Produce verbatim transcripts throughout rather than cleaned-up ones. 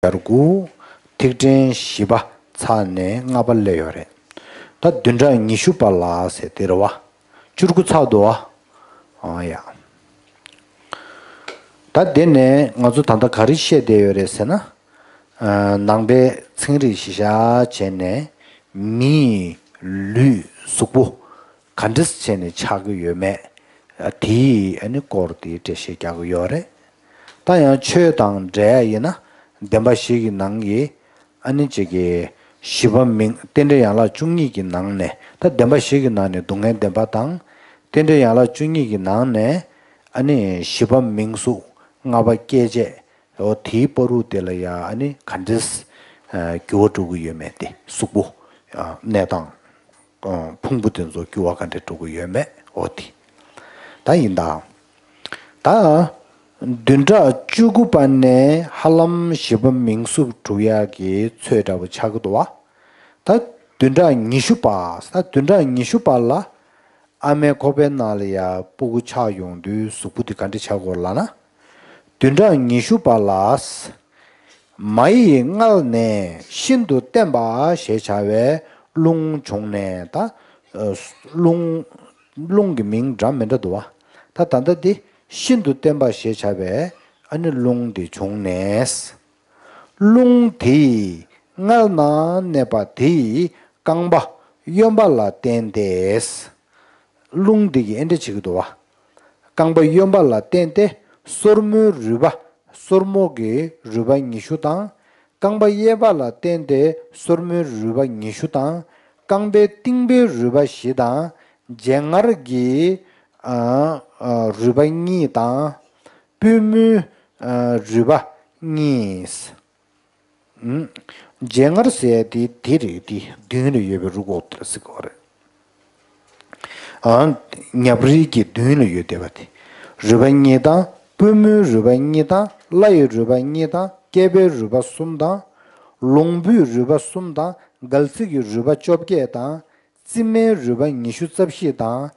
ཡར་དགུ། ཐིག་ཕྲེང་བཞི་པ་ཚར་ནས་ལྔ་པ་སླེབས་ཡོད་རེད། ད་བདུན་ཕྲག་ཉི་ཤུ་པ་ལ་ཟེར་དེ་རེད་བ། བཅུ་དགུ་ཚར་འདུག་བ། ཨང་ཡ། ད་དེ་ནས་ང་ཚོ་ད་ལྟ་ག་རེ་བཤད་བསྡད་ཡོད་རེད་ཟེར་ན། ཨ། ནང་པའི་ཚན་རིག་གཞི་བཞག་བྱས་ནས་མིའི་ལུས་གཟུགས་པོ་ག་འདྲས་བྱས་ནས་ཆགས་ཀྱི་ཡོད་མེད། ཨ། དེའི་ཨ་ནི་སྐོར་དེ་འགྲེལ་བཤད་རྒྱག་གི་ཡོད་རེད། ད་ཡང་ཆོས་དང་འབྲེལ་ཡ་ཡིན་ན། བདེན་པ་བཞི་གི་ནང་གི་ཨ་ནི་གཅིག་གི་བཞི་པ་མིང་རྟེན་འབྲེལ་ཡན་ལག་བཅུ་གཉིས་ཀྱི་ནང་ནས། ད་བདེན་པ་བཞི་གི་ནང་ནས་སྡུག་བསྔལ་བདེན་པ་དང་། རྟེན་འབྲེལ་ཡན་ལག་བཅུ་གཉིས་ཀྱི་ནང་ནས་ཨ་ནི་བཞི་པ་མིང་གཟུགས། ལྔ་པ་སྐྱེ་མཆེད། འོ་དེའི་བར་དུ་དེ་ལ་ཡ་ཨ་ནི་ག་འདྲས་འགྱུར་བ་འགྲོ་གི་ཡོད་མེད་དེ། གཟུགས་པོ་གནས་སྟངས། ཕུང་པོ་དེ་ཚོ་འགྱུར་བ་ག་འདྲ་འགྲོ་གི་ཡོད་མེད། འོ་དེ་ད་ཡིན་ད། ད་བདུན་ཕྲག་བཅུ་དགུ་པ་ནས་ཧ་ལམ་བཞི་པ་མིང་གཟུགས་གྲུབ་ཡག་གི་ཚོད་འདྲ་པོ་ཆགས་ཀྱི་འདུག་བ། ད་བདུན་ཕྲག་ཉི་ཤུ་པ། ད་བདུན་ཕྲག་ཉི་ཤུ་པ་ལ་ཨ་མའི་ཁོག་པའི་ནང་ལ་ཡ་སྤུ་གུ་ཆགས་ཡོང་དུས་གཟུགས་པོ་དེ་ག་འདྲ་ཆགས་ཀྱི་ཡོད་རེད་ལབ་ན། བདུན་ཕྲག་ཉི་ཤུ་པ་ལ། མ་ཡི་མངལ་ནས་ཤིན་ཏུ་བརྟན་པ་ཞེས་བྱ་བའི་རླུང་བྱུང་ནས། ད་རླུང་། རླུང་གི་མིང་འདྲ་མི་འདྲ་འདུག་བ། ད་ད་ལྟ་འདི་ཤིན་ཏུ་བརྟན་པ་ཞེས་བྱ་བའི་ཨ་ནི་རླུང་འདི་བྱུང་ནས། རླུང་དེ་ཡི་མངལ་ན་གནས་པ་དེ་ཡི་རྐང་པ་གཡོན་པ་ལ་བརྟེན་ཏེ། རླུང་འདི་གིས་ཨེ་འདྲ་བྱེད་ཀྱི་འདུག་བ། རྐང་པ་གཡོན་པ་ལ་བརྟེན་ཏེ་སོར་མོའི་རུས་པ། སོར་མོ་གི་རུས་པ་ཉི་ཤུ་དང་། རྐང་པ་གཡས་པ་ལ་བརྟེན་ཏེ་སོར་མོའི་རུས་པ་ཉི་ཤུ་དང་། རྐང་པའི་རྟིང་པའི་རུས་པ་བཞི་དང་། རྗེན་ངར་གྱི་ཨ་ཨ་རུས་པ་གཉིས་དང་། པུས་མོའི་ཨ་རུས་པ་གཉིས། ཨུམ། རྗེན་ངར་ཟེར་ཡ་དེ་དེ་རེད། དེ་མདུན་ལ་ཡོད་པའི་རུས་ཁོག་དེ་ལ་ཟེར་གྱི་ཡོད་རེད། ཨ། ཉབ་རིལ་གྱི་མདུན་ལ་ཡོད་བསྡད་པ་དེ། རུས་པ་གཉིས་དང་། པུས་མོའི་རུས་པ་གཉིས་དང་། བརླ་ཡི་རུས་པ་གཉིས་དང་། སྐེད་པའི་རུས་པ་གསུམ་དང་། ལོང་བུའི་རུས་པ་གསུམ་དང་། གལ་སྲིད་ཀྱི་རུས་པ་བཅོ་བརྒྱད་དང་། རྩིབ་མའི་རུས་པ་ཉི་ཤུ་རྩ་བཞི་དང་།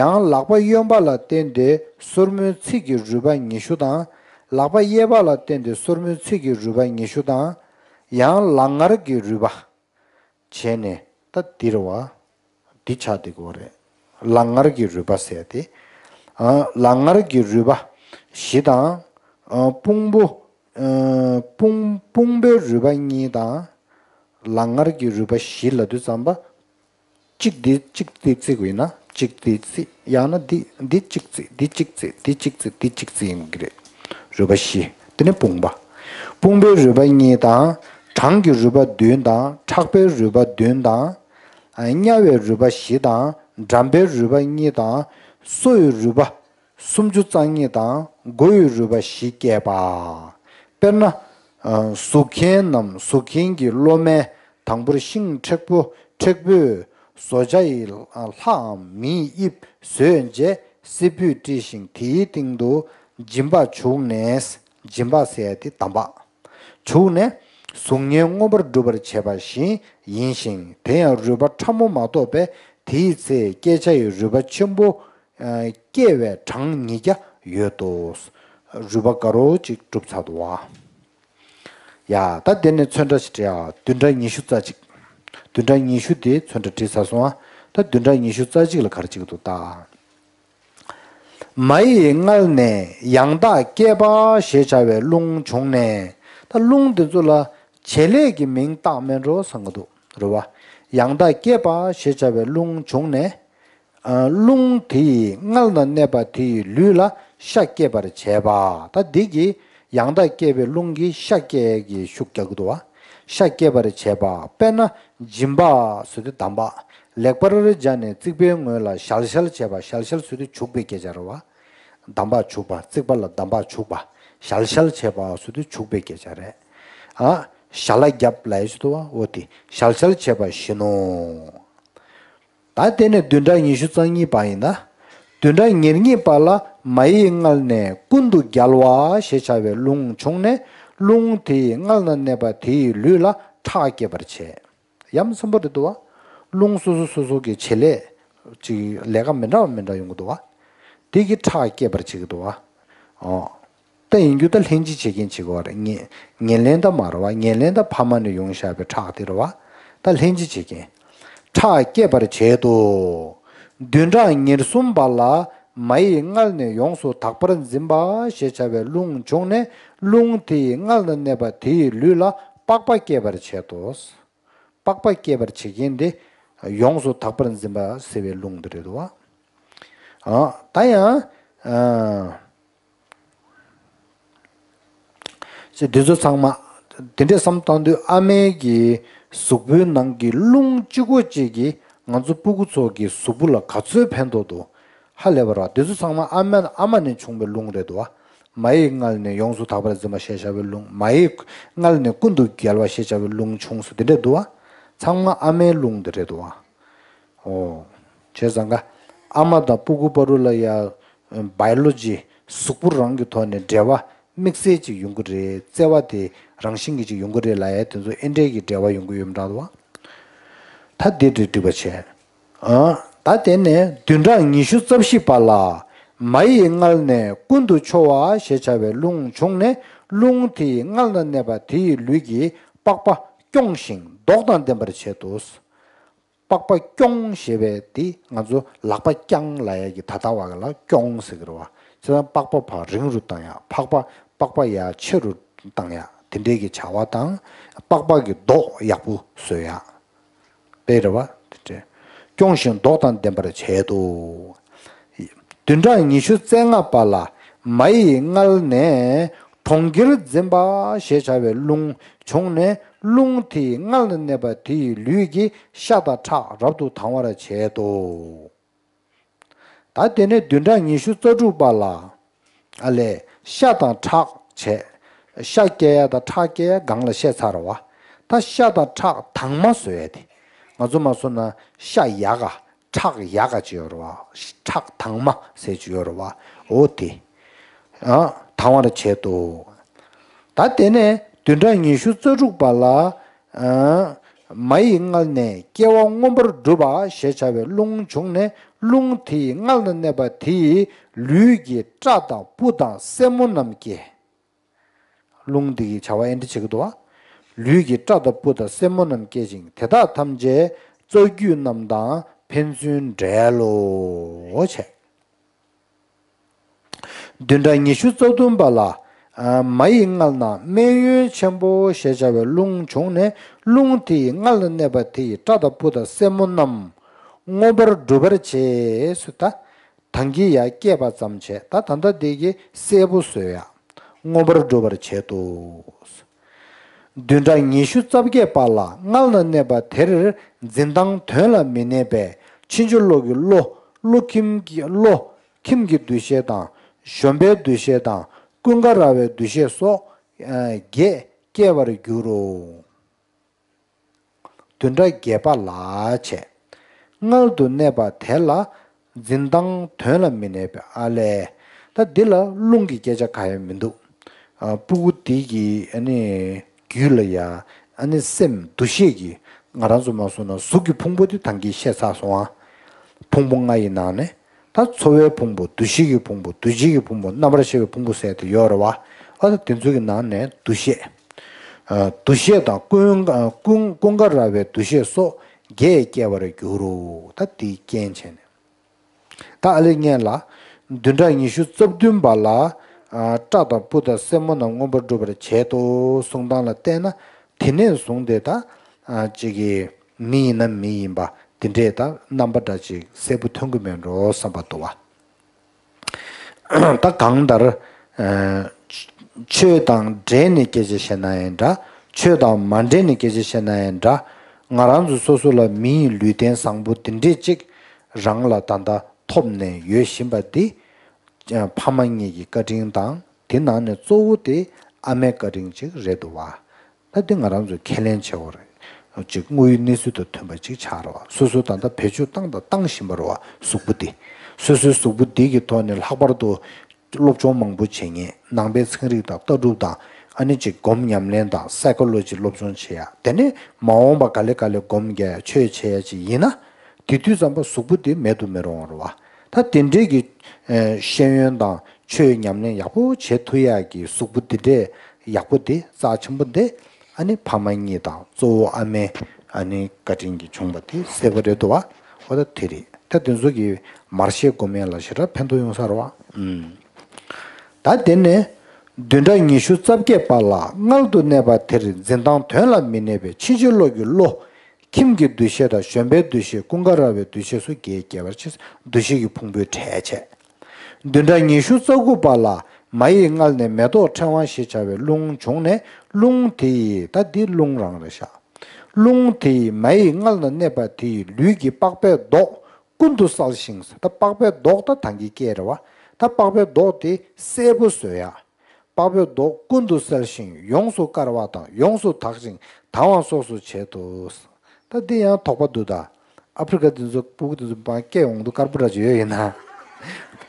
ཡང་ལག་པ་གཡོན་པ་ལ་བརྟེན་ཏེ་སོར་མོའི་ཚིགས་ཀྱི་རུས་པ་ཉི་ཤུ་དང་། ལག་པ་གཡས་པ་ལ་བརྟེན་ཏེ་སོར་མོའི་ཚིགས་ཀྱི་རུས་པ་ཉི་ཤུ་དང་། ཡང་ལག་ངར་གྱི་རུས་པ། བྱས་ནས་ད་འདི་རེད་བ། འདི་ཆགས་བསྡད་ཀྱི་ཡོད་རེད། ལག་ངར་གྱི་རུས་པ་ཟེར་ཏེ། ཨ། ལག་ངར་གྱི་རུས་པ་བཞི་དང་། ཨ། དཔུང་པོ། ཨ། དཔུང་། དཔུང་པའི་རུས་པ་གཉིས་དང་། ལག་ངར་གྱི་རུས་པ་བཞི་ལབ་དུས་ཙམ་པ། གཅིག་འདི་གཅིག་འདི་བརྩི་དགོས་ཡིན་ན་གཅིག་འདི་བརྩི། ཡང་ན་འདི། འདི་གཅིག་བརྩི། འདི་གཅིག་བརྩི། འདི་གཅིག་བརྩི། འདི་གཅིག་བརྩི་ཡིན་གྱི་རེད། རུས་པ་བཞི། དེ་ནས་དཔུང་པ། དཔུང་པའི་རུས་པ་གཉིས་དང་། བྲང་གི་རུས་པ་བདུན་དང་། ཁྲག་པའི་རུས་པ་བདུན་དང་། ཨ། དམྱལ་བའི་རུས་པ་བཞི་དང་། འགྲམ་པའི་རུས་པ་གཉིས་དང་། སོ་ཡི་རུས་པ་སུམ་ཅུ་རྩ་གཉིས་དང་། མགོ་ཡི་རུས་པ་བཞི་སྐྱེས་པ། དཔེར་ན། ཨ། གཟུགས་མཁན་ནམ་གཟུགས་མཁན་གྱི་སློབ་མས་དང་པོར་ཤིང་མཁྲེགས་པོ། མཁྲེགས་པོས་བཟོ་བྱ་ཡི་ལྷའམ་མིའི་དབྱིབས་བཟོས་རྗེས་སྲད་བུས་དཀྲིས་ཤིང་། དེའི་སྟེང་དུ་འཇིམ་པ་བྱུགས་ནས། འཇིམ་པ་ཟེར་ཡ་དེ་འདམ་བག། བྱུགས་ནས་གཟུགས་བརྙན་མངོན་པར་སྒྲུབ་པར་བྱེད་པ་བཞིན་ཡིན་ཞིང་། དེ་ཡང་རུས་པ་ཕྲ་མོ་མ་གཏོགས་པས་དེའི་ཚེ་བསྐྱེད་བྱ་ཡི་རུས་པ་ཆེན་པོ་སྐྱེ་བའི་གྲངས་ཉིས་བརྒྱ་ཡོད་དོ། རུས་པ་དགའ་རོགས་ཅིག་གྲུབ་ཚར་འདུག་བ། ཡ། ད་དེ་ནས་ཚོན་ཁྲ་ཞིག་བྲིས་ཨ། བདུན་ཕྲག་ཉི་ཤུ་རྩ་གཅིག་བདུན་ཕྲག་ཉི་ཤུ་དེ་ཚོན་ཁྲ་བྲིས་ཚར་སོང་ཨ། ད་བདུན་ཕྲག་ཉི་ཤུ་རྩ་གཅིག་ལ་ག་རེ་བྱེད་ཀྱི་འདུག་ད། མ་ཡི་མངལ་ནས་ཡང་དག་སྐྱེས་པ་ཞེས་བྱ་བའི་རླུང་བྱུང་ནས། ད་རླུང་དེ་ཚོ་ལ་བྱེད་ལས་ཀྱི་མིང་བཏགས་མེད་འགྲོ་བསམ་གྱི་འདུག་རེད་བ། ཡང་དག་སྐྱེས་པ་ཞེས་བྱ་བའི་རླུང་བྱུང་ནས། ཨ། རླུང་དེ་ཡིས་མངལ་ན་གནས་པ་དེ་ཡི་ལུས་ལ་ཤ་སྐྱེད་པར་བྱེད་པ། ད་འདི་གིས་ཡང་དག་སྐྱེས་པའི་རླུང་གིས་ཤ་སྐྱེད་ཀྱི་ཤུགས་རྒྱག་གི་འདུག་བ། ཤ་སྐྱེད་པར་བྱེད་པ། དཔེར་ན་འཇིམ་པ་ཟེར་དུས་འདམ་བག། ལེགས་པར་སྦྱར་ནས་རྩིག་པའི་ངོས་ལ་ཞལ་ཞལ་བྱེད་པ། ཞལ་ཞལ་ཟེར་དུས་བྱུག་པའི་སྐད་ཆ་རེད་བ། འདམ་བག་བྱུག་པ། རྩིག་པ་ལ་འདམ་བག་བྱུག་པ། ཞལ་ཞལ་བྱེད་པ་ཟེར་དུས་བྱུག་པའི་སྐད་ཆ་རེད། ཨ། ཞལ་ལག་རྒྱབ་ལབ་ཡ་ཞིག་འདུག་བ། འོ་དེ་ཞལ་ཞལ་བྱེད་པ་བཞིན་ནོ། ད་དེ་ནས་བདུན་ཕྲག་ཉི་ཤུ་རྩ་གཉིས་པ་ཡིན་ན། བདུན་ཕྲག་ཉེར་གཉིས་པ་ལ་མ་ཡི་མངལ་ནས་ཀུན་ཏུ་རྒྱལ་བ་ཞེས་བྱ་བའི་རླུང་བྱུང་ནས། རླུང་དེ་ཡིས་མངལ་ན་གནས་པ་དེ་ཡི་ལུས་ལ་ཁྲག་སྐྱེད་པར་བྱེད། ཡ་མཚན་པོ་རེད་འདུག་བ། རླུང་སོ་སོ་སོ་སོ་གི་བྱེད་ལས་ཅིག་ལས་ཀ་མི་འདྲ་བ་མི་འདྲ་ཡོང་གི་འདུག་བ། དེ་གིས་ཁྲག་སྐྱེད་པར་བྱེད་ཀྱི་འདུག་བ། ཨོ། ད་ཡིན་རྒྱུ་ད་ལྷན་ཅིག་བྱེད་མཁན་བྱེད་དགོས་པ་རེད། ཉེར་ཉེར་ལེན་ད་མ་རེད་བ། ཉེར་ལེན་ད་ཕ་མ་ནས་ཡོང་བཞག་པའི་ཁྲག་དེ་རེད་བ། ད་ལྷན་ཅིག་བྱེད་མཁན། ཁྲག་སྐྱེད་པར་བྱེད་དོ། བདུན་ཕྲག་ཉེར་གསུམ་པ་ལ་མ་ཡི་མངལ་ནས་ཡོངས་སུ་དག་པར་འཛིན་པ་ཞེས་བྱ་བའི་རླུང་བྱུང་ནས་རླུང་དེ་ཡི་མངལ་ན་གནས་པ་དེ་ཡི་ལུས་ལ་པགས་པ་སྐྱེད་པར་བྱེད་དོ། པགས་པ་སྐྱེད་པར་བྱེད་མཁན་དེ་ཡོངས་སུ་དག་པར་འཛིན་པ་ཟེར་བའི་རླུང་དེ་རེད་དོ། ཨ། ད་ཡང་། ཨ། ཅེས་འདི་ཚོ་ཚང་མ། དེ་འདྲས་བསམ་བཏང་དུས་ཨ་མའི་གི་གཟུགས་པོའི་ནང་གི་རླུང་གཅིག་པོ་གཅིག་གིས་ང་ཚོ་སྤུ་གུ་ཚོ་གི་གཟུགས་པོ་ལ་ག་ཚོད་ཕན་ཐོགས་འདུག་ཧ་ལས་པ་རེད་བ། འདི་ཚོ་ཚང་མ་ཨ་མ་ཨ་མ་ནས་བྱུང་བའི་རླུང་རེད་འདུག་བ། མ་ཡི་མངལ་ནས་ཡོངས་སུ་དག་པར་འཛིན་པ་ཞེས་བྱ་བའི་རླུང་། མ་ཡི་མངལ་ནས་ཀུན་ཏུ་རྒྱལ་བ་ཞེས་བྱ་བའི་རླུང་བྱུང་སོང་། འདི་འདྲས་འདུག་བ། ཚང་མ་ཨ་མའི་རླུང་འདི་རེད་འདུག་བ། ཨོ། བྱས་ཙང་ཀ། ཨ་མ་དང་སྤུ་གུ་བར་དུ་ལ་ཡ། བའི་ལོ་ཇི། གཟུགས་པོ་རང་གི་ཐོག་ནས་འབྲེལ་བ་དམིགས་བསལ་ཅིག་ཡོང་གི་རེད། བརྩེ་བ་དེ་རང་བཞིན་གྱིས་ཅིག་ཡོང་གི་རེད་ལབ་ཡ་དེ་ཚོ་ཨེ་འདྲས་ཀྱི་འབྲེལ་བ་ཡོང་གི་ཡོད་མ་རེད་བ། ད་དེ་འདྲས་འགྲིག་པ་བྱས། ཨ། ད་དེ་ནས་བདུན་ཕྲག་ཉི་ཤུ་རྩ་བཞི་པ་ལ། མ་ཡི་མངལ་ནས་ཀུན་ཏུ་འཕྱོ་བ་ཞེས་བྱ་བའི་རླུང་བྱུང་ནས་རླུང་དེ་ཡི་མངལ་ན་གནས་པ་དེ་ཡི་ལུས་ཀྱི་པགས་པ་སྐྱོང་ཞིང་མདོག་དང་ལྡན་པར་བྱེད་དོ། པགས་པ་སྐྱོང་ཞེས་པའི་དེ་ང་ཚོ་ལག་པ་བརྐྱང་ལབ་ཡ་གི་ད་ལྟ་བ་གི་ལ་སྐྱོང་ཟེར་གི་རེད་བ། བྱས་ཙང་པགས་པ་ཕར་རིང་རུ་བཏང་ཡ། པགས་པ་པགས་པ་ཡར་ཆེ་རུ་བཏང་ཡ། དེ་འདྲའི་གི་བྱ་བ་དང་། པགས་པ་གི་མདོག་ཡག་པོ་བཟོ་ཡ། དཔེ་རེད་བ། དེ་འདྲའི་སྐྱོང་ཞིང་མདོག་དང་ལྡན་པར་བྱེད་དོ། བདུན་ཕྲག་ཉི་ཤུ་རྩ་ལྔ་པ་ལ་མ་ཡི་མངལ་ནས་གྲོང་ཁྱེར་འཛིན་པ་ཞེས་བྱ་བའི་རླུང་བྱུང་ནས་རླུང་དེའི་མངལ་ན་གནས་པ་དེ་ཡི་ལུས་ཀྱི་ཤ་དང་ཁྲག་རབ་ཏུ་དང་བར་བྱེད་དོ། ད་དེ་ནས་བདུན་ཕྲག་ཉི་ཤུ་རྩ་དྲུག་པ་ལ། ཨ་ལས། ཤ་དང་ཁྲག་བྱས། ཤ་སྐྱེ་ཡ་དང་ཁྲག་སྐྱེ་ཡ་སྒང་ལ་བཤད་ཚར་བ། ད་ཤ་དང་ཁྲག་དྭངས་མ་བཟོ་ཡ་དེ། ང་ཚོ་མ་སོང་ན་ཤ་ཡག་ག་ཁྲག་ཡག་ག་ཅིག་ཡོད་རེད་བ། ཁྲག་དྭངས་མ་ཟེར་ཅིག་ཡོད་རེད་བ། འོ་དེ། ཨ། དང་བར་བྱེད་དོ། ད་དེ་ནས་བདུན་ཕྲག་ཉི་ཤུ་རྩ་དྲུག་པ་ལ། ཨ། མ་ཡི་མངལ་ནས་སྐྱེ་བ་མངོན་པར་བསྒྲུབ་པ་ཞེས་བྱ་བའི་རླུང་བྱུང་ནས་རླུང་དེ་ཡི་མངལ་ན་གནས་པ་དེ་ཡི་ལུས་ཀྱི་སྐྲ་དང་སྤུ་དང་སེན་མོ་རྣམས་སྐྱེ། རླུང་འདི་གིས་བྱ་བ་ཨེ་འདྲ་བྱེད་ཀྱི་འདུག་བ། ལུས་ཀྱི་སྐྲ་དང་སྤུ་དང་སེན་མོ་རྣམས་སྐྱེ་ཞིང་དེ་དག་ཐམས་ཅད་རྩ་རྒྱུས་རྣམས་དང་ཕན་ཚུན་འབྲེལ་ལོ་བྱས། བདུན་ཕྲག་ཉི་ཤུ་རྩ་བདུན་པ་ལ། ཨ། མ་ཡི་མངལ་ན་སྨན་ཡོན་ཆེན་པོ་ཞེས་བྱ་བའི་རླུང་བྱུང་ནས་རླུང་དེ་ཡི་མངལ་ན་གནས་པ་དེ་ཡི་སྐྲ་དང་སྤུ་དང་སེན་མོ་རྣམས་མངོན་པར་འགྲུབ་པར་བྱེད་སུ་ད། ད་གིན་ཡར་བསྐྱེད་པ་ཙམ་བྱས། ད་ད་ལྟ་དེ་གི་གསལ་པོ་བཟོ་ཡ། མངོན་པར་འགྲུབ་པར་བྱེད་དོ། བདུན་ཕྲག་ཉི་ཤུ་རྩ་བརྒྱད་པ་ལ་མངལ་ན་གནས་པ་དེར་འཛིན་སྟངས་དོན་ལ་མི་གནས་པའི་ཕྱིན་ཅི་ལོག་གི་བློ། བློ་ཁྱིམ་གྱི་བློ་ཁྱིམ་གྱི་འདུ་ཤེས་དང་། གཞོམ་པའི་འདུ་ཤེས་དང་། ཀུན་དགའ་ར་བའི་འདུ་ཤེས་སོགས་བརྒྱད་སྐྱེ་བར་འགྱུར་རོ། བདུན་ཕྲག་བརྒྱད་པ་ལ་བྱས། མངལ་དུ་གནས་པ་དེ་ལ་འཛིན་སྟངས་དོན་ལ་མི་གནས་པའི། ཨ་ལས། ད་འདི་ལ་རླུང་གི་སྐད་ཆ་གང་ཡང་མི་འདུག་ཨ། སྤུ་གུ་འདི་གི་ཨ་ནི་རྒྱུད་ལ་ཡ། ཨ་ནི་སེམས་འདུ་ཤེས་ཀྱི། ང་རང་ཚོ་མ་སོང་ན་གཟུགས་ཀྱི་ཕུང་པོ་དེ་ད་གིན་བཤད་ཚར་སོང་ཨ། ཕུང་པོ་ལྔ་ཡི་ནང་ནས། ད་ཚོར་བའི་ཕུང་པོ། འདུ་ཤེས་ཀྱི་ཕུང་པོ། འདུ་བྱེད་ཀྱི་ཕུང་པོ། རྣམ་པར་ཤེས་པའི་ཕུང་པོ་ཟེར་དེ་ཡོད་རེད་བ། ཨ། ད་དེ་ཚོ་གི་ནང་ནས་འདུ་ཤེས། ཨ། འདུ་ཤེས་དང་ཀུན། ཨ། ཀུན། ཀུན་དགའ་ར་བའི་འདུ་ཤེས་སོགས་བརྒྱད་སྐྱེ་བར་འགྱུར་རོ། ད་དེའི་རྐྱེན་བྱས་ནས། ད་ཨ་ལེ་སྔན་ལ། བདུན་ཕྲག་ཉི་ཤུ་རྩ་བདུན་པ་ལ། ཨ། སྐྲ་དང་སྤུ་དང་སེན་མོ་རྣམས་མངོན་པར་འགྲུབ་པར་བྱེད་དོ་གསུང་སྟངས་ལ་བལྟས་ན། དེ་ནས་བཟུང་སྟེ་ད། ཨ། ཅིག་གི་མི་ཡིན་ན་མི་ཡིན་པ་དེ་འདྲས་ད་རྣམ་པ་འདྲ་ཅིག་གསལ་པོ་ཐོན་གི་མེད་འགྲོ་བསམ་པ་འདུག་བ། ད་གང་ལྟར། ཨ། ཆོས་དང་འབྲེལ་ནས་སྐད་ཆ་བཤད་ན་ཡང་འདྲ། ཆོས་དང་མ་འབྲེལ་ནས་སྐད་ཆ་བཤད་ན་ཡང་འདྲ། ང་རང་ཚོ་སོ་སོ་ལ་མིའི་ལུས་རྟེན་བཟང་པོ་འདི་འདྲས་ཅིག་རང་ལ་ད་ལྟ་ཐོབ་ནས་ཡོད་བཞིན་པ་འདི། ཕ་མ་གཉིས་ཀྱི་བཀའ་དྲིན་དང་། དེ་ནང་ནས་གཙོ་བོ་དེ་ཨ་མའི་བཀའ་དྲིན་ཅིག་རེད་འདུག་བ། ད་འདི་ང་རང་ཚོས་ཁས་ལེན་བྱེད་དགོས་རེད། ཅིག་དངོས་ཡོད་གནས་ཚུལ་དང་མཐུན་པ་ཅིག་ཆགས་རེད་བ། སོ་སོ་ད་ལྟ་བེད་སྤྱོད་བཏང་དང་བཏང་བཞིན་པ་རེད་བ། གཟུགས་པོ་འདི། སོ་སོའི་གཟུགས་པོ་འདི་གི་ཐོག་ནས་ལྷག་པར་དུ་སློབ་སྦྱོང་མང་པོ་བྱེད་མཁན། ནང་པའི་ཚན་རིག་དང་ལྟ་གྲུབ་དང་། ཨ་ནི་ཅིག་སྒོམ་ཉམས་ལེན་དང་སའི་ཀོ་ལོ་ཇི་སློབ་སྦྱོང་བྱེད་ཡ། དེ་ནས་མ་འོངས་པ་ག་ལེ་ག་ལེ་སྒོམ་རྒྱག་ཡ་ཆོས་བྱེད་ཡ་ཅིག་ཡིན་ན། དེ་དུས་ཙམ་པ་གཟུགས་པོ་འདི་མེད་དུ་མི་རུང་བ་རེད་བ། ད་དེ་འདྲས་ཀྱི། ཨ། ཤེས་ཡོན་དང་ ཆོས་ཉམས་ལེན་ཡག་པོ་བྱེད་ཐུབ་ཡག་གི་གཟུགས་པོ་འདི་འདྲས་ཡག་པོ་འདི་རྩ་ཆེན་པོ་འདི། ཨ་ནི་ཕ་མ་གཉིས་དང་གཙོ་བོ་ཨ་མའི་ཨ་ནི་བཀའ་དྲིན་གྱིས་བྱུང་བ་དེ་གསལ་པོ་རེད་འདུག་བ། འོ་ད་དེ་རེད། ད་དེ་ཚོ་གི་མར་ཤེས་དགོས་མེད་ལ་ཞེ་དྲག་ཕན་ཐོགས་ཡོང་ས་རེད་བ། ཨུམ། ད་དེ་ནས་བདུན་ཕྲག་ཉི་ཤུ་རྩ་བརྒྱད་པ་ལ་མངལ་དུ་གནས་པ་དེར་འཛིན་སྟངས་དོན་ལ་མི་གནས་པའི་ཕྱིན་ཅི་ལོག་གི་བློ། ཁྱིམ་གྱི་འདུ་ཤེས་དང་གཞོན་པའི་འདུ་ཤེས་ཀུན་དགའ་ར་བའི་འདུ་ཤེས་སོགས་བརྒྱད་སྐྱེ་བར་བྱེད། འདུ་ཤེས་ཀྱི་ཕུང་པོའི་གྲས་བྱས། བདུན་ཕྲག་ཉི་ཤུ་རྩ་དགུ་པ་ལ་མ་ཡི་མངལ་ནས་མེ་ཏོག་ཕྲེང་བ་ཞེས་བྱ་བའི་རླུང་བྱུང་ནས། རླུང་དེ་ཡིས། ད་འདི་རླུང་རང་རེད་ཤག་རླུང་དེ་ཡིས་མ་ཡི་མངལ་ན་གནས་པ་དེ་ཡི་ལུས་ཀྱི་པགས་པའི་མདོག་ཀུན་ཏུ་གསལ་ཞིང་། ད་པགས་པའི་མདོག་ད་ད་གིན་སྐྱེས་རེད་བ། ད་པགས་པའི་མདོག་དེ་སེར་པོ་བཟོ་ཡ། པགས་པའི་མདོག་ཀུན་ཏུ་གསལ་ཞིང་ཡོངས་སུ་དཀར་བ་དང་ཡོངས་སུ་དག་ཅིང་དྭངས་བ་སོགས་སུ་བྱེད་དོ། ད་འདི་ཡང་དོགས་པ་འདུག་ད། ཨ་ཕྲི་ཀ་འདི་ཚོ་སྤུ་གུ་འདི་ཚོ་མར་སྐྱེས་ཡོང་དུས་དཀར་པོ་འདྲ་ཅིག་ཡོད་ཡིན་ན།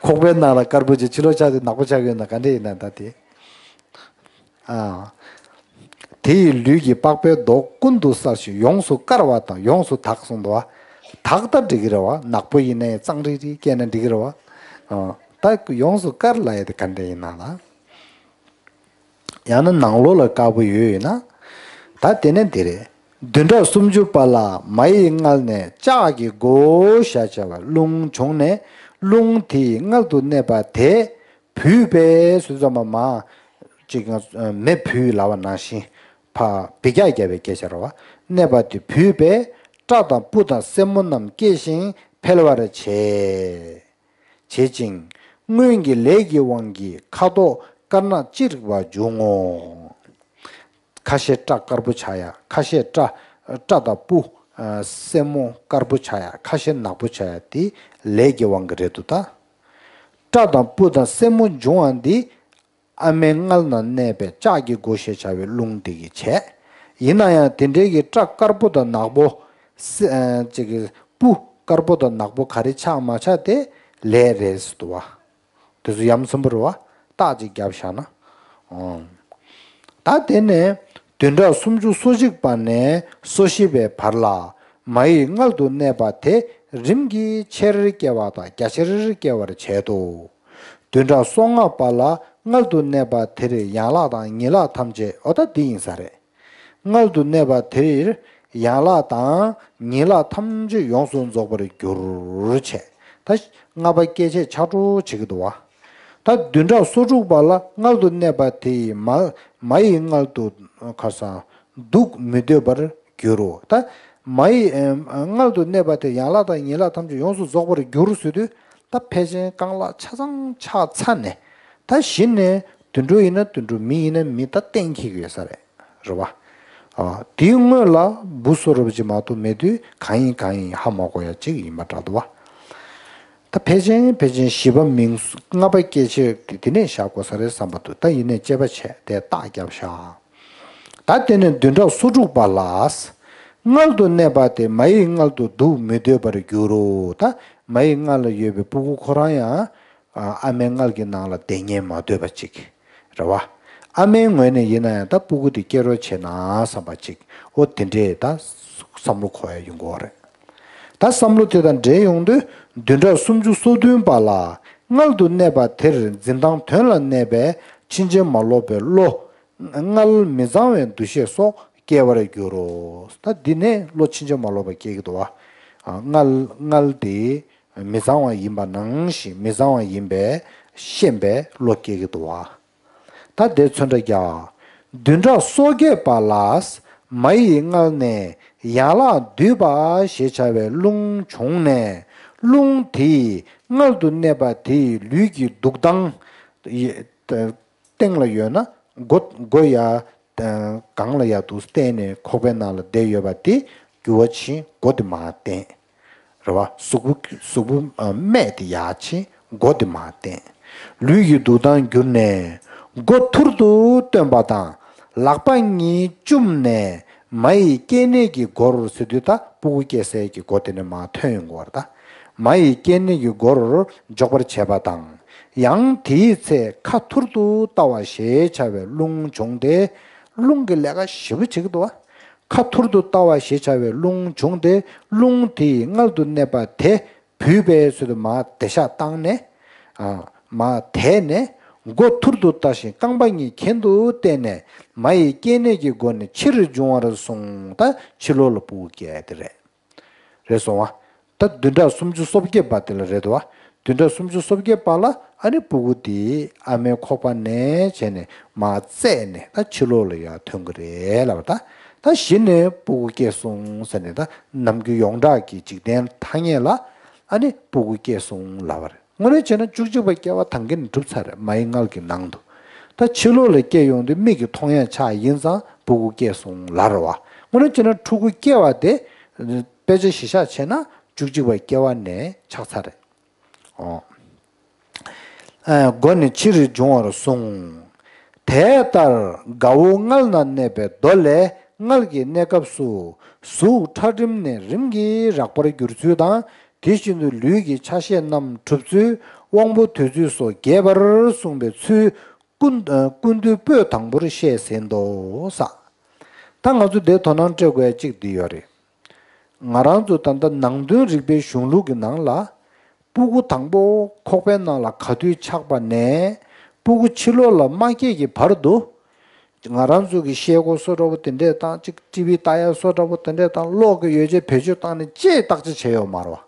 ཁོག་པའི་ནང་ལ་དཀར་པོ་ཅིག་ཕྱི་ལོགས་ཆགས་དུས་ནག་པོ་ཆགས་ཀྱི་ཡོད་ན་ག་འདྲ་ཡིན་ན་ད་དེ། ཨ། དེ་ཡི་ལུས་ཀྱི་པགས་པའི་མདོག་ཀུན་ཏུ་གསལ་ཞིང་ཡོངས་སུ་དཀར་བ་དང་ཡོངས་སུ་དག་གསུངས་འདུག་བ། དག་ད་འགྲིག་གི་རེད་བ། ནག་པོ་ཡིན་ནའི་གཙང་རིག་རིག་སྐྱེས་ན་འགྲིག་གི་རེད་བ། ཨ། ད་ཡོངས་སུ་དཀར་ལབ་ཡ་དེ་ག་འདྲ་ཡིན་ན་ལ། ཡང་ན་ནང་ལོགས་ལ་དཀར་པོ་ཡོད་ཡོད་ན། ད་དེ་ནས་འདི་རེད། བདུན་ཕྲག་སུམ་ཅུ་པ་ལ་མ་ཡི་མངལ་ནས་ལྕགས་ཀྱི་སྒོ་ཞེས་བྱ་བའི་རླུང་བྱུང་ནས། རླུང་དེ་ཡི་མངལ་དུ་གནས་པ་དེ་བུས་པས། ཟེར་ཙམ་པ་མ་ཅིག་མེ་བུས་ལབ་པ་ནང་བཞིན་ཕ་བི་རྒྱག་བརྒྱབ་པའི་སྐད་ཆ་རེད་བ། གནས་པ་དེ་བུས་པས། སྐྲ་དང་སྤུ་དང་སེན་མོ་རྣམས་སྐྱེ་ཞིང་འཕེལ་བར་བྱེད། བྱེད་ཅིང་། སྔོན་གྱི་ལས་ཀྱི་དབང་གིས་ཁ་དོག་དཀར་ནག་ཅི་རིགས་པ་འབྱུང་ངོ་། ཁ་ཤས་སྐྲ་དཀར་པོ་ཆགས་ཡ། ཁ་ཤས་སྐྲ་སྐྲ་དང་སྤུ། ཨ། སེན་མོ་དཀར་པོ་ཆགས་ཡ། ཁ་ཤས་ནག་པོ་ཆགས་ཡ་དེ་ལས་ཀྱི་དབང་གིས་རེད་འདུག་ད། སྐྲ་དང་སྤུ་དང་སེན་མོ་འབྱུང་བ་འདི་ཨ་མའི་མངལ་ན་གནས་པའི་ལྕགས་ཀྱི་སྒོ་ཞེས་བྱ་བའི་རླུང་དེ་གིས་བྱས། ཡིན་ན་ཡང་དེ་འདྲའི་གི་སྐྲ་དཀར་པོ་དང་ནག་པོ། སེ་ཨ་ཅིག་གི་སྤུ་དཀར་པོ་དང་ནག་པོ་ག་རེ་ཆགས་མ་ཆགས་དེ་ལས་རེད་ཟེར་འདུག་བ། དེ་ཚོ་ཡ་མཚན་པོ་རེད་བ། རྟགས་ཅིག་བརྒྱབ་བཞག་ན། ཨང་། ད་དེ་ནས་བདུན་ཕྲག་སུམ་ཅུ་སོ་གཅིག་པ་ནས་སོ་བཞི་པའི་བར་ལ་མ་ཡི་མངལ་དུ་གནས་པ་དེ་རིམ་གྱིས་ཆེར་སྐྱེ་བ་དང་རྒྱ་ཆེར་སྐྱེ་བར་བྱེད་དོ། བདུན་ཕྲག་སོ་ལྔ་པ་ལ་མངལ་དུ་གནས་པ་དེར་ཡན་ལག་དང་ཉིང་ལག་ཐམས་ཅད། འོ་ད་འདི་ཡིན་ས་རེད། མངལ་དུ་གནས་པ་དེར་ཡན་ལག་དང་ཉིང་ལག་ཐམས་ཅད་ཡོངས་སུ་རྫོགས་པར་འགྱུར་བྱས། ད་ལྔ་པ་སྐྱེ་མཆེད་ཆགས་འགྲོ་བྱེད་ཀྱི་འདུག་བ། ད་བདུན་ཕྲག་སོ་དྲུག་པ་ལ་མངལ་དུ་གནས་པ་དེ་ཡི་མ་མ་ཡི་མངལ་དུ་ཁ་སང་འདུག་མི་འདོད་པར་འགྱུར་རོ། ད་མ་ཡི་ཨེ་མངལ་དུ་གནས་པ་དེ་ཡན་ལག་དང་ཉིང་ལག་ཐམས་ཅད་ཡོངས་སུ་རྫོགས་པར་འགྱུར་ཟེར་དུས། ད་ཕལ་ཆེར་རྐང་ལག་ཆ་ཚང་ཆགས་ཚར་ནས། ད་གཞི་ནས་དུད་འགྲོ་ཡིན་ན་དུད་འགྲོ། མི་ཡིན་ན་མི། ད་གཏན་འཁེལ་གྱི་ཡོད་ས་རེད། རེད་བ། ཨ། དེའི་སྔོན་ལ་བུ་གསོ་རུ་ཅིག་མ་གཏོགས་མེད་དུས་གང་ཡིན་གང་ཡིན་ཧ་མ་གོ་ཡ་ཅིག་ཡིན་པ་འདྲ་འདུག་བ། ད་ཕལ་ཆེར་ཕལ་ཆེར་བཞི་པ་མིང་ལྔ་པ་སྐྱེ་མཆེད་དེ་དེ་ནས་བཞག་དགོས་ས་རེད་བསམ་པ་འདུག་ད་ཡིན་ནའི་དཔྱད་པ་བྱས་དེ་རྟགས་བརྒྱབ་བཞག་ད་དེ་ནས་བདུན་ཕྲག་སོ་དྲུག་པ་ལ། མངལ་དུ་གནས་པ་དེ་མ་ཡི་མངལ་དུ་འདུག་མི་འདོད་པར་འགྱུར་རོ། ད་མ་ཡི་མངལ་ལ་ཡོད་པའི་སྤུ་གུ་ཁོ་རང་ཡང་། ཨ་མའི་མངལ་གྱི་ནང་ལ་བསྡད་སྙིང་མ་འདོད་པ་ཅིག་རེད་བ། ཨ་མའི་ངོས་ནས་ཡིན་ན་ཡང་ད་སྤུ་གུ་དེ་སྐྱེ་རོགས་བྱེད་ན་བསམ་པ་ཅིག་འོ་དེ་འདྲས་ད་བསམ་བློ་འཁོར་ཡ་ཡོང་གི་ཡོད་རེད། ད་བསམ་བློ་དེ་དང་འབྲེལ་ཡོང་དུས་བདུན་ཕྲག་སུམ་ཅུ་སོ་བདུན་པ་ལ་མངལ་དུ་གནས་པ་དེར་འཛིན་སྟངས་དོན་ལ་གནས་པའི་ཕྱིན་ཅི་མ་ལོག་པའི་བློ། མངལ་མི་གཙང་བའི་འདུ་ཤེས་སོགས་སྐྱེ་བར་འགྱུར་རོ། ད་འདི་ནས་བློ་ཕྱིན་ཅི་མ་ལོག་པ་སྐྱེ་གི་འདུག་བ། མངལ་མངལ་དེ་མི་གཙང་བ་ཡིན་པ་ནང་བཞིན་མི་གཙང་བ་ཡིན་པའི་ཤེས་པའི་བློ་སྐྱེ་གི་འདུག་བ། ད་དེ་ཚོན་ཁྲ་རྒྱག་བདུན་ཕྲག་སོ་བརྒྱད་པ་ལ་མ་ཡི་མངལ་ནས་ཡན་ལག་བསྡུས་པ་ཞེས་བྱ་བའི་རླུང་བྱུང་ནས། རླུང་དེས་མངལ་དུ་གནས་པ་དེའི་ལུས་ཀྱི་འདུག་སྟངས། སྟེང་ལ་ཡོད་ན་མགོ་མགོ་ཡ། སྒང་ལ་ཡ་འདུག་བསྟན་ནས་ཁོག་པའི་ནང་ལ་བསྡད་ཡོད་པ་དེ་རྒྱུ་བ་ཕྱིན་མགོ་དེ་མར་བསྟན། རེད་བ། གཟུགས་པོ་གཟུགས་པོ་སྨད་དེ་ཡར་ཕྱིན་མགོ་དེ་མར་བསྟན། ལུས་ཀྱི་འདུག་སྟངས་འགྱུར་ནས་མགོ་ཐུར་དུ་བཏོན་པ་དང་ལག་པ་གཉིས་བཅུམ་ནས་མ་ཡི་སྐྱེ་གནས་ཀྱི་སྒོར་ཟེར་དུས་ད་སྤུ་གུ་སྐྱེ་སའི་གི་སྒོ་དེ་ནས་མར་ཐོན་ཡོང་གི་ཡོད་རེད་ད། མ་ཡི་སྐྱེ་གནས་ཀྱི་སྒོར་འཇོག་པར་བྱེད་པ་དང་། ཡང་དེའི་ཚེ་ཁ་ཐུར་དུ་ལྟ་བ་ཞེས་བྱ་བའི་རླུང་བྱུང་སྟེ། རླུང་གི་ལས་ཀ་ཞེ་པོ་བྱེད་ཀྱི་འདུག་བ། ཁ་ཐུར་དུ་ལྟ་བ་ཞེས་བྱ་བའི་རླུང་བྱུང་སྟེ། རླུང་དེས་མངལ་དུ་གནས་པ་དེ་བུས་པས་ཟེར་དུ་མར་དེ་ཤ་བཏང་ནས། ཨ། མར་དེད་ནས་མགོ་ཐུར་དུ་བལྟ་ཞིང་རྐང་པ་གཉིས་གྱེན་དུ་བསྟན་ནས་མ་ཡི་སྐྱེ་གནས་ཀྱི་སྒོ་ནས་ཕྱིར་འབྱུང་བར་གསུངས། ད་ཕྱི་ལོགས་ལ་སྤུ་གུ་སྐྱེ་ཡ་དེ་རེད། རེད་སོང་བ། ད་བདུན་ཕྲག་སུམ་ཅུ་སོ་བརྒྱད་པ་དེ་ལ་རེད་དོ། བདུན་ཕྲག་སུམ་ཅུ་སོ་བརྒྱད་པ་ལ་ཨ་ནི་སྤུ་གུ་དེ་ཨ་མའི་ཁོག་པ་ནས་བྱས་ནས་མར་བཙས་ནས་ད་ཕྱི་ལོགས་ལ་ཡར་ཐོན་གི་རེད་ལབ་པ། ད་ད་གཞི་ནས་སྤུ་གུ་སྐྱེས་སོང་ཟེར་ནས། ད་ནམ་རྒྱུན་ཡོངས་གྲགས་ཀྱི་འཇིག་རྟེན་ཐ་སྙད་ལ་ཨ་ནི་སྤུ་གུ་སྐྱེས་སོང་ལབ་པ་རེད། དངོས་གནས་བྱས་ན་བཅུ་གཅིག་པ་སྐྱེ་བ་ཐང་གི་ནས་གྲུབ་ཚར་རེད། མ་ཡི་མངལ་གྱི་ནང་དུ། ད་ཕྱི་ལོགས་ལ་སྐྱེ་ཡོང་དུས་མིག་གིས་མཐོང་ཡ་ཆགས་ཡིན་ཙང་སྤུ་གུ་སྐྱེས་སོང་ལབ་རེད་བ། དངོས་གནས་བྱས་ན་ཕྲུ་གུ་སྐྱེ་བ་དེ་དཔེ་ཆ་གཞི་བཞག་བྱས་ན་བཅུ་གཅིག་པ་སྐྱེ་བ་ནས་ཆགས་ཚར་རེད། ཨོ། ཨ། སྒོ་ནས་ཕྱིར་འབྱུང་བར་གསུངས། དེ་ལྟར་དགའ་བོ་མངལ་ན་གནས་པའི་མདོ་ལས་མངལ་གྱི་གནས་སྐབས་སུ་གཟུགས་ཁྲག་རིམས་ནད་རིམས་ཀྱིས་རགས་པར་འགྱུར་ཚུལ་དང་། དེ་བཞིན་དུ་ལུས་ཀྱི་ཆ་ཤས་རྣམས་གྲུབ་ཚུལ། དབང་པོ་དོད་ཚུལ་སོགས་རྒྱས་པར་གསུངས་པའི་ཚུལ་ཀུན་ཀུན་བཏུས་པོད་དང་པོར་བཤད་ཟིན་ཏོ། ས། ད་ང་ཚོ་འདིར་དོ་སྣང་སྤྲད་དགོས་ཡ་གཅིག་འདི་ཡོད་རེད། ང་རང་ཚོ་ད་ལྟ་ནང་དོན་རིག་པའི་གཞུང་ལུགས་ཀྱི་ནང་ལ། སྤུ་གུ་དང་པོ་ཁོག་པའི་ནང་ལ་ག་དུས་ཆགས་པ་ནས་སྤུ་གུ་ཕྱི་ལོགས་ལ་མ་སྐྱེས་ཀྱི་བར་དུ། ང་རང་ཚོ་གི་ཤེལ་སྒོ་སོ་འདྲ་པོ་དེ་འདྲས་དང་། གཅིག་ཊི་བི་ལྟ་ཡ་སོ་འདྲ་པོ་དེ་འདྲས་དང་། གློག་གི་ཡོ་བྱད་བེད་སྤྱོད་བཏང་ནས་ཅིག་བརྟག་དཔྱད་བྱས་ཡོད་མ་རེད་བ།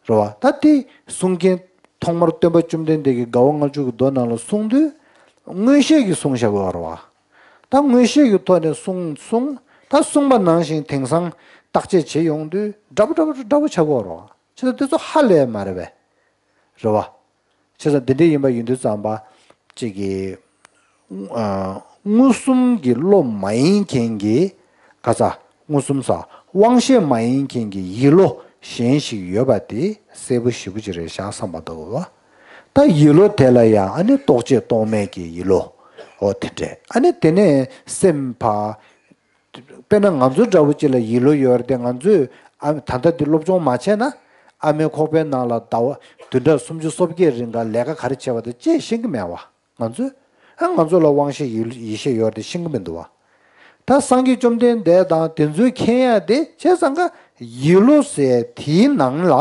རེད་བ། ད་དེ་གསུང་མཁན་ཐོག་མར་སྟོན་པ་བཅོམ་ལྡན་འདས་ཀྱིས་དགའ་བོ་མངལ་ཆུ་གི་མདོ་ནང་ལ་གསུངས་དུས་མངོན་ཤེས་ཀྱིས་གསུངས་བཞག་པ་རེད་བ། ད་མངོན་ཤེས་ཀྱི་ཐོག་ནས་གསུངས་གསུངས། ད་གསུངས་པ་ནང་བཞིན་དེང་སང་བརྟག་དཔྱད་བྱེད་ཡོང་དུས་འདྲ་པོ་འདྲ་པོ་འདྲ་པོ་ཆགས་ཀྱི་ཡོད་རེད་བ། བྱས་ཙང་དེ་ཚོ་ཧ་ལས་མ་རེད་པས། རེད་བ། བྱས་ཙང་འདི་འདྲ་ཡིན་པ་ཡིན་དུས་ཙམ་པ། གཅིག་གི། ཨ། མངོན་སུམ་གྱི་བློ་མ་ཡིན་མཁན་གྱི། ག་ས། མངོན་སུམ་ས། དབང་ཤེས་མ་ཡིན་མཁན་གྱི་ཡིད་བློ་གཞན་ཞིག་ཡོད་པ་དེ་གསལ་པོ་ཞེ་པོ་ཅིག་རེད་ཤག་བསམ་པ་འདུག་བ། ད་ཡིད་བློ་དེ་ལ་ཡང་ཨ་ནི་རྟོག་བཅས་རྟོག་མེད་ཀྱི་ཡིད་བློ། འོ་དེ་འདྲས། ཨ་ནི་དེ་ནས་སེམས་པ། དཔེར་ན་ང་ཚོ་འདྲ་བོ་ཅིག་ལ་ཡིད་བློ་ཡོད་རེད་དེ། ང་ཚོས་ཨ། ད་ལྟ་འདི་སློབ་སྦྱོང་མ་བྱས་ན། ཨ་མའི་ཁོག་པའི་ནང་ལ་ཟླ་བ་བདུན་ཕྲག་སུམ་ཅུ་སོ་བརྒྱད་རིང་ག་ལས་ཀ་ག་རེ་བྱས་པ་དེ་ཅིག་ཤེས་ཀྱི་མེད་བ། ང་ཚོས། ཨ། ང་ཚོ་ལ་དབང་ཤེས་ཡིད་ཡིད་ཤེས་ཡོད་རེད་དེ་ཤེས་ཀྱི་མི་འདུག་བ། ད་སངས་རྒྱས་བཅོམ་ལྡན་འདས་དང་དེ་ཚོས་མཁྱེན་ཡ་དེ་བྱས་ཙང་ཀ་ཡིད་བློ་ཟེར་དེའི་ནང་ལ་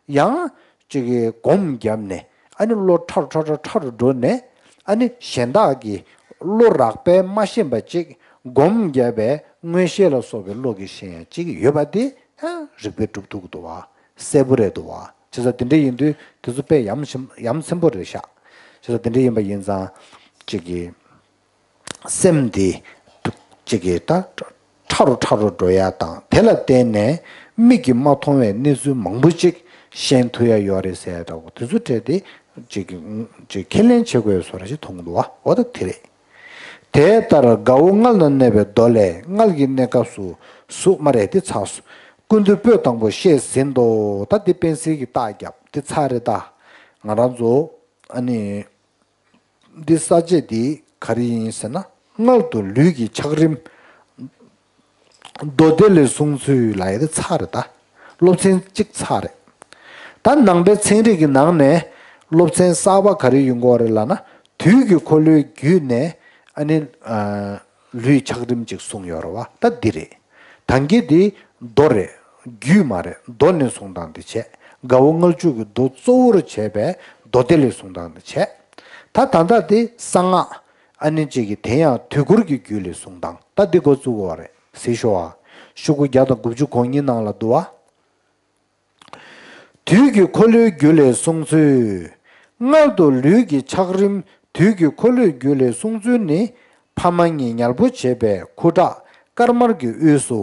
ཡང་ཅིག་གི་སྒོམ་བརྒྱབ་ནས། ཨ་ནི་བློ་ཕྲ་རུ་ཕྲ་རུ་ཕྲ་རུ་འགྲོ་ནས། ཨ་ནི་གཞན་དག་གི་བློ་རགས་པས་མ་ཤེས་པ་ཅིག་སྒོམ་བརྒྱབ་པའི་མངོན་ཤེས་ལ་སོགས་པའི་བློ་གིས་ཤེས་ཡ་ཅིག་ཡོད་པ་དེ་ཡང་རིགས་པས་གྲུབ་ཐུབ་ཀྱི་འདུག་བ། གསལ་པོ་རེད་འདུག་བ། བྱས་ཙང་དེ་འདྲ་ཡིན་དུས་དེ་ཚོ་དཔེ་ཡ་མཚན་ཡ་མཚན་པོ་རེད་ཤག་བྱས་ཙང་དེ་འདྲ་ཡིན་པ་ཡིན་ཙང་། གཅིག་གི། སེམས་འདི་གཅིག་གི་ད་ཕྲ་རུ་ཕྲ་རུ་འགྲོ་ཡ་དང་། དེ་ལ་བརྟེན་ནས་མིག་གིས་མ་མཐོང་བའི་གནས་ཚུལ་མང་པོ་ཅིག་ཤེས་ཐུབ་ཡ་ཡོད་རེད་ཟེར་ཡ་འདྲ་བོ་དེ་ཚོ་སྤྲད་དེ་གཅིག་གི་གཅིག་ཁས་ལེན་བྱེད་དགོས་བཟོ་འདྲ་ཞིག་མཐོང་འདུག་བ། འོ་ད་དེ་རེད། དེ་ལྟར་དགའ་བོ་མངལ་ན་གནས་པའི་མདོ་ལས། མངལ་གྱི་གནས་སྐབས་སུ་གཟུགས། མ་རེད་དེ་ཚར་སོང་། ཀུན་བཏུས་པོད་དང་པོ་བཤད་ཟིན་ཏོ། ད་འདི་པེན་སིལ་གྱིས་རྟགས་བརྒྱབ་དེ་ཚར་རེད་ད། ང་རང་ཚོ་ཨ་ནི། འདི་ས་བཅད་འདི་ག་རེ་ཡིན་ཟེར་ན། མངལ་དུ་ལུས་ཀྱི་ཆགས་རིམ་མདོ་སྡེ་ལས་གསུངས་ཚུལ་ལབ་ཡ་དེ་ཚར་རེད་ད། སློབ་ཚན་གཅིག་ཚར་རེད། ད་ནང་པའི་ཚན་རིག་གི་ནང་ནས་སློབ་ཚན་གསར་པ་ག་རེ་ཡོང་གི་ཡོད་རེད་ལབ་ན། དུས་ཀྱི་འཁོར་ལོའི་བརྒྱུད་ནས་ཨ་ནི། ཨ། ལུས་ཆགས་རིམ་ཅིག་གསུངས་ཡོད་རེད་བ། ད་འདི་རེད། ད་གིན་འདི་མདོ་རེད། རྒྱུད་མ་རེད། མདོ་ནས་གསུང་སྟངས་འདི་བྱས། དགའ་བོ་མངལ་ཆུ་གི་མདོ་གཙོ་བོར་བྱས་པའི་མདོ་སྡེ་ལས་གསུང་སྟངས་འདི་བྱས། ད་ད་ལྟ་འདི་གསང་སྔགས། ཨ་ནི་གཅིག་གི་དེ་ཡང་དུས་འཁོར་གྱི་རྒྱུད་ལས་གསུང་སྟངས། ད་འདི་འགོ་བཙུགས་དགོས་པ་རེད། གཟིགས་ཤོག་ཨ། ཤོག་གུ་བརྒྱ་དང་དགུ་བཅུ་གོ་གཉིས་ནང་ལ་འདུག་བ། དུས་ཀྱི་འཁོར་ལོའི་རྒྱུད་ལས་གསུངས་ཚུལ། མངལ་དུ་ལུས་ཀྱི་ཆགས་རིམ་དུས་ཀྱི་འཁོར་ལོའི་རྒྱུད་ལས་གསུངས་ཚུལ་ནི། ཕ་མ་གཉིས་ཉལ་པོ་བྱེད་པའི་ཁུ་ཁྲག་དཀར་དམར་གྱི་དབུས་སུ་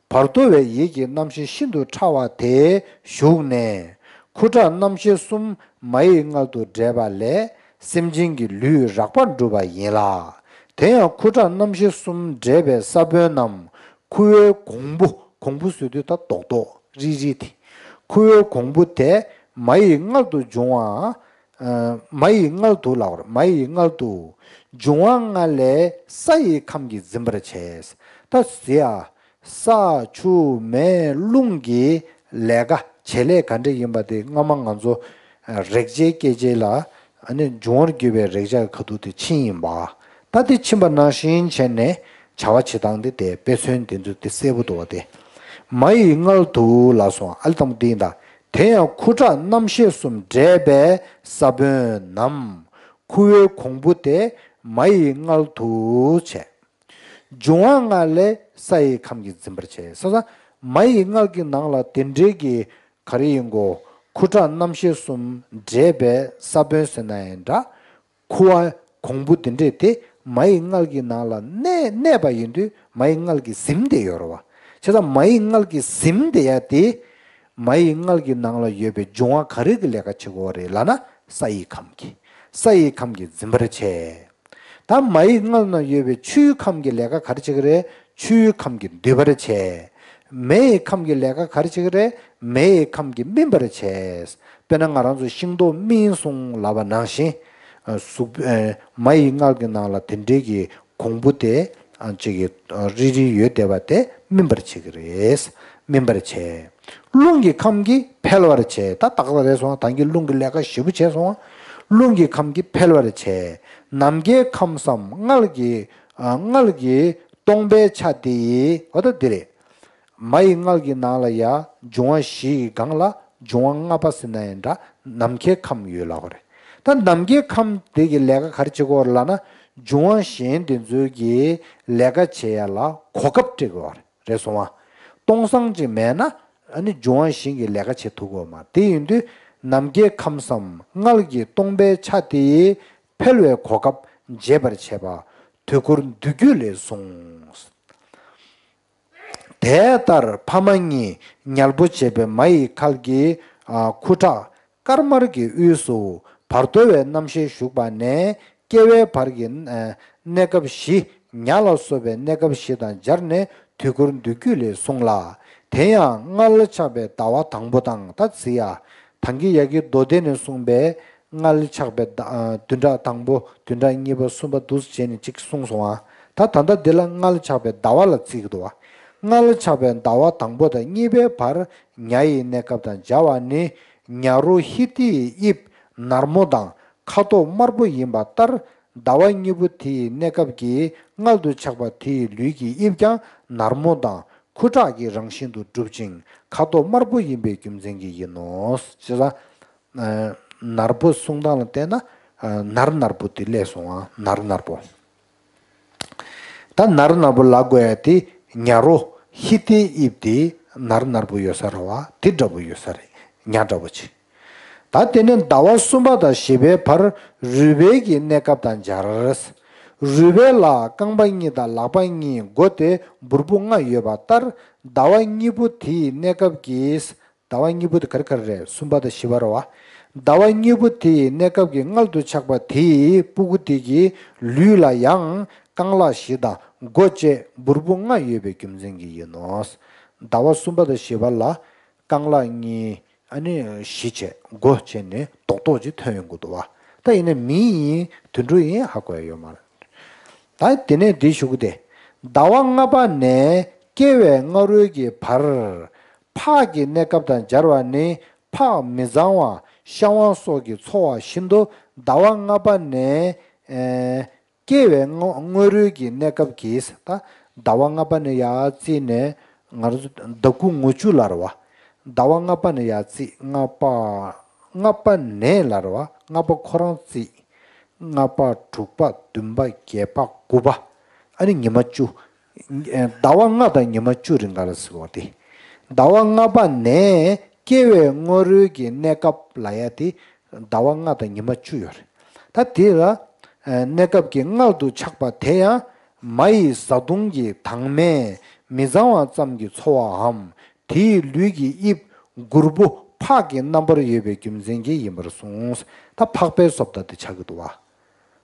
བར་དོ་བའི་ཡིད་ཀྱི་རྣམ་ཤེས་ཤིན་ཏུ་ཕྲ་བ་དེ་ཞུགས་ནས། ཁུ་ཁྲག་རྣམ་ཤེས་གསུམ་མ་ཡི་མངལ་དུ་འདྲེས་པ་ལས་སེམས་ཅན་གྱི་ལུས་རགས་པར་འགྲུབ་པ་ཡིན་ལ། དེ་ཡང་ཁུ་ཁྲག་རྣམ་ཤེས་གསུམ་འདྲེས་པའི་ས་བོན་རྣམས། ཁུ་བའི་གོང་བུ། གོང་བུ་ཟེར་དུས་ད་རྡོག་རྡོག་རིལ་རིལ་དེ། ཁུ་བའི་གོང་བུ་དེ་མ་ཡི་མངལ་དུ་འབྱུང་བ། ཨ། མ་ཡི་མངལ་དུ་ལབ་པ་རེད། མ་ཡི་མངལ་དུ་འབྱུང་བ་ལྔ་ལས་ས་ཡི་ཁམས་ཀྱིས་འཛིན་པར་བྱེད། ད་ཟེར་ཡ། ས་ཆུ་མེ་རླུང་གི་ལས་ཀ་བྱེད་ལས་ག་འདྲ་ཡིན་པ་དེ་སྔ་མ་ང་ཚོ་རེག་བྱའི་སྐྱེད་བྱེད་ལ། ཨ་ནི་འབྱུང་བར་གྱུར་པའི་རེག་བྱ་གི་ཁ་ཐུག་དེ་ཕྱིན་ཡིན་པ། ད་དེ་ཕྱིན་པ་ནང་བཞིན་བྱས་ནས་བྱ་བ་བྱེད་སྟངས་དེ་དེ་དཔེ་མཚོན་དེ་ཚོ་དེ་གསལ་པོ་འདུག་བ། དེ་མ་ཡི་མངལ་དུ་ལ་སོང་། ཨ་ལི་དང་པོ་དེ་ཡིན་ད། དེ་ཡང་ཁུ་ཁྲག་རྣམ་ཤེས་གསུམ་འདྲེས་པའི་ས་བོན་ནམ། ཁུ་བའི་གོང་བུ་དེ་མ་ཡི་མངལ་དུ་བྱས། འབྱུང་བ་ལྔ་ལས་ས་ཡི་ཁམས་ཀྱིས་འཛིན་པར་བྱེད། ས་ས་མ་ཡི་མངལ་གྱི་ནང་ལ་དེ་འདྲའི་གི་ག་རེ་ཡིན་གོ། ཁུ་ཁྲག་རྣམ་ཤེས་གསུམ་འདྲེས་པའི་ས་བོན་ཟེར་ན་ཡང་འདྲ། ཁུ་བ་གོང་བུ་འདི་འདྲས་དེ་མ་ཡི་མངལ་གྱི་ནང་ལ་གནས་གནས་པ་ཡིན་དུས་མ་ཡི་མངལ་གྱིས་ཟིན་བསྡད་ཡོད་རེད་བ། བྱས་ཙང་མ་ཡི་མངལ་གྱིས་ཟིན་བསྡད་ཡ་དེ་མ་ཡི་མངལ་གྱི་ནང་ལ་ཡོད་པའི་འབྱུང་བ་ག་རེ་གི་ལས་ཀ་བྱེད་དགོས་རེད་ལབ་ན་ས་ཡི་ཁམས་ཀྱིས་ས་ཡི་ཁམས་ཀྱིས་འཛིན་པར་བྱེད། ད་མ་ཡི་མངལ་ན་ཡོད་པའི་ཆུའི་ཁམས་ཀྱི་ལས་ཀ་ག་རེ་བྱེད་ཀྱི་རེད། ཆུའི་ཁམས་ཀྱིས་འདུས་པར་བྱེད། མེ་ཡི་ཁམས་ཀྱི་ལས་ཀ་ག་རེ་བྱེད་ཀྱི་རེད། མེ་ཡི་ཁམས་ཀྱིས་སྨིན་པར་བྱེད། དཔེར་ན་ང་རང་ཚོ་ཤིང་ཏོག་སྨིན་སོང་ལབ་པ་ནང་བཞིན། ཨ་གཟུགས་ཨ་མ་ཡི་མངལ་གྱི་ནང་ལ་དེ་འདྲའི་གི་གོང་བུ་དེ་ཨ་ཅིག་གི་ཨ་རིལ་རིལ་ཡོད་བསྡད་པ་དེ་སྨིན་པར་བྱེད་ཀྱི་རེད། སྨིན་པར་བྱེད། རླུང་གི་ཁམས་ཀྱིས་འཕེལ་བར་བྱེད། ད་ཏག་ཏག་རེད་སོང་། ད་གིན་རླུང་གི་ལས་ཀ་ཞེ་པོ་བྱས་སོང་། རླུང་གི་ཁམས་ཀྱིས་འཕེལ་བར་བྱེད། ནམ་མཁའི་ཁམས་སམ་མངལ་གྱི་ཨ་མངལ་གྱི་སྟོང་པའི་ཆ་དེ་ཡིས། འོ་ད་འདི་རེད། མ་ཡི་མངལ་གྱི་ནང་ལ་ཡ་འབྱུང་བ་བཞི་ཡི་སྒང་ལ་འབྱུང་བ་ལྔ་པ་ཟེར་ན་ཡང་འདྲ། ནམ་མཁའི་ཁམས་ཡོད་ལབ་དགོས་རེད། ད་ནམ་མཁའི་ཁམས་དེ་གི་ལས་ཀ་ག་རེ་བྱེད་དགོས་རེད་ལབ་ན། འབྱུང་བ་གཞན་དེ་ཚོའི་གི་ལས་ཀ་བྱེད་ཡ་ལ་གོ་སྐབས་སྤྲད་དགོས་རེད། རེད་སོང་བ། སྟོང་སང་ཅིག་མེད་ན་ཨ་ནི་འབྱུང་བ་གཞན་གྱི་ལས་ཀ་བྱེད་ཐུབ་ཀྱི་ཡོད་མ་རེད། དེ་ཡིན་དུས་ནམ་མཁའི་ཁམས་སམ་མངལ་གྱི་སྟོང་པའི་ཆ་དེ་ཡིས་འཕེལ་བའི་གོ་སྐབས་འབྱེད་པར་བྱེད་པ་དུས་འཁོར་མདོ་རྒྱུད་ལས་གསུངས། དེ་ལྟར་ཕ་མ་གཉིས་ཉལ་པོ་བྱེད་པའི་མ་ཡི་མངལ་གྱི་ཨ་ཁུ་ཁྲག་དཀར་དམར་གྱི་དབུས་སུ་བར་དོ་བའི་རྣམ་ཤེས་ཞུགས་པ་ནས་སྐྱེ་བའི་བར་གྱི་ཨ་གནས་སྐབས་བཞི། ཉ་ལ་སོགས་པའི་གནས་སྐབས་བཞི་དང་སྦྱར་ནས་དུས་འཁོར་མདོ་རྒྱུད་ལས་གསུངས་ལ། དེ་ཡང་མངལ་ཆགས་པའི་ཟླ་བ་དང་པོ་དང་། ད་ཚིག་ཡ། ད་གིན་ཡ་གི་མདོ་སྡེ་ནས་གསུངས་པའི་མངལ་ཆགས་པའི་ཟླ་ཨ་བདུན་ཕྲག་དང་པོ། བདུན་ཕྲག་གཉིས་པ། གསུམ་པ་འདུག་སེ་བྱས་ནས་གཅིག་གསུངས་སོང་ཨ། ད་ད་ལྟ་འདི་ལ་མངལ་ཆགས་པའི་ཟླ་བ་ལ་བརྩི་གི་འདུག་བ། མངལ་ཆགས་པའི་ཟླ་བ་དང་པོ་དང་གཉིས་པའི་བར་ཉ་ཡི་གནས་སྐབས་དང་སྦྱར་བ་ནི། ཉ་རོ་ཧི་ཏི་ཡི་དབྱིབས་ནར་མོ་དང་ཁ་དོག་དམར་པོ་ཡིན་པ་ལྟར། ཟླ་བ་གཉིས་པོ་དེ་ཡི་གནས་སྐབས་ཀྱི་མངལ་དུ་ཆགས་པ་དེ་ཡི་ལུས་ཀྱི་དབྱིབས་ཀྱང་ནར་མོ་དང་ཁུ་ཁྲག་གི་རང་བཞིན་དུ་གྲུབ་ཅིང་ཁ་དོག་དམར་པོ་ཡིན་པའི་རྒྱུ་མཚན་གྱིས་ཡིན་ནོ། བྱས་ཙང་། ཨ་ནར་པོ་གསུང་སྟངས་ལ་བལྟས་ན། ཨ་ནར་ནར་པོ་དེ་སླེབས་སོང་ཨ། ནར་ནར་པོ། ད་ནར་ནར་པོ་ལབ་དགོས་ཡ་དེ་ཉ་རོ་ཧི་ཏི་དབྱིབས་དེ་ནར་ནར་པོ་ཡོད་ས་རེད་བ། དེ་འདྲ་པོ་ཡོད་ས་རེད། ཉ་འདྲ་པོ་ཅིག་ད་དེ་ནས་ཟླ་བ་གསུམ་པ་དང་བཞི་པའི་བར་རུས་སྦལ་གྱི་གནས་སྐབས་དང་སྦྱར། རུས་སྦལ་ལ་རྐང་པ་གཉིས་དང་ལག་པ་གཉིས། མགོ་སྟེ་སྦུར་པོ་ལྔ་ཡོད་པ་ལྟར། ཟླ་བ་གཉིས་པོ་དེ་ཡི་གནས་སྐབས་ཀྱིས། ཟླ་བ་གཉིས་པོ་དེ་ག་རེ་ག་རེ་རེད། གསུམ་པ་དང་བཞི་པ་རེད་བ། ཟླ་བ་གཉིས་པོ་དེ་ཡི་གནས་སྐབས་ཀྱི་མངལ་དུ་ཆགས་པ་དེ་ཡི་སྤུ་གུ་དེ་གི་ལུས་ལ་ཡང་རྐང་ལག་བཞི་དང་མགོ་བཅས་སྦུར་པོ་ལྔ་ཡོད་པའི་རྒྱུ་མཚན་གྱིས་ཡིན་ནོ། ཟླ་བ་གསུམ་པ་དང་བཞི་པ་ལ་རྐང་ལག་གཉིས། ཨ་ནི་བཞི་བྱས་མགོ་བྱས་ནས་རྡོག་རྡོག་ཅིག་ཐོན་ཡོང་གི་འདུག་བ། ད་ཡིན་ན་མི་ཡིན་དུད་འགྲོ་ཡིན་ཧ་གོ་ཡ་ཡོད་མ་རེད། ད་དེ་ནས་འདི་ཞུ་གི་དེ། ཟླ་བ་ལྔ་པ་ནས་སྐྱེ་བའི་སྔ་རོལ་གྱི་བར། ཕག་གི་གནས་སྐབས་དང་སྦྱར་བ་ནི། ཕག་མི་གཙང་བ་བཤང་བ་སོགས་ཀྱིས་འཚོ་བ་བཞིན་དུ་ཟླ་བ་ལྔ་པ་ནས། ཨེ། སྐྱེ་བའི་སྔ་སྔ་རོལ་གྱི་གནས་སྐབས་ཀྱིས། ད་ཟླ་བ་ལྔ་པ་ནས་ཡར་བརྩིས་ནས་ང་རང་ཚོ་ཟླ་དགུ་ངོ་བཅུ་ལབ་རེད་བ། ཟླ་བ་ལྔ་པ་ནས་ཡར་བརྩིས། ལྔ་པ། ལྔ་པ་ནས་ལབ་རེད་བ། ལྔ་པ་ཁོ་རང་བརྩིས། ལྔ་པ། དྲུག་པ། བདུན་པ། བརྒྱད་པ། དགུ་པ། ཨ་ནི་ཉི་མ་བཅུ། ཟླ་བ་ལྔ་དང་ཉི་མ་བཅུ་རིང་ག་ལ་ཟེར་བ་དེ། ཟླ་བ་ལྔ་པ་ནས་སྐྱེ་བའི་སྔ་རོལ་གྱི་གནས་སྐབས་ལབ་ཡ་དེ་ཟླ་བ་ལྔ་དང་ཉི་མ་བཅུ་ཡོད་རེད། ད་དེ་ལ་གནས་སྐབས་ཀྱི་མངལ་དུ་ཆགས་པ་དེ་ཡང་མ་ཡི་བཟའ་བཏུང་གི་དྭངས་མས་མི་གཙང་བ་ཙམ་གྱིས་འཚོ་བའམ། དེའི་ལུས་ཀྱི་དབྱིབས་སྒུར་པོ་ཕག་གི་རྣམ་པར་ཡོད་པའི་རྒྱུ་མཚན་གྱིས་ཡིན་པར་གསུངས། ད་ཕག་པའི་བཟོ་ལྟ་དེ་ཆགས་ཀྱི་འདུག་བ།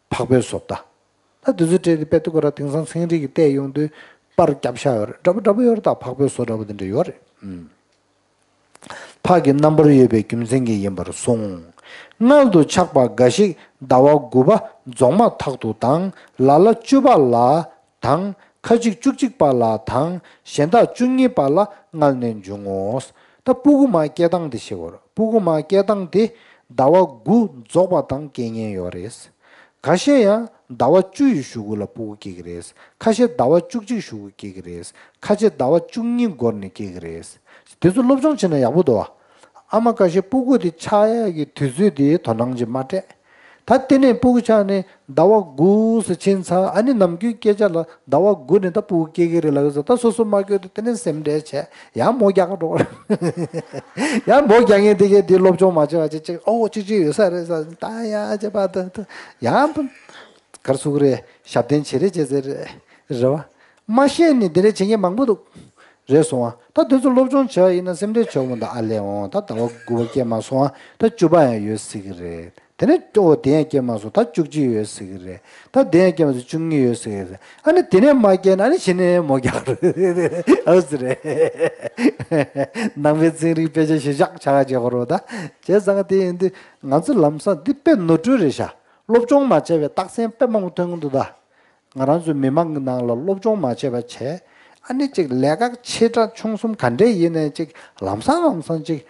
ཕག་པའི་བཟོ་ལྟ། ད་དེ་ཚོ་སྤྲད་དེ་དཔེ་ཐུག་ག་ར། དེང་སང་ཚན་རིག་གི་ལྟས་ཡོང་དུས་པར་རྒྱབ་ཤག་ཡོད་རེད། འདྲ་པོ་འདྲ་པོ་ཡོད་རེད། ད་ཕག་པའི་བཟོ་འདྲ་པོ་དེ་འདྲ་ཡོད་རེད། ཨུམ། ཕག་གི་རྣམ་པར་ཡོད་པའི་རྒྱུ་མཚན་གྱིས་ཡིན་པར་གསུངས། མངལ་དུ་ཆགས་པ་འགའ་ཞིག་ཟླ་བ་དགུ་པ་རྫོགས་མ་ཐག་ཏུ་དང་། ལ་ལ་བཅུ་པ་ལ་དང་། ཁ་ཅིག་བཅུ་གཅིག་པ་ལ་དང་། གཞན་དག་བཅུ་གཉིས་པ་ལ་མངལ་ནད་འབྱུང་ངོ་། ད་སྤུ་གུ་མ་སྐྱེ་སྟངས་དེ་ཤེས་དགོས་རེད། སྤུ་གུ་མ་སྐྱེ་སྟངས་དེ་ཟླ་བ་དགུ་རྫོགས་པ་དང་སྐྱེ་ཉེན་ཡོད་རེད། ཁ་ཤས་ཡང་ཟླ་བ་བཅུ་ཡི་གཞུག་གུ་ལ་སྤུ་གུ་སྐྱེ་གི་རེད། ཁ་ཤས་ཟླ་བ་བཅུ་གཅིག་གཞུག་གུ་སྐྱེ་གི་རེད། ཁ་ཤས་ཟླ་བ་བཅུ་གཉིས་འགོར་ནས་སྐྱེ་གི་རེད། དེ་ཚོ་སློབ་སྦྱོང་བྱས་ན་ཡག་པོ་འདུག་བ། ཨ་མ་ཁ་ཤས་སྤུ་གུ་དེ་ཆགས་ཡག་གི་དུས་ཚོད་དེ་དོ་སྣང་ཅིག་མ་སྤྲད། ད་དེ་ནས་སྤུ་གུ་ཆགས་ནས་ཟླ་བ་དགུ་ཙམ་ཕྱིན་ཚར། ཨ་ནི་ནམ་རྒྱུན་སྐད་ཆ་ལ་ཟླ་བ་དགུ་ནས་ད་སྤུ་གུ་སྐྱེ་གི་རེད་ལབ་ཡོད་ས། ད་སོ་སོ་མ་སྐྱེས་དུས་དེ་ནས་སེམས་ཁྲལ་བྱས་ཡང་མོ་རྒྱག་ག་འགྲོ་གི་རེད། ཡང་མོ་རྒྱག་མཁན་དེ་གས་དེ་སློབ་སྦྱོང་མ་བྱས་པ་ཅིག་ཅིག་ཨོ་ཅིག་ཅིག་ཡོད་ས་རེད་ས། ད་ཡ་བྱས་པ་ད་ད་ཡང་ག་རེ་ཟེར་གི་རེད། ཞབས་བརྟན་བྱེད་རེས་བྱེད་ཟེར་རེད་བ། མ་ཤེས་ནི་དེ་འདྲ་བྱེད་མཁན་མང་པོ་འདུག་རེད་སོང་བ། ད་དེ་ཚོ་སློབ་སྦྱོང་བྱས་པ་ཡིན་ན་སེམས་ཁྲལ་བྱེད་འོང་། ད་ཨ་ལས་འོང་ད་ཟླ་བ་དགུ་པ་སྐྱེས་མ་སོང་བ། ད་བཅུ་པ་ཡང་ཡོད་སྲིད་ཀྱི་རེད། དེ་ནས་ཨོ་དེ་ཡང་སྐྱེས་མ་སོང་ད་བཅུ་གཅིག་ཡོད་སྲིད་ཀྱི་རེད། ད་དེ་ཡང་སྐྱེས་མ་སོང་བཅུ་གཉིས་ཡོད་སྲིད་ཀྱི་རེད། ཨ་ནི་དེ་ནས་མ་སྐྱེས་ན་ཨ་ནི་གཞི་ནས་མོ་རྒྱག་རེད། ཨོ་ཙི་རེད། ནང་པའི་ཚན་རིག་དཔེ་ཆ་ཞིབ་ཆ་ཆགས་བྱེད་དགོས་རེད། ད་བྱས་ཙང་དེ་ཡིན་དུས་ང་ཚོ་ལམ་སང་འདི་དཔེ་ནོར་འཁྲུལ་རེད་ཤག་སློབ་སྦྱོང་མ་བྱས་པའི་རྟགས་མཚན་དཔེ་མང་པོ་ཐོན་གྱི་འདུག་ད། ང་རང་ཚོའི་མི་མང་གི་ནང་ལ་སློབ་སྦྱོང་མ་བྱས་པ་བྱས། ཨ་ནི་ཅིག་ལས་ཀ་ཆེ་ཕྲ་ཆུང་གསུམ་ག་འདྲས་ཡིན་ནའི་ཅིག་ལམ་སང་ལམ་སང་ཅིག་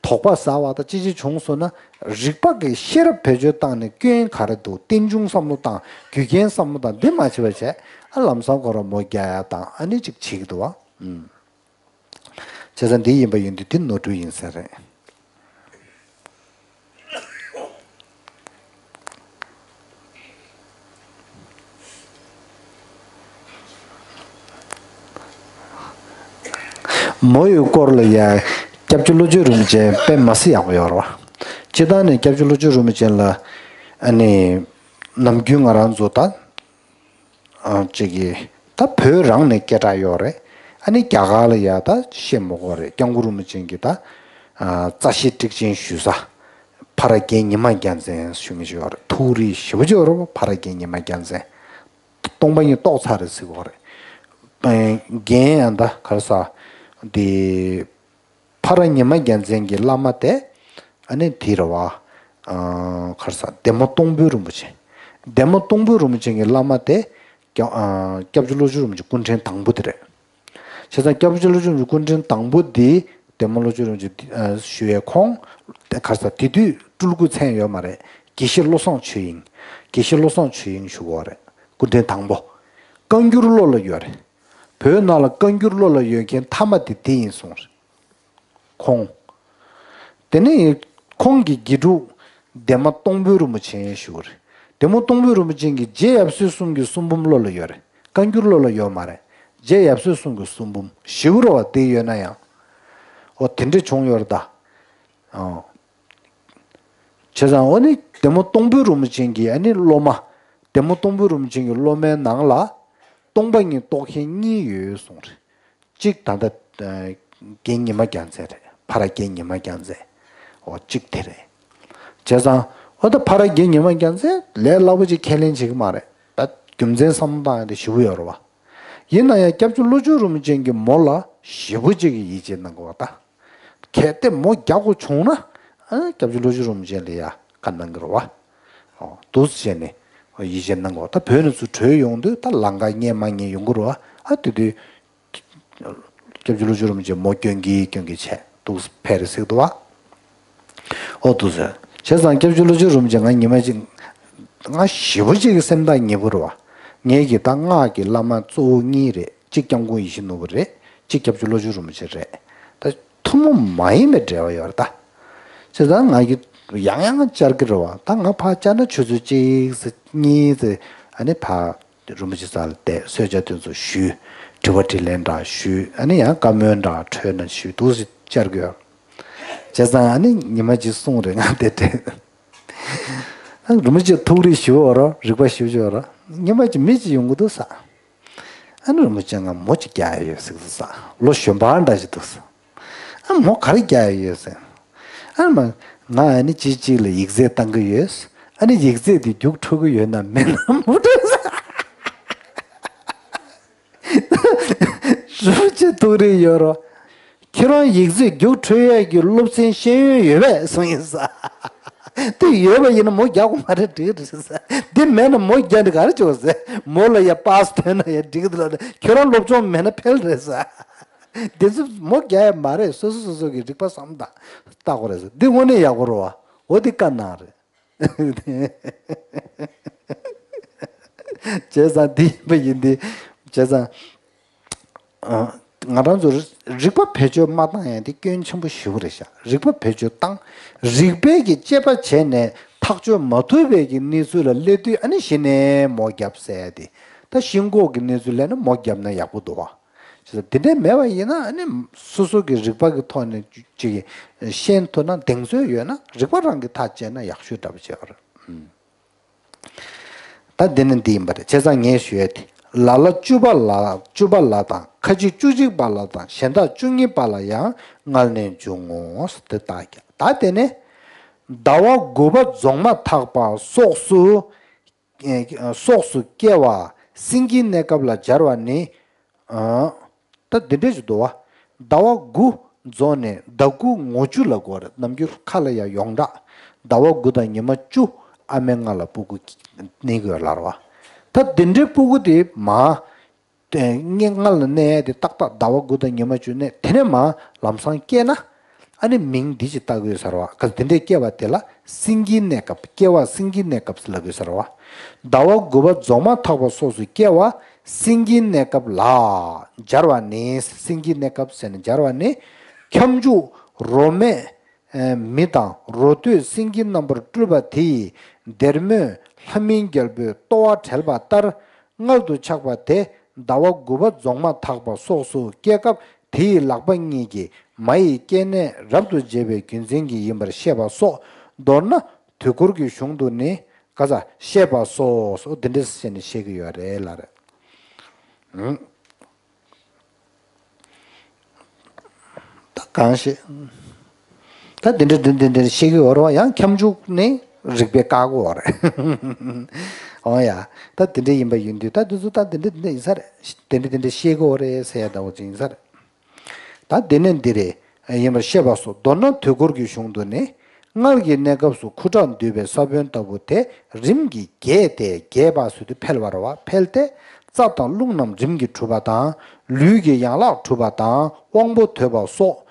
དོགས་པ་ཟ་བ་དང་ཅི་ཅི་བྱུང་སོང་ན། རིག་པ་གི་ཤེས་རབ་བེད་སྤྱོད་བཏང་ནས་སྐྱོན་ག་རེ་འདུག་རྟེན་འབྱུང་བསམ་བློ་བཏང་རྒྱུ་རྐྱེན་བསམ་བློ་བཏང་འདི་མ་བྱས་པ་བྱས། ཨ་ལམ་སང་ཁོ་རང་མོ་རྒྱག་ཡ་བཏང་ཨ་ནི་ཅིག་བྱེད་ཀྱི་འདུག་བ། ཨུམ། བྱས་ཙང་འདི་ཡིན་པ་ཡིན་དུས་འདི་ནོར་འཁྲུལ་ཡིན་ས་རེད། མོ་ཡི་སྐོར་ལ་ཡ་སྐྱབས་རྗེ་བློ་ཆོས་རིན་པོ་ཆེ་དཔེ་མ་སྲིད་ཡག་པོ་ཡོད་རེད་བ། སྤྱིར་བཏང་ནས་སྐྱབས་རྗེ་བློ་ཆོས་རིན་པོ་ཆེ་ལ་ཨ་ནི་ནམ་རྒྱུན་ང་རང་ཚོ་ད། ཨ་ཅིག་གིས་ད་བོད་རང་ནས་སྐད་གྲགས་ཡོད་རེད། ཨ་ནི་རྒྱ་གར་ལ་ཡ་ད་བཤད་མི་དགོས་རེད། སྐྱབས་མགོན་རིན་པོ་ཆེ་གི་ད་ཨ་རྩ་ཤེ་ཊཱིཀ་ཆེན་ཞུ་ས་ཕ་ར་རྒན་ཉི་མ་རྒྱལ་མཚན་ཞུ་མཁན་ཞིག་ཡོད་རེད། ཐུགས་རིག་ཞེ་པོ་ཅིག་ཡོད་རེད་པ། ཕ་ར་རྒན་ཉི་མ་རྒྱལ་མཚན་སྟོང་པ་ཉིད་རྟོགས་ཚར་རེད་ཟེར་གྱི་ཡོད་རེད། རྒན་ཡང་ད་ག་རེ་ཟ་དེ། ཕ་ར་ཉི་མ་རྒྱལ་མཚན་གྱི་བླ་མ་དེ་ཨ་ནི་དེ་རེད་བ། ཨ་ག་རེ་ཟ་བདེ་མོ་སྟོང་དཔོན་རིན་པོ་ཆེ། བདེ་མོ་སྟོང་དཔོན་རིན་པོ་ཆེ་གི་བླ་མ་དེ་སྐྱབས་ཨ་སྐྱབས་རྗེ་བློ་ཆོས་རིན་པོ་ཆེ་སྐུ་ཕྲེང་དང་པོ་དེ་རེད། བྱས་ཙང་སྐྱབས་རྗེ་བློ་ཆོས་རིན་པོ་ཆེ་སྐུ་ཕྲེང་དང་པོ་དེ་བདེ་མོ་བློ་ཆོས་རིན་པོ་ཆེ་ཨ་ཞུ་ཡས་ཁོང་ག་རེ་ཟ་དེ་དུས་སྤྲུལ་སྐུ་མཚན་ཡོད་མ་རེད། དགེ་བཤེས་བློ་བཟང་ཆོས་དབྱིངས། དགེ་བཤེས་བློ་བཟང་ཆོས་དབྱིངས་ཞུ་གི་ཡོད་རེད། སྐུ་ཕྲེང་དང་པོ། བཀའ་འགྱུར་བློ་ལ་ཡོད་རེད། བོད་ནང་ལ་བཀའ་འགྱུར་བློ་ལ་ཡོད་མཁན་མཐའ་མ་དེ་དེ་ཡིན་གསུངས་རེད། ཁོང་། དེ་ནས་ཁོང་གི་དགེ་ཕྲུག་བདེ་མོ་སྟོང་དཔོན་རིན་པོ་ཆེ་ཞུ་གི་རེད། བདེ་མོ་སྟོང་དཔོན་རིན་པོ་ཆེ་གི་རྗེ་ཡབ་སྲས་གསུམ་གྱི་གསུང་འབུམ་བློ་ལ་ཡོད་རེད། བཀའ་འགྱུར་བློ་ལ་ཡོད་མ་རེད། རྗེ་ཡབ་སྲས་གསུམ་གྱི་གསུང་འབུམ་ཞེ་པོ་རེད་བ། དེ་ཡོད་ན་ཡང་། འོ་དེ་འདྲ་བྱུང་ཡོད་རེད་ད། ཨོ། བྱས་ཙང་འོ་ནི་བདེ་མོ་སྟོང་དཔོན་རིན་པོ་ཆེ་གི་ཨ་ནི་སློབ་མ། བདེ་མོ་སྟོང་དཔོན་རིན་པོ་ཆེ་གི་སློབ་མའི་ནང་ལ་སྟོང་པ་ཉིད་རྟོགས་མཁན་གཉིས་ཡོད་གསུངས་རེད། གཅིག་ད་ལྟ་ཨ་རྒན་ཉི་མ་རྒྱལ་མཚན་རེད། ཕ་ར་རྒན་ཉི་མ་རྒྱལ་མཚན། འོ་གཅིག་དེ་རེད། བྱས་ཙང་འོ་ད་ཕ་ར་རྒན་ཉི་མ་རྒྱལ་མཚན་ལས་སླ་པོ་ཅིག་ཁས་ལེན་བྱེད་ཀྱི་མ་རེད། ད་རྒྱུ་མཚན་བསམ་བློ་བཏང་ཡ་དེ་ཞེ་པོ་ཡོད་རེད་བ། ཡིན་ན་ཡང་སྐྱབས་རྗེ་བློ་ཆོས་རིན་པོ་ཆེ་གི་མོ་ལ་ཞེ་པོ་ཅིག་གི་ཡིད་ཆེས་གནང་གི་བ་ད། གལ་ཏེ་མོ་རྒྱག་དགོས་བྱུང་ན། ཨ་སྐྱབས་རྗེ་བློ་ཆོས་རིན་པོ་ཆེ་ལ་ཡ་བཀའ་གནང་གི་རེད་བ། ཨོ་འདུག་སེ་བྱས་ནས་ཡིད་ཆེས་གནང་གི་བ། ད་བོད་ནས་ཚུར་བྲོས་ཡོང་དུས་ད་ལམ་ཁ་རྙེད་མ་རྙེད་ཡོང་གི་རེད་བ། ཨ་དེ་དུས་སྐྱབས་རྗེ་བློ་ཆོས་རིན་པོ་ཆེ་མོ་སྐྱོན་གྱིས་སྐྱོན་གྱིས་བྱས་འདུག་སེ་ཕེབས་རེད་ཟེར་གི་འདུག་བ། ཨོ་འདུག་སེ་བྱས་ཙང་སྐྱབས་རྗེ་བློ་ཆོས་རིན་པོ་ཆེ་ང་ཉི་མ་གཅིག་ང་ཞེ་པོ་ཅིག་གི་སེམས་ཐག་ཉེ་པོ་རེད་བ། ངེད་ཀྱི་ད་སྔགས་ཀྱི་བླ་མ་གཙོ་བོ་གཉིས་རེད། གཅིག་སྐྱབས་མགོན་ཡིད་བཞིན་ནོར་བུ་རེད། གཅིག་སྐྱབས་རྗེ་བློ་ཆོས་རིན་པོ་ཆེ་རེད། ད་ཐུན་མོང་མ་ཡིན་པའི་འབྲེལ་བ་ཡོད་རེད་ད། བྱས་ཙང་ང་གི་ཡང་ཡང་བཅར་གི་རེད་བ། ད་ང་ཕར་བཅར་ན་ཆུ་ཚོད་གཅིག་ཙམ་གཉིས་ཙམ་ཨ་ནི་ཕར་རིན་པོ་ཆེ་རྩ་ལ་བསྡད་གསོལ་ཇ་དེ་ཚོ་ཞུས། དྲི་བ་དྲིས་ལན་འདྲ་ཞུས། ཨ་ནི་ཡང་བཀའ་མོལ་འདྲ་འཕྲོད་ན་ཞུས་འདུག་སེ་བཅར་གི་ཡོད། བྱས་ཙང་ཨ་ནི་ཉི་མ་གཅིག་གསུངས་རེད། ང་དེ་དྲན། ཨ་རིན་པོ་ཆེ་ཐུགས་རིག་ཞེ་པོ་ཡོད་རེད། རིག་པ་ཞེ་པོ་ཅིག་ཡོད་རེད། ཉི་མ་གཅིག་མི་གཅིག་ཡོང་གི་འདུག་ཟེར། ཨ་ནི་རིན་པོ་ཆེ་ང་མོ་གཅིག་རྒྱག་ཡ་ཡོད་ཟེར་གི་འདུག་ཟེར། ལོ་གཞོན་པ་འདྲ་ཞིག་འདུག་ཟེར། ཨ་མོ་ག་རེ་རྒྱག་ཡ་ཡོད་ཟེར། ཨ་མ་ང་ཨ་ནི་གཅིག་གཅིག་ལ་ཡིག་ཚད་བཏང་གི་ཡོད། ཨ་ནི་ཡིག་ཚད་དེ་རྒྱུགས་འཕྲོད་གི་ཡོད་ན་མེད་ན་མོ་འདྲ་ཟེར། རིན་པོ་ཆེ་ཐུགས་རིག་ཡོད་རེད། ཁྱེད་རང་ཡིག་ཚད་རྒྱུགས་འཕྲོད་ཡས་ཀྱི་སློབ་ཚན་ཤེས་ཡོན་ཡོད་པས་གསུངས་ཡིན་ཟེར། དེ་ཡོད་པ་ཡིན་ན་མོ་རྒྱག་དགོས་མ་རེད། འགྲིག་རེད་ཟེར། འདི་མེད་ན་མོ་རྒྱག་འདི་ག་རེ་བྱེད་དགོས་ཟེར། མོ་ལ་ཡ་པཱ་སི་ཐོན་ན་ཡ་འགྲིག་གི་འདུག་ལ། ཁྱེད་རང་སློབ་སྦྱོང་མེད་ན་ཕེལ་རེད་ཟེར། འདི་ཚོ་མོ་རྒྱག་ཡ་མ་རེད། སོ་སོ་སོ་སོ་གི་རིག་པ་བསམ་དང་བལྟ་དགོས་རེད་ཟེར། འདི་དངོས་གནས་ཡག་པོ་རེད་བ། འོ་འདི་བཀའ་གནང་རེད། བྱས་ཙང་འདི་ཡིན་པ་ཡིན་ཏེ། བྱས་ཙང་། ཨ། ང་རང་ཚོ་རིག་པ་བེད་སྤྱོད་མ་བཏང་ཡང་དེ་སྐྱོན་ཆེན་པོ་ཞེ་པོ་རེད་ཤག་རིག་པ་བེད་སྤྱོད་བཏང་། རིག་པའི་གི་དཔྱད་པ་བྱས་ནས་ཐག་གཅོད་མ་ཐུབ་པའི་གི་གནས་ཚུལ་ལ་སླེབས་དུས་ཨ་ནི་གཞི་ནས་མོ་བརྒྱབ་ཟེར་ཡ་དེ། ད་ཤིན་ལྐོག་གི་གནས་ཚུལ་ལ་ནི་མོ་བརྒྱབ་ན་ཡག་པོ་འདུག་བ། བྱས་ཙང་དེ་འདྲས་མེད་པ་ཡིན་ན་ཨ་ནི་སོ་སོ་གི་རིག་པ་གི་ཐོག་ནས་ཅིག་ཤེས་ཐུབ་ན་གདེང་ཚོད་ཡོད་ན་རིག་པ་རང་གི་ཐག་བཅད་ན་ཡག་ཤོས་འདྲ་པོ་བྱས་པ་རེད། ད་འདི་ནི་འདི་ཡིན་པ་རེད། བྱས་ཙང་ངས་ཞུ་ཡ་དེ། ལ་ལ་བཅུ་པ་ལ་བཅུ་པ་ལ་དང་ཁ་ཅིག་བཅུ་གཅིག་པ་ལ་དང་གཞན་དག་བཅུ་གཉིས་པ་ལ་ཡང་མངལ་གནས་འབྱུང་ངོ་། དེ་ལྟར་ཀྱང་ད་དེ་ནས་ཟླ་བ་དགུ་པ་རྫོགས་མ་ཐག་པ་སོགས་སུ། སོགས་སུ་སྐྱེ་བ་སེང་གེའི་གནས་སྐབས་ལ་སྦྱར་བ་ནི། ཨ། ད་འདི་འདྲས་ཞིག་འདུག་བ། ཟླ་བ་དགུ་རྫོགས་ནས་ཟླ་དགུ་ངོ་བཅུ་ལ་གོ་རེད། ནམ་རྒྱུན་ཁ་ལ་ཡང་ཡོངས་གྲགས་ཟླ་བ་དགུ་དང་ཉི་མ་བཅུ་ཨ་མའི་མངལ་ལ་སྤུ་གུ་གནས་ཀྱི་ཡོད་ལབ་རེད་བ། ད་འདི་འདྲའི་སྤུ་གུ་དེ་མ། དེ་ངའི་མངལ་ལ་གནས་ཡ་དེ་ཏག་ཏག་ཟླ་བ་དགུ་དང་ཉི་མ་བཅུ་གནས་དེ་ནས་མ་ལམ་སང་སྐྱེས་ན། ཨ་ནི་མིང་འདི་ཅིག་བཏགས་དགོས་ཟེར་བ། ག་དེ་འདྲའི་སྐྱེ་བ་དེ་ལ་སེང་གེའི་གནས་སྐབས། སྐྱེ་བ་སེང་གེའི་གནས་སྐབས་ལབ་དགོས་ཟེར་བ། ཟླ་བ་དགུ་པ་རྫོགས་མ་ཐག་པ་སོགས་སུ་སྐྱེ་བ་སེང་གེའི་གནས་སྐབས་ལ་སྦྱར་བ་ནི། སེང་གེའི་གནས་སྐབས་ཟེར་ནས་སྦྱར་བ་ནི། ཁྱབ་འཇུག་རོ་སྨད་མི་དང་རོ་སྟོད་སེང་གེ་རྣམ་པར་སྤྲུལ་པ་དེ་ཡི་སྡེར་མོས་ལྷ་མིན་རྒྱལ་པོའི་ལྟོ་བ་བྲེལ་བ་ལྟར། མངལ་དུ་ཆགས་པ་དེ་ཟླ་བ་དགུ་པ་རྫོགས་མ་ཐག་པ་སོགས་སུ་སྐྱེ་སྐབས་དེ་ཡི་ལག་པ་གཉིས་ཀྱིས་མ་ཡི་སྐྱེ་གནས་རབ་ཏུ་འབྱེད་པའི་རྒྱུ་མཚན་གྱིས་ཡིན་པར་བཤད་པ་སོགས། མདོར་ན་དུས་འཁོར་གྱི་གཞུང་དུ་ནི་ག་ས་བཤད་པ་སོགས་སོགས་འདི་འདྲ་ཟེར་ནས་བཤད་ཀྱི་ཡོད་རེད་ལབ་རེད། ད་གང་ཞིག་ད་འདི་འདྲ་འདི་འདི་འདི་ཤེས་ཀྱི་ཡོད་རེད་བ། ཡང་ཁྱབ་འཇུག་ནི་རིག་པའི་བཀའ་བསྒོ་རེད། འོ་ཡ། ད་འདི་འདྲ་ཡིན་པ་ཡིན་དུས་ད་འདི་ཚོ་ད་འདི་འདྲ་འདི་འདྲ་ཡིན་ས་རེད། འདི་འདྲ་འདི་འདྲ་ཤེས་ཀྱི་ཡོད་རེད་ཟེར་ཡ་ད་འོ་ཅིག་ཡིན་ས་རེད། ད་འདི་ནས་འདི་རེད། ཡིན་པར་བཤད་པ་སོགས། མདོར་ན་དུས་འཁོར་གྱི་གཞུང་དུ་ནི། མངལ་གྱི་གནས་སྐབས་སུ་ཁུ་ཁྲག་འདུས་པའི་ས་བོན་ལྟ་བུ་དེ་རིམ་གྱིས་རྒྱས་ཏེ་རྒྱས་པ་ཟེར་དུས་འཕེལ་བ་རེད་བ། འཕེལ་ཏེ་རྩ་དང་རླུང་རྣམས་རིམ་གྱིས་གྲུབ་པ་དང་། ལུས་ཀྱི་ཡན་ལག་གྲུབ་པ་དང་དབང་པོ་དོད་པ་སོགས།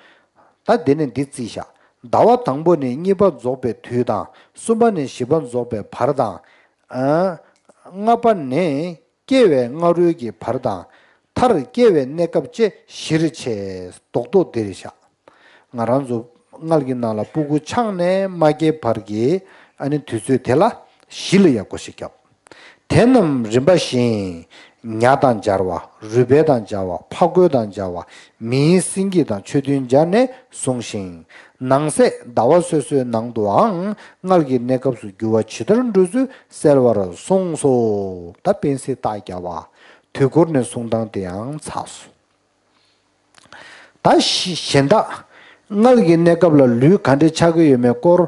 ད་དེ་ནས་འདི་བརྩིས་བཞག་ཟླ་བ་དང་པོ་ནས་གཉིས་པ་རྫོགས་པའི་དུས་དང་། གསུམ་པ་ནས་བཞི་པ་རྫོགས་པའི་བར་དང་། ཨ། ལྔ་པ་ནས་སྐྱེ་བའི་སྔ་རོལ་གྱི་བར་དང་། མཐར་སྐྱེ་བའི་གནས་སྐབས་བཅས་བཞིར་ཕྱེ། རྡོག་རྡོག་འདིར་བཞག་ང་རང་ཚོ་མངལ་གྱི་ནང་ལ་སྤུ་གུ་ཆགས་ནས་མ་སྐྱེས་བར་གྱི་ཨ་ནི་དུས་ཚོད་དེ་ལ་བཞི་ལ་ཡ་བགོ་བཤའ་བརྒྱབ། དེ་རྣམས་རིམ་པ་བཞིན་ཉ་དང་སྦྱར་བ། རུས་སྦལ་དང་སྦྱར་བ། ཕག་རྒོད་དང་སྦྱར་བ། མིའི་སེང་གེ་དང་ཆོས་མཐུན་སྦྱར་ནས་གསུངས་ཤིང་། ནང་གསེས་ཟླ་བ་སོ་སོའི་ནང་དུའང་མངལ་གྱི་གནས་སྐབས་སུ་འགྱུར་བ་ཇི་ལྟར་འགྲོ་ཚུལ་གསལ་བར་གསུངས་སོ། ད་དཔེ་གསལ་རྟགས་བརྒྱབ་པ། དུས་འཁོར་ནས་གསུང་སྟངས་དེ་ཡང་ཚར་སོང་། ད་གཞན་དག་མངལ་གྱི་གནས་སྐབས་ལ་ལུས་ག་འདྲ་ཆགས་ཀྱི་ཡོད་མེད་སྐོར།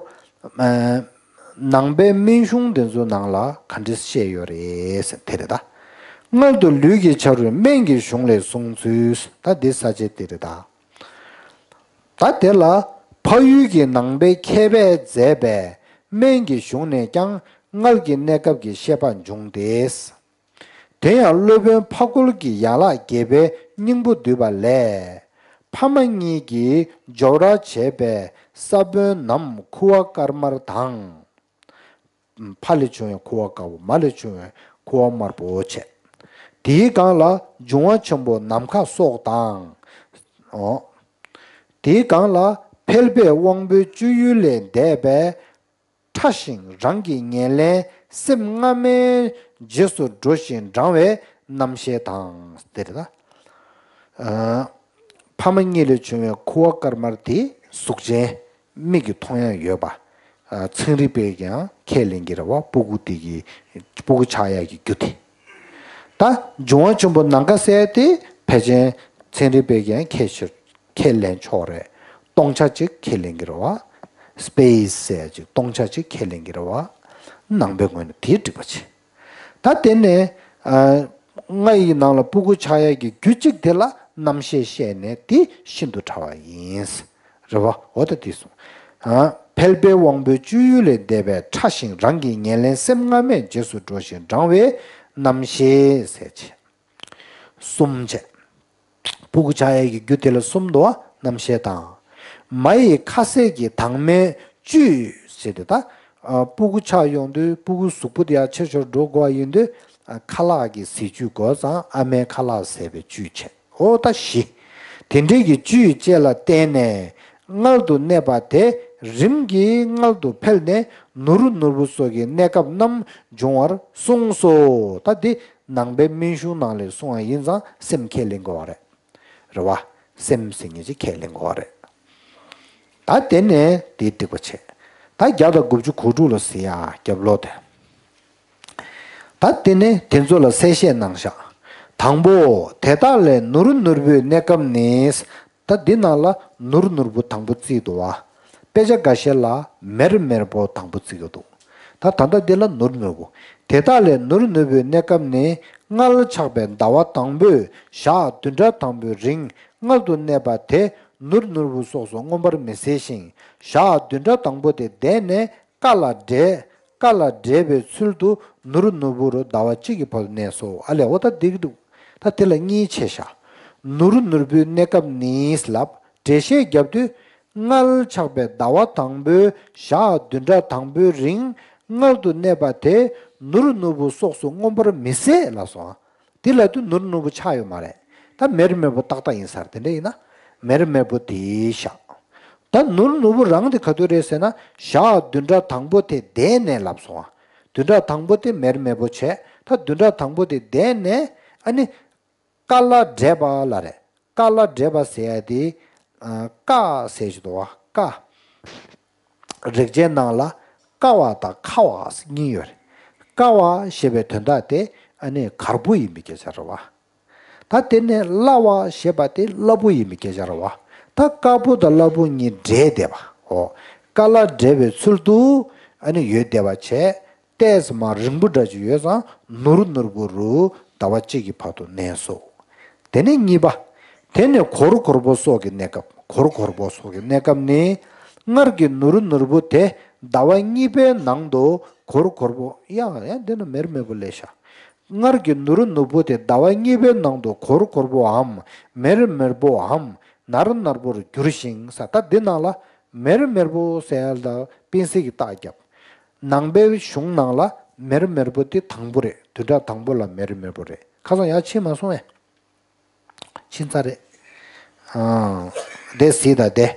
ནང་པའི་སྨན་གཞུང་དེ་ཚོའི་ནང་ལ་ག་འདྲ་བཤད་ཡོད་རེད་ཟེར་དེ་རེད་ད། མངལ་དུ་ལུས་ཀྱི་ཆ་རོས་སྨན་གྱི་གཞུང་ལས་གསུངས་ཚུལ། ད་འདི་ས་བཅད་དེ་རེད་ད། ད་དེ་ལ་འཕགས་ཡུལ་གྱི་ནང་པའི་མཁས་པས་མཛད་པའི་སྨན་གྱི་གཞུང་ནས་ཀྱང་མངལ་གྱི་གནས་སྐབས་ཀྱི་བཤད་པ་འབྱུང་སྟེ། དེ་ཡང་སློབ་དཔོན་འཕགས་སྐོར་གྱི་ཡན་ལག་བརྒྱད་པའི་སྙིང་པོ་བསྡུས་པ་ལས། ཕ་མ་གཉིས་ཀྱིས་སྦྱོར་བ་བྱས་པའི་ས་བོན་ནམ་ཁུ་བ་དཀར་དམར་དང་། ཕ་ལས་བྱུང་བའི་ཁུ་བ་དཀར་པོ། མ་ལས་བྱུང་བའི་ཁུ་བ་དམར་པོ་བྱས། དེའི་སྒང་ལ་འབྱུང་བ་ཆེན་པོ་ནམ་མཁའ་སོགས་དང་། འོ། དེའི་སྒང་ལ་ཕལ་པའི་དབང་པོའི་སྤྱོད་ཡུལ་ལས་འདས་པའི་ཕྲ་ཞིང་རང་གི་ཉེར་ལེན་སེམས་སྔ་མའི་རྗེས་སུ་འགྲོ་ཞིང་འབྲང་བའི་རྣམ་ཤེས་དང་། དེ་རེད་ད། ཨ། ཕ་མ་གཉིས་ལས་བྱུང་བའི་ཁུ་བ་དཀར་དམར་དེ་གཟུགས་ཅན་མིག་གིས་མཐོང་ཡ་ཡོད་པ། ཨ། ཚན་རིག་པས་ཀྱང་ཁས་ལེན་གྱི་རེད་བ། སྤུ་གུ་དེ་གི་སྤུ་གུ་ཆགས་ཡ་གི་རྒྱུ་དེ། ད་འབྱུང་བ་ཆེན་པོ་ནམ་མཁའ་ཟེར་དེ་ཕལ་ཆེར་ཚན་རིག་པས་ཀྱང་ཁས་ཆེ་ཁས་ལེན་ཆོག་རེད། སྟོང་ཆ་གཅིག་ཁས་ལེན་གྱི་རེད་བ། སྤེ་སི་ཟེར་ཅིག་སྟོང་ཆ་གཅིག་ཁས་ལེན་གྱི་རེད་བ། ནང་པའི་ངོས་ནས་དེ་འགྲིག་པ་བྱེད། ད་དེ་ནས་ཨ། མངལ་ཡི་ནང་ལ་སྤུ་གུ་ཆགས་ཡས་ཀྱི་རྒྱུ་གཅིག་དེ་ལ་རྣམ་ཤེས་བཤད་ནས་དེ་ཤིན་ཏུ་ཕྲ་བ་ཡིན། རེད་བ། འོ་ད་དེ་གསུངས། ཨ། ཕལ་པའི་དབང་པོའི་སྤྱོད་ཡུལ་ལས་འདས་པའི་ཕྲ་ཞིང་རང་གི་ཉེར་ལེན་སེམས་སྔ་མས་རྗེས་སུ་འགྲོ་ཞིང་འབྲང་བའི་རྣམ་ཤེས་ཟེར་བྱས། གསུམ་བྱས། སྤུ་གུ་ཆགས་ཡས་ཀྱི་རྒྱུ་དེ་ལ་གསུམ་འདུག་བ། རྣམ་ཤེས་དང་། མ་ཡི་ཁ་ཟས་ཀྱི་དྭངས་མའི་བཅུད་ཟེར་དེ་ད། ཨ། སྤུ་གུ་ཆགས་ཡོང་དུས་སྤུ་གུ་གཟུགས་པོ་དེ་ཡར་ཆེ་ཆེར་འགྲོ་དགོས་པ་ཡིན་དུས། ཨ། ཁ་ལག་གི་ཟས་བཅུད་དགོས་ཙང་ཨ་མའི་ཁ་ལག་ཟས་པའི་བཅུད་བྱས། འོ་ད་བཞི། དེ་འདྲའི་གི་བཅུད་བཅས་ལ་བརྟེན་ནས་མངལ་དུ་གནས་པ་དེ་རིམ་གྱིས་མངལ་དུ་འཕེལ་ནས་ནུ་རུ་ནུར་བུ་སོགས་ཀྱི་གནས་སྐབས་རྣམས་འབྱུང་བར་གསུངས་སོ། ད་འདི་ནང་པའི་སྨན་གཞུང་ནང་ལས་གསུངས་པ་ཡིན་ཙང་སེམས་ཁས་ལེན་དགོས་པ་རེད། རེད་བ། སེམས་ཟེར་མཁན་ཅིག་ཁས་ལེན་དགོས་པ་རེད། ད་དེ་ནས་དེའི་སྡིག་པ་བྱས། ད་བརྒྱ་དང་དགུ་བཅུ་གོ་དྲུག་ལ་གཟིགས་ཡ། རྒྱབ་ལོགས་དེ། ད་དེ་ནས་དེ་ཚོ་ལ་གསལ་བཤད་གནང་བཞག་དང་པོ། དེ་དག་ལས་ནུ་རུ་ནུར་བུའི་གནས་སྐབས་ནི། ད་འདི་ནང་ལ་ནུ་རུ་ནུར་བུ་དང་པོ་བརྩིས་འདུག་བ། དཔེ་ཆ་འགའ་ཤས་ལ་མེ་རི་མེར་པོ་དང་པོ་བརྩི་གི་འདུག་ད་ད་ལྟ་འདི་ལ་ནུ་རུ་ནུར་བུ། དེ་དག་ལས་ནུ་རུ་ནུར་བུའི་གནས་སྐབས་ནི། མངལ་ཆགས་པའི་ཟླ་བ་དང་པོས་ཞག་བདུན་ཕྲག་དང་པོའི་རིང་མངལ་དུ་གནས་པ་དེ་ནུ་རུ་ནུར་བུ་སོགས་སུ་མངོན་པར་མི་གསལ་ཞིང་། ཞག་བདུན་ཕྲག་དང་པོ་དེ་འདས་ནས། ཀ་ལ་འབྲས། ཀ་ལ་འབྲས་པའི་ཚུལ་དུ་ནུ་རུ་ནུར་བུ་རུ་ཟླ་བ་གཅིག་གི་བར་དུ་གནས་སོ། ཨ་ལས་འོ་ད་འགྲིག་གི་འདུག་ད་དེ་ལ་གཉིས་ཕྱེ་བཞག་ནུ་རུ་ནུར་བུའི་གནས་སྐབས་ནི་ལབ་འགྲེལ་བཤད་བརྒྱབ་དུས། མངལ་ཆགས་པའི་ཟླ་བ་དང་པོའི་ཞག་བདུན་ཕྲག་དང་པོའི་རིང་མངལ་དུ་གནས་པ་དེ་ནུ་རུ་ནུར་བུ་སོགས་སུ་མངོན་པར་མི་གསལ་ལབ་སོང་། དེ་ལབ་དུས་ནུ་རུ་ནུར་བུ་ཆགས་ཡོད་མ་རེད། ད་མེ་རི་མེར་པོ་ཏག་ཏག་ཡིན་ས་རེད། དེ་འདྲ་ཡིན་ན་མེ་རི་མེར་པོ་དེ་བཞག་ད་ནུ་རུ་ནུར་བུ་རང་དེ་ག་དུས་རེད་ཟེར་ན། ཞག་བདུན་ཕྲག་དང་པོ་དེ་འདས་ནས་ལབ་སོང་ང་། བདུན་ཕྲག་དང་པོ་དེ་མེ་རི་མེར་པོ་བྱས། ད་བདུན་ཕྲག་དང་པོ་དེ་འདས་ནས་ཨ་ནི། ཀ་ལ་འབྲས་པ་ལ་རེད། ཀ་ལ་འབྲས་པ་ཟེར་ཡ་དེ། ཀ་ཟེར་གྱི་འདུག་བ། ཀ་རིག་བྱེད་ནང་ལ་ཀ་བ་དང་ཁ་བ་གཉིས་ཡོད་རེད། ཀ་བ་ཞེས་པའི་དོན་དག་དེ་ཨ་ནི་གར་པོ་ཡིན་པའི་སྐད་ཆ་རེད་བ། ད་དེ་ནས་གླ་བ་ཞེས་པ་དེ་སླ་པོ་ཡིན་པའི་སྐད་ཆ་རེད་བ། ད་དཀར་པོ་དང་སླ་པོ་གཉིས་འདྲེས་བསྡད་པ། འོ། ཀ་ལ་འབྲས་པའི་ཚུལ་དུ་ཨ་ནི་ཡོད་བསྡད་པ་བྱས། ཏོག་ཙམ་རིང་པོ་འདྲ་ཅིག་ཡོད་ཙང་ནུ་རུ་ནུར་བུ་རུ་ཟླ་བ་གཅིག་གི་བར་དུ་གནས་སོ། དེ་ནས་གཉིས་པ། དེ་ནས་གོར་གོར་པོ་སོགས་ཀྱི་གནས་སྐབས། གོར་གོར་པོ་སོགས་ཀྱི་གནས་སྐབས་ནི། མངལ་གྱི་ནུ་རུ་ནུར་བུ་དེ་ཟླ་བ་གཉིས་པའི་ནང་དུ་གོར་གོར་པོ། ཡང་ཡང་འདི་ན་མེ་རི་མེར་པོ་ལས་ཤ། མངལ་གྱི་ནུ་རུ་ནུར་བུ་དེ་ཟླ་བ་གཉིས་པའི་ནང་དུ་གོར་གོར་པོའམ་མེ་རི་མེར་པོའམ་ནར་ནར་པོར་འགྱུར་ཞིང་ས། ད་འདི་ནང་ལ་མེ་རི་མེར་པོ་ཟེར་ཡ་ལ་སྤེན་སྲིད་ཀྱི་རྟགས་བརྒྱབ། ནང་པའི་གཞུང་ནང་ལ་མེ་རི་མེར་པོ་དེ་དང་པོ་རེད། བདུན་ཕྲག་དང་པོ་ལ་མེ་རི་མེར་པོ་རེད། ཁ་སང་ཡར་ཕྱིན་མ་སོང་ངས། ཕྱིན་ཚར་རེད། ཨང་། དེ་གཟིགས་དང་དེ།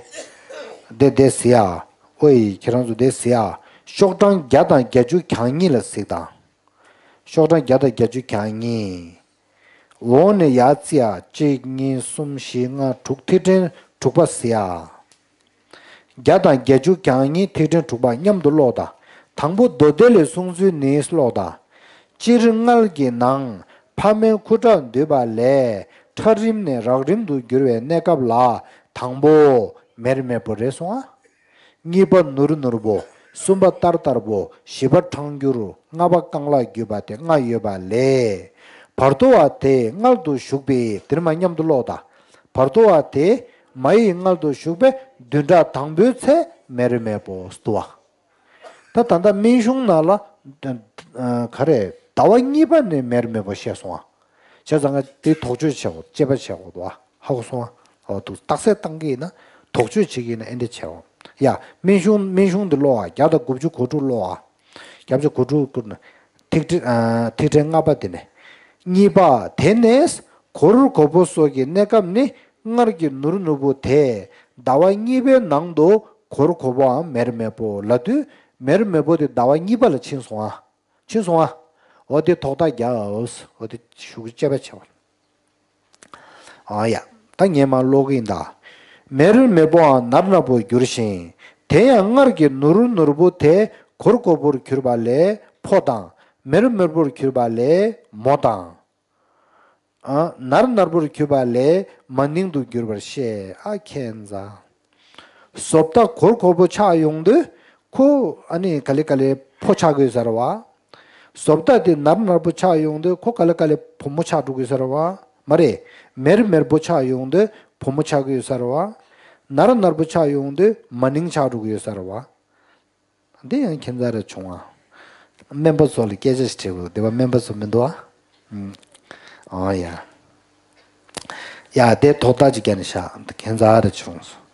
དེ་དེ་གཟིགས་ཨ། ཨོ་ཡི་ཁྱེད་རང་ཚོ་དེ་གཟིགས་ཨ། ཤོག་གྲངས་བརྒྱ་དང་བརྒྱད་ཅུ་གྱ་གཉིས་ལ་གཟིགས་དང་། ཤོག་གྲངས་བརྒྱ་དང་བརྒྱད་ཅུ་གྱ་གཉིས། འོག་ནས་ཡར་བརྩི་ཡ། གཅིག་གཉིས། གསུམ། བཞི། ལྔ། དྲུག་ཐིག་ཕྲེང་དྲུག་པ་གཟིགས་ཡ། བརྒྱ་དང་བརྒྱད་ཅུ་གྱ་གཉིས་ཐིག་ཕྲེང་དྲུག་པ་མཉམ་དུ་ཀློག་དང་། དང་པོ་མདོ་སྡེ་ལས་གསུངས་ཚུལ་ནི་ཀློག་དང་། སྤྱིར་མངལ་གྱི་ནང་ཕ་མའི་ཁུ་ཁྲག་འདུས་པ་ལས་ཁྲག་རིམས་ནས་རགས་རིམ་དུ་འགྱུར་བའི་གནས་སྐབས་ལ་དང་པོ་མེ་རི་མེར་པོ་རེད་གསུང་ཨ། གཉིས་པ་ནུ་རུ་ནུར་པོ། གསུམ་པ་ཏར་ཏར་པོ། བཞི་པ་ཁྲག་འགྱུར། ལྔ་པ་རྐང་ལག་བརྒྱུས་པ་དེ་ལྔ་ཡོད་པ་ལས། བར་དོ་བ་དེ་མངལ་དུ་ཞུགས་པའི། དེ་རིང་མ་མཉམ་དུ་ཀློག་དང་། བར་དོ་བ་དེ་མ་ཡི་མངལ་དུ་ཞུགས་པའི་བདུན་ཕྲག་དང་པོའི་ཚེ་མེ་རི་མེར་པོ་འདུག་བ། ད་ད་ལྟ་སྨན་གཞུང་ནང་ལ། ག་རེ། ཟླ་བ་གཉིས་པ་ནས་མེ་རི་མེར་པོ་བཤད་སོང་ཨ། བྱས་ཙང་ང་དེ་དོགས་གཅོད་བྱེད་དགོས། དཔྱད་པ་བྱེད་དགོས་འདུག་ཨ། ཧ་གོ་སོང་ཨ། འོ་འདུག་རྟགས་གསལ་བཏང་གི་ཡིན་ན། དོགས་གཅོད་བྱེད་ཀྱི་ཡིན་ན་ཨེ་འདྲ་བྱེད་དགོས། ཡ། སྨན་གཞུང་སྨན་གཞུང་འདི་ཀློག་ཨ། བརྒྱ་དང་དགུ་བཅུ་གོ་དྲུག་ཀློག་ཨ། བརྒྱ་དང་དགུ་བཅུ་གོ་དྲུག་ཀློག་ན། ཐིག་ཕྲེང་། ཨ། ཐིག་ཕྲེང་ལྔ་པ་དེ་ནས། གཉིས་པ། དེ་ནས་གོར་གོར་པོ་སོགས་ཀྱི་གནས་སྐབས་ནི། མངལ་གྱི་ནུ་རུ་ནུར་པོ་དེ་ཟླ་བ་གཉིས་པའི་ནང་དུ་གོར་གོར་པོའམ་མེ་རི་མེར་པོ་ལབ་དུས། མེ་རི་མེར་པོ་དེ་ཟླ་བ་གཉིས་པ་ལ་ཕྱིན་སོང་ཨ། ཕྱིན་སོང་ཨ། འོ་དེ་དོགས་རྟགས་རྒྱག་འོ་དེ་ཞུ་གི་དཔྱད་པ་བྱེད་པ། ཨ་ཡ། ད་ངས་མར་ཀློག་གི་ཡིན་ད། མེ་རི་མེར་པོའམ་ནར་ནར་པོར་འགྱུར་ཞིང་། དེ་ཡང་མངལ་གྱི་ནུ་རུ་ནུར་པོ་དེ་གོར་གོར་པོར་གྱུར་པ་ལས་ཕོ་དང་། མེ་རི་མེར་པོར་གྱུར་པ་ལས་མོ་དང་། ཨ། ནར་ནར་པོར་གྱུར་པ་ལས་མ་ནིང་དུ་འགྱུར་བར་བཤད། ཨ་ཁྱད་མཚར། བཟོ་ལྟ་གོར་གོར་པོ་ཆགས་ཡོང་དུས་ཁོ་ཨ་ནི་ག་ལེ་ག་ལེ་ཕོ་ཆགས་དགོས་ས་རེད་བ། བཟོ་ལྟ་དེ་ནར་ནར་པོ་ཆགས་ཡོང་དུས་ཁོ་ག་ལེ་ག་ལེ་བུ་མོ་ཆགས་འགྲོ་དགོས་ས་རེད་བ། མ་རེད། མེ་རི་མེར་པོ་ཆགས་ཡོང་དུས་བུ་མོ་ཆགས་དགོས་ས་རེད་བ། ནར་ནར་པོ་ཆགས་ཡོང་དུས་མ་ནིང་ཆགས་འགྲོ་དགོས་ས་རེད་བ། འདི་ཡང་ཁྱད་མཚར་རེ་བྱུང་ཨ། སྨན་པ་ཚོ་ལ་སྐད་ཆ་ཞིག་དྲིས་དགོས། འདི་པ་སྨན་པ་ཚོ་མི་འདུག་ཨ། ཨང་། ཨང་ཡ། ཡ་དེ་དོགས་རྟགས་ཅིག་བརྒྱབ་ནས་བཞག་ཁྱད་མཚར་རེ་བྱུང་སོང་།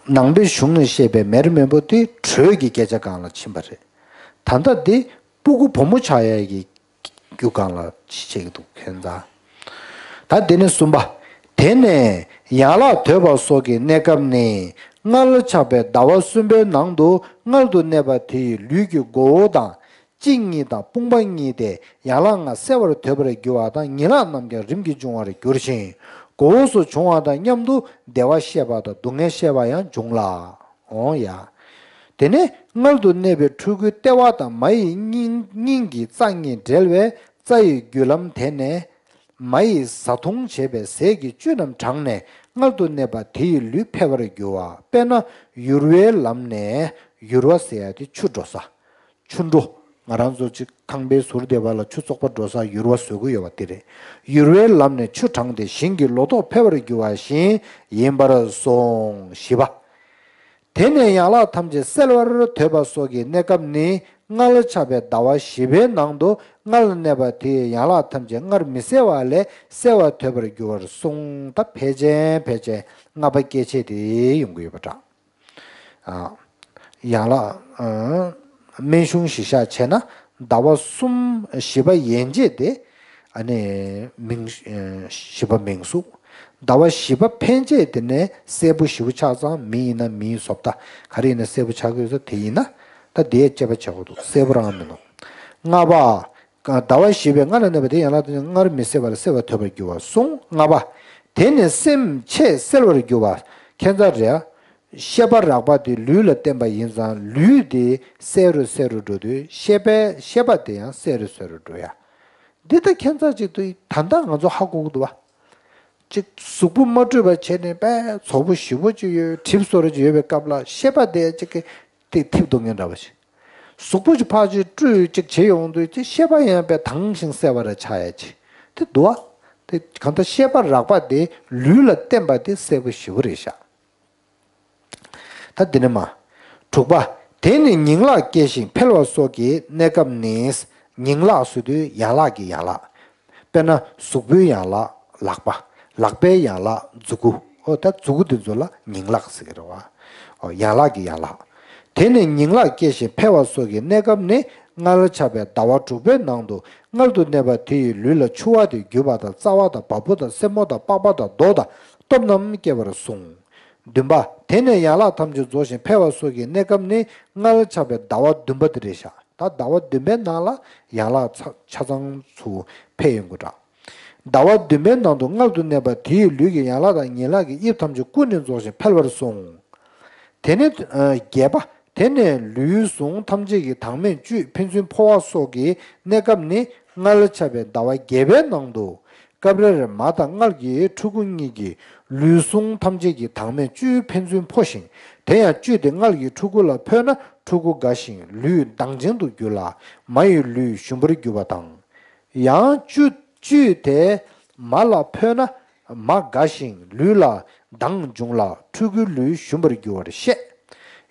ནང་པའི་གཞུང་ནས་བཤད་པའི་མེ་རི་མེར་པོ་དེ་དྲོད་ཀྱི་སྐད་ཆ་སྒང་ལ་ཕྱིན་པ་རེད། ད་ལྟ་འདི་སྤུ་གུ་བུ་མོ་ཆགས་ཡ་གི་རྒྱུ་སྒང་ལ་ཅི་བྱེད་ཀྱི་འདུག་ཁྱད་མཚར། ད་དེ་ནས་གསུམ་པ། དེ་ནས་ཡན་ལག་དོད་པ་སོགས་ཀྱི་གནས་སྐབས་ནི། མངལ་ཆགས་པའི་ཟླ་བ་གསུམ་པའི་ནང་དུ་མངལ་དུ་གནས་པ་དེ་ཡི་ལུས་ཀྱི་མགོ་བོ་དང་། གཅིན་སྙི་དང་དཔུང་པ་གཉིས་ཏེ་ཡན་ལག་ལྔ་གསལ་བར་དོད་པར་འགྱུར་བ་དང་། ཉིང་ལག་རྣམས་ཀྱང་རིམ་གྱིས་འབྱུང་བར་འགྱུར་ཞིང་། མགོ་བོ་སོགས་འབྱུང་བ་དང་མཉམ་དུ་བདེ་བ་ཤེས་པ་དང་སྡུག་བསྔལ་ཤེས་པ་ཡང་འབྱུང་ལ། འོང་ཡ། དེ་ནས་མངལ་དུ་གནས་པའི་ཕྲུ་གུའི་ལྟེ་བ་དང་མ་ཡི་སྙིང་སྙིང་གི་རྩ་གཉིས་འབྲེལ་བའི་རྩ་ཡི་རྒྱུ་ལམ་དེ་ནས། མ་ཡི་བཟའ་བཏུང་བྱེད་པའི་ཟས་ཀྱི་བཅུད་རྣམས་དྲངས་ནས་མངལ་དུ་གནས་པ་དེ་ཡི་ལུས་འཕེལ་བར་འགྱུར་བ། དཔེར་ན་ཡུར་བའི་ལམ་ནས། ཡུར་བ་ཟེར་ཡ་དེ་ཆུ་འགྲོ་ས། ཆུ་འགྲོ། ང་རང་ཚོ་གཅིག་ཁང་པའི་ཟུར་སྡེ་བ་ལ་ཆུ་བཙོག་པ་འགྲོ་ས་ཡུར་བ་བཟོ་གི་ཡོད་པ་དེ་རེད། ཡུར་བའི་ལམ་ནས་ཆུ་དྲངས་ཏེ་ཞིང་གི་ལོ་ཏོག་འཕེལ་བར་འགྱུར་བ་བཞིན་ཡིན་པར་གསུངས། བཞི་པ། དེ་ནས་ཡན་ལག་ཐམས་ཅད་གསལ་བར་དོད་པ་སོགས་ཀྱི་གནས་སྐབས་ནི། མངལ་ཆགས་པའི་ཟླ་བ་བཞི་པའི་ནང་དུ་མངལ་གནས་པ་དེའི་ཡན་ལག་ཐམས་ཅད་སྔར་མི་གསལ་བ་ལས་གསལ་བར་དོད་པར་འགྱུར་བར་གསུངས། ད་ཕལ་ཆེན་ཕལ་ཆེན་ལྔ་པ་སྐྱེ་མཆེད་དེ་ཡོང་གི་ཡོད་པ་འདྲ། ཨ། ཡན་ལག་ཨ། སྨན་གཞུང་གཞིར་བཞག་བྱས་ན་ཟླ་བ་གསུམ་བཞི་པ་ཡན་ཆད་དེ། ཨ་ནི་མིང་ཨ། བཞི་པ་མིང་གཟུགས། ཟླ་བ་བཞི་པ་ཕན་ཆད་དེ་ནས་སྲད་བུ་བཞི་པོ་ཆགས་ཙང་མི་ཡིན་ན་མིའི་བཟོ་ལྟ། ག་རེ་ཡིན་ན་སྲད་བུ་ཆགས་ཀྱི་ཡོད་ས་དེ་ཡིན་ན། ད་དེ་དཔྱད་པ་བྱེད་དགོས་འདུག་སྲད་བུ་རང་མིན་ནོ། ལྔ་པ། ཟླ་བ་བཞི་པའི་སྔ་ལ་གནས་པ་དེ་ཡན་ལག་དེ་སྔར་མི་གསལ་བ་ལས་གསལ་བར་དོད་པར་འགྱུར་བར་གསུངས། ལྔ་པ། དེ་ནས་སེམས་ཆེས་གསལ་བར་འགྱུར་བ། ཁྱད་མཚར་རེད། ཤེས་པ་རགས་པ་དེ་ལུས་ལ་བརྟེན་པ་ཡིན་ཙང་ལུས་དེ་གསལ་རུ་གསལ་རུ་འགྲོ་དུས་ཤེས་པའི་ཤེས་པ་དེ་ཡང་གསལ་རུ་གསལ་རུ་འགྲོ་ཡ། འདི་ལྟ་ཁྱད་མཚར་ཅིག་འདུག་ད་ལྟ་ང་ཚོ་ཧ་གོ་གི་འདུག་བ། ཅིག་གཟུགས་པོ་མ་འཁྲུད་པ་བྱས་ནས་དཔེ་བཙོག་པོ་ཞེ་པོ་ཅིག་ཡོད། གྲིབ་བཟོ་འདྲ་ཅིག་ཡོད་པའི་སྐབས་ལ་ཤེས་པ་དེ་ཅིག་གི་དེ་ཐིབས་འདུག་ངན་འདྲ་བ་ཞིག་གཟུགས་པོ་ཅིག་ཕར་ཅིག་བཀྲུས་ཅིག་བྱེད་ཡོང་དུས་ཅིག་ཤེས་པ་ཡང་དཔེ་དྭངས་ཤིང་གསལ་བ་རེ་ཆགས་ཡ་ཅིག་དེ་འདུག་བ། དེ་གང་ལྟར་ཤེས་པ་རགས་པ་དེ་ལུས་ལ་བརྟེན་པ་དེ་གསལ་པོ་ཞེ་པོ་རེད་ཤག་ད་འདི་ནས་མ། དྲུག་པ། དེ་ནི་ཉིང་ལག་སྐྱེ་ཞིང་འཕེལ་བ་སོགས་ཀྱི་གནས་སྐབས་ནི། ཉིང་ལག་ཟེར་དུས་ཡན་ལག་གི་ཡན་ལག་དཔེར་ན་གཟུགས་པོའི་ཡན་ལག་ལག་པ། ལག་པའི་ཡན་ལག་མཛུ་གུ། ཨོ་ད་མཛུ་གུ་འདི་ཚོ་ལ་ཉིང་ལག་ཟེར་གྱི་རེད་བ། ཨོ་ཡན་ལག་གི་ཡན་ལག་དེ་ནི་ཉིང་ལག་སྐྱེ་ཞིང་འཕེལ་བ་སོགས་ཀྱི་གནས་སྐབས་ནི། མངལ་ཆགས་པའི་ཟླ་བ་དྲུག་པའི་ནང་དུ་མངལ་དུ་གནས་པ་དེ་ཡི་ལུས་ལ་ཆུ་བ་དང་རྒྱུས་པ་དང་རྩ་བ་དང་བ་སྤུ་དང་སེན་མོ་དང་པགས་པ་དང་རྡོ་དང་སྟོབས་རྣམས་སྐྱེ་བར་གསུངས། བདུན་པ། དེ་ནས་ཡན་ལག་ཐམས་ཅད་རྫོགས་ཤིང་འཕེལ་བ་སོགས་ཀྱི་གནས་སྐབས་ནི་མངལ་ཆགས་པའི་ཟླ་བ་བདུན་པ་དེ་རེད་ཤག་ད་ཟླ་བ་བདུན་པའི་ནང་ལ་ཡན་ལག་ཆ་ཆ་ཚང་ཚུར་འཕེལ་ཡོང་གི་འདྲ། ཟླ་བ་བདུན་པའི་ནང་དུ་མངལ་དུ་གནས་པ་དེའི་ལུས་ཀྱི་ཡན་ལག་དང་ཉིང་ལག་གི་དབྱིབས་ཐམས་ཅད་ཀུན་ནས་རྫོགས་ཤིང་འཕེལ་བར་གསུངས། དེ་ནས་ཨ་བརྒྱད་པ། དེ་ནས་ལུས་ཟུངས་ཐམས་ཅད་ཀྱི་དྭངས་མས་བཅུད་ཕན་ཚུན་འཕོ་བ་སོགས་ཀྱི་གནས་སྐབས་ནི་མངལ་ཆགས་པའི་ཟླ་བ་བརྒྱད་པའི་ནང་དུ། སྐབས་རེར་མ་དང་མངལ་གྱི་ཕྲུ་གུ་གཉིས་ཀྱི་ལུས་ཟུངས་ཐམས་ཅད་ཀྱི་དྭངས་མས་བཅུད་ཕན་ཚུན་འཕོ་ཞིང་། དེ་ཡང་བཅུད་དེ་མངལ་གྱི་ཕྲུ་གུ་ལ་ཕོག་ན་ཕྲུ་གུ་འགའ་ཞིང་ལུས་མདངས་ཅན་དུ་འགྱུར་ལ། མ་ཡི་ལུས་ཞུམ་པར་འགྱུར་བ་དང་། ཡང་བཅུད་བཅུད་དེ་མ་ལ་ཕོག་ན་མ་འགའ་ཞིང་ལུས་ལ་མདངས་འབྱུང་ལ་ཕྲུ་གུའི་ལུས་ཞུམ་པར་འགྱུར་བར་བཤད།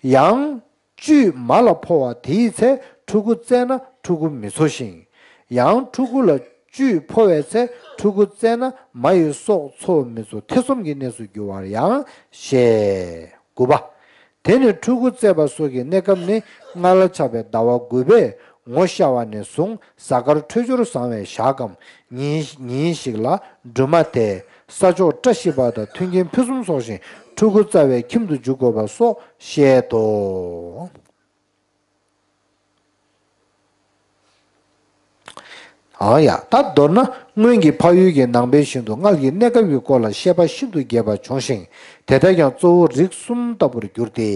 ཡང་། བཅུད་མ་ལ་ཕོག་པ་དེའི་ཚེ་ཕྲུ་གུ་བཙས་ན་ཕྲུ་གུ་མི་འཚོ་ཞིང་། ཡང་ཕྲུ་གུ་ལ་བཅུད་ཕོག་པའི་ཚེ་ཕྲུ་གུ་བཙས་ན་མ་ཡི་སྲོག་འཚོ་མི་འཚོ་ཐེ་ཚོམ་གྱི་གནས་སུ་འགྱུར་བར་ཡང་བཤད། དགུ་པ། དེ་ནི་ཕྲུ་གུ་བཙས་པ་སོགས་ཀྱི་གནས་སྐབས་ནི་མངལ་ཆགས་པའི་ཟླ་བ་དགུ་པའི་ངོ་ཤར་བ་ནས་བཟུང་གཟའ་སྐར་འཕྲོད་སྦྱོར་བཟང་བའི་ཞག་གམ་ཉིན་ཉིན་ཞིག་ལ་སྦྲུམ་མ་དེ་ས་ཕྱོགས་བཀྲ་ཤིས་པ་དང་མཐུན་རྐྱེན་ཕུན་སུམ་ཚོགས་ཤིང་ཕྲུ་གུ་བཙའ་བའི་ཁྱིམ་དུ་འཇུག་དགོས་པ་སོགས་བཤད་དོ། ཨང་ཡ། ད་མདོར་ན་སྔོན་གྱི་འཕགས་ཡུལ་གྱི་ནང་པའི་ཞིང་དུ་མངལ་གྱི་གནས་སྐབས་ཀྱི་སྐོར་ལ་བཤད་པ་ཤིན་ཏུ་རྒྱས་པ་བྱུང་ཞིང་དེ་དག་ཀྱང་གཙོ་བོ་རིགས་གསུམ་ལྟ་བུར་གྱུར་ཏེ།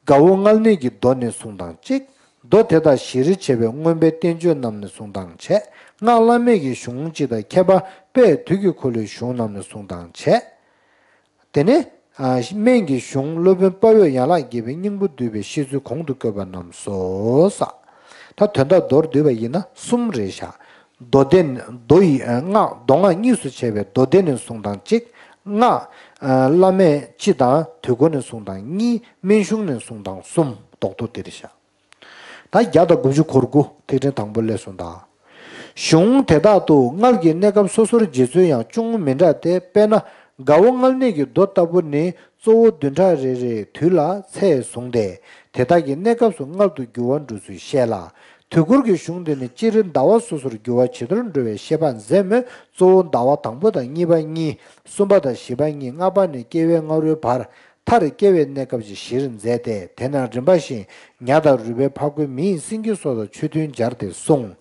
དགའ་བོ་མངལ་གནས་ཀྱི་མདོ་ནས་གསུངས་དང་གཅིག་མདོ་དེ་དག་གཞི་རིལ་བྱེད་པའི་མངོན་པའི་བསྟན་བཅོས་རྣམས་ནས་གསུངས་དང་བྱས། སྔགས་བླ་མེད་ཀྱི་གཞུང་སྤྱི་དང་ཁྱད་པར་དཔལ་དུས་ཀྱི་འཁོར་ལོའི་གཞུང་རྣམས་ནས་གསུངས་དང་བྱས། དེ་ནས་ཨ་སྨན་གྱི་གཞུང་སློབ་དཔོན་དཔའ་བོས་ཡན་ལག་བརྒྱད་པའི་སྙིང་པོ་བསྡུས་པའི་བཤད་ཚུལ་གོང་དུ་བཀོད་པ་རྣམས་སོ། ས། ད་དོན་དག་མདོར་བསྡུས་པ་ཡིན་ན་གསུམ་རེད་བཞག་མདོ་སྡེ་མདོ་ཡི་སྔགས་མདོ་སྔགས་གཉིས་སུ་ཕྱེ་བའི་མདོ་སྡེ་ནས་གསུངས་དང་གཅིག་སྔགས་བླ་མེད་སྤྱི་དང་དུས་འཁོར་ནས་གསུངས་དང་གཉིས་སྨན་གཞུང་ནས་གསུངས་དང་གསུམ་རྡོག་རྡོག་དེ་རེད་བཞག་ད་བརྒྱ་དང་དགུ་བཅུ་གོ་དགུ་ཐིག་ཕྲེང་དང་པོ་ལས་གསུངས་དང་། གཞུང་དེ་དག་ཏུ་མངལ་གྱི་གནས་སྐབས་སོ་སོར་འབྱེད་ཚུལ་ཡང་ཅུང་མི་འདྲ་སྟེ་དཔེར་ན་དགའ་བོ་མངལ་གནས་ཀྱི་མདོ་ལྟ་བུ་ནི་གཙོ་བོ་བདུན་ཕྲག་རེ་རེའི་དུས་ལ་ཚད་བཟུང་སྟེ་དེ་དག་གི་གནས་སྐབས་སུ་མངལ་དུ་འགྱུར་བ་འགྲོ་ཚུལ་བཤད་ལ། དུས་འཁོར་གྱི་གཞུང་འདི་ནི་སྤྱིར་ཟླ་བ་སོ་སོར་འགྱུར་བ་ཇི་ལྟར་འགྲོ་བའི་ཤེས་པ་མཛད་མོད། གཙོ་བོ་ཟླ་བ་དང་པོ་དང་གཉིས་པ་གཉིས། གསུམ་པ་དང་བཞི་པ་གཉིས། ལྔ་པ་ནི་སྐྱེ་བའི་སྔ་རོལ་བར། མཐར་སྐྱེ་བའི་གནས་སྐབས་ཀྱི་གཞིར་མཛད་དེ། དེས་ན་རིམ་པ་བཞིན་ཉ་དང་རུས་པའི་ཕ་རྒོད་མི་ཡི་སེང་གེ་སོགས་དང་ཆོས་མཐུན་སྦྱར་ཏེ་གསུངས།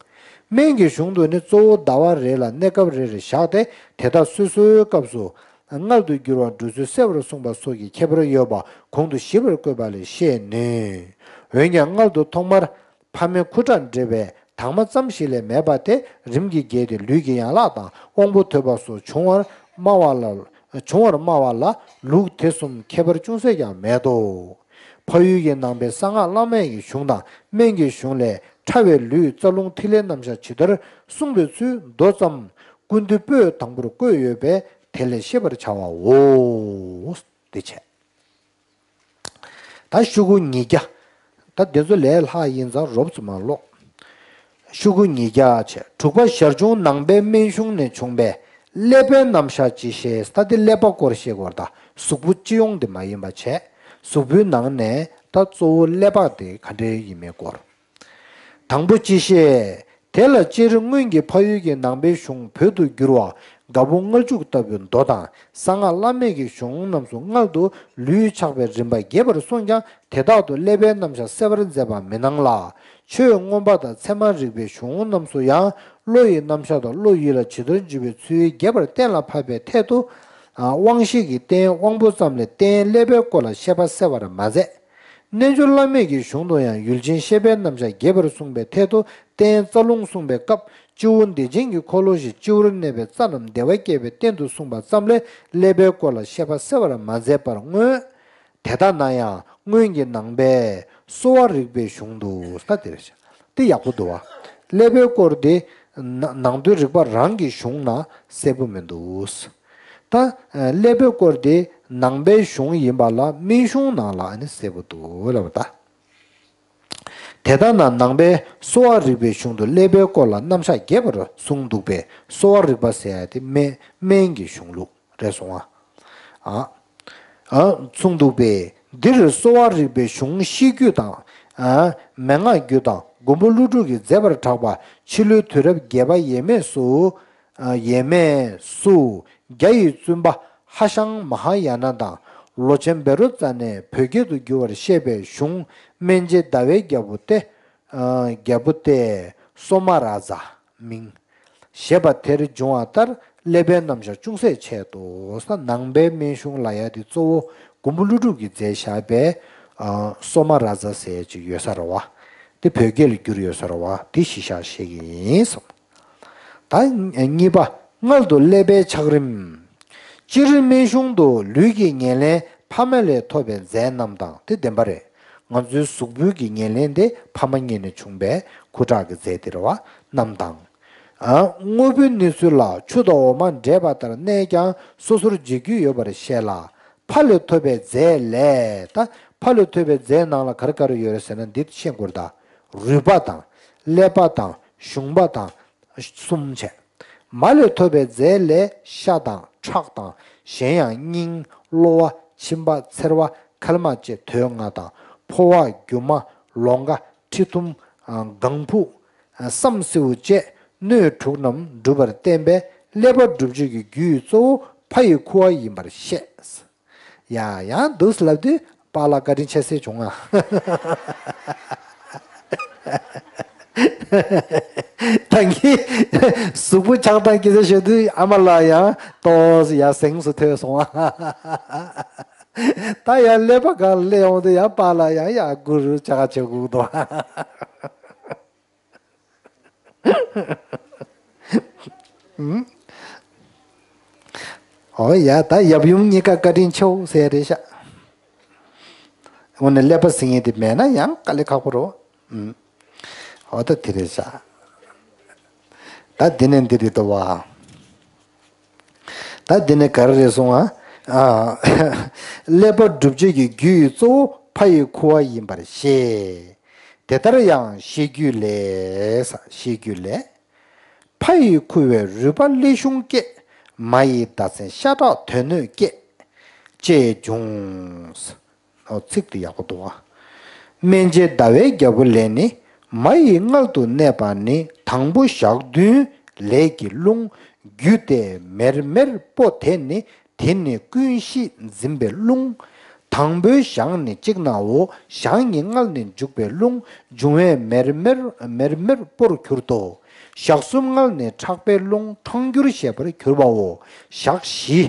སྨན་གྱི་གཞུང་དུ་ནི་གཙོ་བོ་ཟླ་བ་རེ་ལ་གནས་སྐབས་རེ་རེ་བཞག་སྟེ། དེ་དག་སོ་སོའི་སྐབས་སུ་མངལ་དུ་འགྱུར་བ་འགྲོ་ཚུལ་གསལ་བར་གསུངས་པ་སོགས་ཀྱི་ཁྱད་པར་ཡོད་པ་གོང་དུ་ཞིབ་པར་བཀོད་པ་ལས་ཤེས་ནུས། འོན་ཀྱང་མངལ་དུ་ཐོག་མར་ཕ་མའི་ཁུ་ཁྲག་འདྲེས་པའི་དྭངས་མ་ཙམ་ཞིག་ལས་མེད་པ་དེ་རིམ་གྱིས་རྒྱས་ཏེ། ལུས་ཀྱི་ཡན་ལག་དང་དབང་པོ་དོད་པ་སོགས་འབྱུང་བར་སྨྲ་བ་ལ། འབྱུང་བར་སྨྲ་བ་ལ་ལུགས་དེ་གསུམ་ཁྱད་པར་ཅུང་ཟད་ཀྱང་མེད་དོ། འཕགས་ཡུལ་གྱི་ནང་པའི་གསང་སྔགས་བླ་མེད་ཀྱི་གཞུང་དང་སྨན་གྱི་གཞུང་ལས་ཕྲ་བའི་ལུས་རྩ་རླུང་ཐིག་ལེའི་རྣམ་གཞག་ཇི་ལྟར་གསུངས་པའི་ཚུལ་མདོ་ཙམ་ཀུན་བཏུས་པོད་དང་པོར་བཀོད་ཡོད་པས། དེ་ལས་ཤེས་པར་བྱ་བའོ། དེ་བྱས། ད་ཤོག་གུ་ཉིས་བརྒྱ། ད་འདི་ཚོ་ལས་ལྷག་ཡིན་ཙང་རོབ་ཙམ་མར་ཀློག་ཤོག་གུ་ཉིས་བརྒྱ་བྱས། དྲུག་པ་ཞར་བྱུང་ནང་པའི་སྨན་གཞུང་ནས་བྱུང་བའི་ཀླད་པའི་རྣམ་གཞག་ཅིག་བཤད། ད་འདི་ཀླད་པ་སྐོར་བཤད་དགོས་རེད། ད་གཟུགས་པོ་སྤྱི་ཡོངས་དེ་མ་ཡིན་པ་བྱས། གཟུགས་པོའི་ནང་ནས་ད་གཙོ་བོ་ཀླད་པ་དེ་ག་འདྲ་ཡིན་མིན་སྐོར། དང་པོ་སྤྱི་བཤད། དེ་ལ་སྤྱིར་སྔོན་གྱི་འཕགས་ཡུལ་གྱི་ནང་པའི་གཞུང་བོད་དུ་བསྒྱུར་བ་དཀར་པོ་མངལ་འཇུག་ལྟ་བུའི་མདོ་དང་། གསང་སྔགས་བླ་མེད་ཀྱི་གཞུང་རྣམས་སུ་མངལ་དུ་ལུས་ཆགས་པའི་རིམ་པ་རྒྱས་པར་གསུངས་ཀྱང་། དེ་དག་ཏུ་ཀླད་པའི་རྣམ་གཞག་གསལ་བར་མཛད་པ་མི་སྣང་ལ། ཆོས་མངོན་པ་དང་ཚད་མ་རིག་པའི་གཞུང་རྣམས་སུ་ཡང་། བློ་ཡི་རྣམ་གཞག་དང་བློ་ཡུལ་ལ་ཇི་ལྟར་འཇུག་པའི་ཚུལ་རྒྱས་པར་གཏན་ལ་ཕབ་པའི་ཐད་དུ། དབང་ཤེས་ཀྱི་རྟེན་དབང་པོ་ཙམ་ལས་རྟེན་ཀླད་པའི་སྐོར་ལ་བཤད་པ་གསལ་བར་མ་མཛད། རྣལ་འབྱོར་བླ་མེད་ཀྱི་གཞུང་དུ་ཡང་ཡུལ་ཅན་ཤེས་པའི་རྣམ་གཞག་རྒྱས་པར་གསུངས་པའི་ཐད་དུ། རྟེན་རྩ་རླུང་གསུངས་པའི་སྐབས། སྤྱི་བོ་བདེ་ཆེན་གྱི་འཁོར་ལོ་བཞིན་སྤྱི་བོར་གནས་པའི་རྩ་རྣམས་བདེ་བ་སྐྱེད་པའི་རྟེན་དུ་གསུངས་པ་ཙམ་ལས། ཀླད་པའི་སྐོར་ལ་བཤད་པ་གསལ་བར་མ་མཛད་པར་མངོན། དེ་ལྟ་ན་ཡང་སྔོན་གྱི་ནང་པའི་གསོ་བ་རིག་པའི་གཞུང་དུ། ད་དེ་རེད་ཤག་དེ་ཡག་པོ་འདུག་བ། ཀླད་པའི་སྐོར་དེ་ནང་དོན་རིག་པ་རང་གི་གཞུང་ན་གསལ་པོ་མི་འདུག་ད་ཀླད་པའི་སྐོར་དེ་ནང་པའི་གཞུང་ཡིན་པ་ལ་སྨན་གཞུང་ནང་ལ་ཨ་ནི་གསལ་པོ་འདུག་ལབ་པ་ད། དེ་ལྟ་ན་ནང་པའི་གསོ་བ་རིག་པའི་གཞུང་དུ་ཀླད་པའི་སྐོར་ལ་རྣམ་གཞག་རྒྱས་པར་གསུངས་འདུག་པས། གསོ་བ་རིག་པ་ཟེར་ཡ་དེ་སྨན་སྨན་གྱི་གཞུང་ལུགས་རེད་སོང་ཨ། ཨ། ཨ། གསུངས་འདུག་པས། འདིར་གསོ་བ་རིག་པའི་གཞུང་ཤེས་རྒྱུད་དང་། ཨ། མན་ངག་རྒྱུད་དང་མགོན་པོ་ཀླུ་སྒྲུབ་ཀྱིས་མཛད་པར་གྲགས་པ་ཕྱི་ལོའི་དུས་རབས་བརྒྱད་པ་ཡས་མས་སུ། ཡས་མས་སུ་རྒྱ་ཡི་བཙུན་པ་ཧ་ཤང་མ་ཧཱ་ཡ་ན་དང་། ལོ་ཆེན་བཻ་རོ་ཙ་ནས་བོད་སྐད་དུ་བསྒྱུར་བར་བཤད་པའི་གཞུང་སྨན་རྗེ་ཟླ་བའི་རྒྱལ་པོ་སྟེ། རྒྱལ་པོ་སྟེ་སོ་མ་ར་ཛ་མིང་ཞེས་པ་དེར་འབྱུང་བ་ལྟར། ཀླད་པའི་རྣམ་གཞག་ཅུང་ཟད་འཆད་དོ། ནང་པའི་སྨན་གཞུང་ལབ་ཡ་དེ་གཙོ་བོ་མགོན་པོ་ཀླུ་སྒྲུབ་ཀྱིས་མཛད་བཞག་པའི་སོ་མ་ར་ཛ་ཟེར་ཡ་ཅིག་ཡོད་ས་རེད་བ། དེ་བོད་སྐད་ལ་བསྒྱུར་ཡོད་ས་རེད་བ། དེ་གཞི་བཞག་བཤད་ཀྱི་ཡིན་གསུངས། ད་གཉིས་པ། མངལ་དུ་ཀླད་པའི་ཆགས་རིམ། སྤྱིར་སྨན་གཞུང་དུ་ལུས་ཀྱི་ཉེར་ལེན་ཕ་མ་ལས་ཐོབ་པའི་རྫས་རྣམས་དང་། དེ་བདེན་པ་རེད། ང་ཚོའི་གཟུགས་པོའི་གི་ཉེར་ལེན་དེ་ཕ་མ་མངལ་ནས་བྱུང་བའི་ཁུ་ཁྲག་གི་རྫས་དེ་རེད་བ། རྣམས་དང་། ཨ། དངོས་པོའི་གནས་ཚུལ་ལ་ཆུ་དང་འོ་མ་འདྲེས་པ་ལྟར་གནས་ཀྱང་སོ་སོར་འབྱེད་རྒྱུ་ཡོད་པར་བཤད་ལ། ཕ་ལས་ཐོབ་པའི་རྫས་ལས། ད་ཕ་ལས་ཐོབ་པའི་རྫས་ནང་ལ་ག་རེ་ག་རེ་ཡོད་རེད་ཟེར་ན་འདི་ཤེས་དགོས་རེད་ད། རུས་པ་དང་། ཀླད་པ་དང་། གཞུང་པ་དང་། གསུམ་བྱས། མ་ལས་ཐོབ་པའི་རྫས་ལས་ཤ་དང་ཁྲག་དང་། གཞན་ཡང་སྙིང་། གློ་བ། མཆིན་པ། མཚེར་བ། མཁལ་མ་བཅས་དོན་ལྔ་དང་། ཕོ་བ། རྒྱུ་མ། ལོང་ག་མཁྲིས་ཐུམ། ལྒང་ཕུག་བསམ་སེའུ་བཅས་སྣོད་དྲུག་རྣམས་འགྲུབ་པར་བསྟན་པས་ཀླད་པ་སྒྲུབ་བྱེད་ཀྱི་རྒྱུའི་གཙོ་བོ་ཕ་ཡི་ཁུ་བ་ཡིན་པར་བཤད། ཡ་ཡང་འདུག་ལབ་དུས་པཱ་ལགས་བཀའ་དྲིན་ཆེ་ཟེར་བྱུང་ང་། ད་གིན་གཟུགས་པོ་ཆགས་སྟངས་སྐད་ཆ་ཤོད་དུས་ཨ་མ་ལགས་ཡང་ཏོག་ཙམ་ཡ་གཟེངས་སུ་ཐོན་སོང་ང་། ད་ཡང་ཀླད་པ་སྒང་ལ་སླེབས་ཡོང་དུས་ཡང་པཱ་ལགས་ཡང་ཡ་གུ་རུ་ཅག་བྱེད་དགོས་འདུག་ཨོ་ཡ། ད་ཡབ་ཡུམ་གཉིས་ཀ་བཀའ་དྲིན་ཆེའོ་ཟེར་རེད་ཤག་འོ་ན་ཀླད་པ་ཟེར་མཁན་དེ་མེད་ན་ཡང་དཀའ་ལས་ཁག་པོ་རེད། ཨོ་ད་དེ་རེད་ཤག་ད་འདི་ནས་འདི་རེད་དོ་བ། ད་འདི་ནས་ག་རེ་རེད་སོང་ཨ། ཀླད་པ་སྒྲུབ་བྱེད་ཀྱི་རྒྱུ་ཡི་གཙོ་བོ་ཕ་ཡི་ཁུ་བ་ཡིན་པར་བཤད། དེ་ལྟར་ཡང་ཤེས་རྒྱུད་ལས། ཤེས་རྒྱུད་ལས། ཕ་ཡི་ཁུ་བས་རུས་པ་ཀླད་གཞུང་བསྐྱེད། མ་ཡི་ཟླ་མཚན་ཤ་ཁྲག་དོན་སྣོད་བསྐྱེད། ཅེས་འབྱུང་། ཨོ་ཚིག་དེ་ཡག་པོ་འདུག་ཨ། སྨན་རྗེ་ཟླ་བའི་རྒྱལ་པོ་ལས་ནི། མ་ཡི་མངལ་དུ་གནས་པ་ནི། དང་པོ་ཞག་བདུན་ལས་ཀྱི་རླུང་། རྒྱུ་སྟེ་མེར་མེར་པོ་དེ་ནི། དེ་ནི་ཀུན་གཞི་འཛིན་པའི་རླུང་། དང་པོའི་ཞག་ནི་གཅིག་ནའོ། ཞག་གཉིས་མངལ་ནས་འཇུག་པའི་རླུང་། འབྱུང་བས་མེར་མེར་མེར་མེར་པོར་གྱུར་ཏོ། ཞག་གསུམ་མངལ་ནས་ཁྲག་པའི་རླུང་མཐོང་འགྱུར་ཤེས་པར་གྱུར་པའོ། ཞག་བཞི་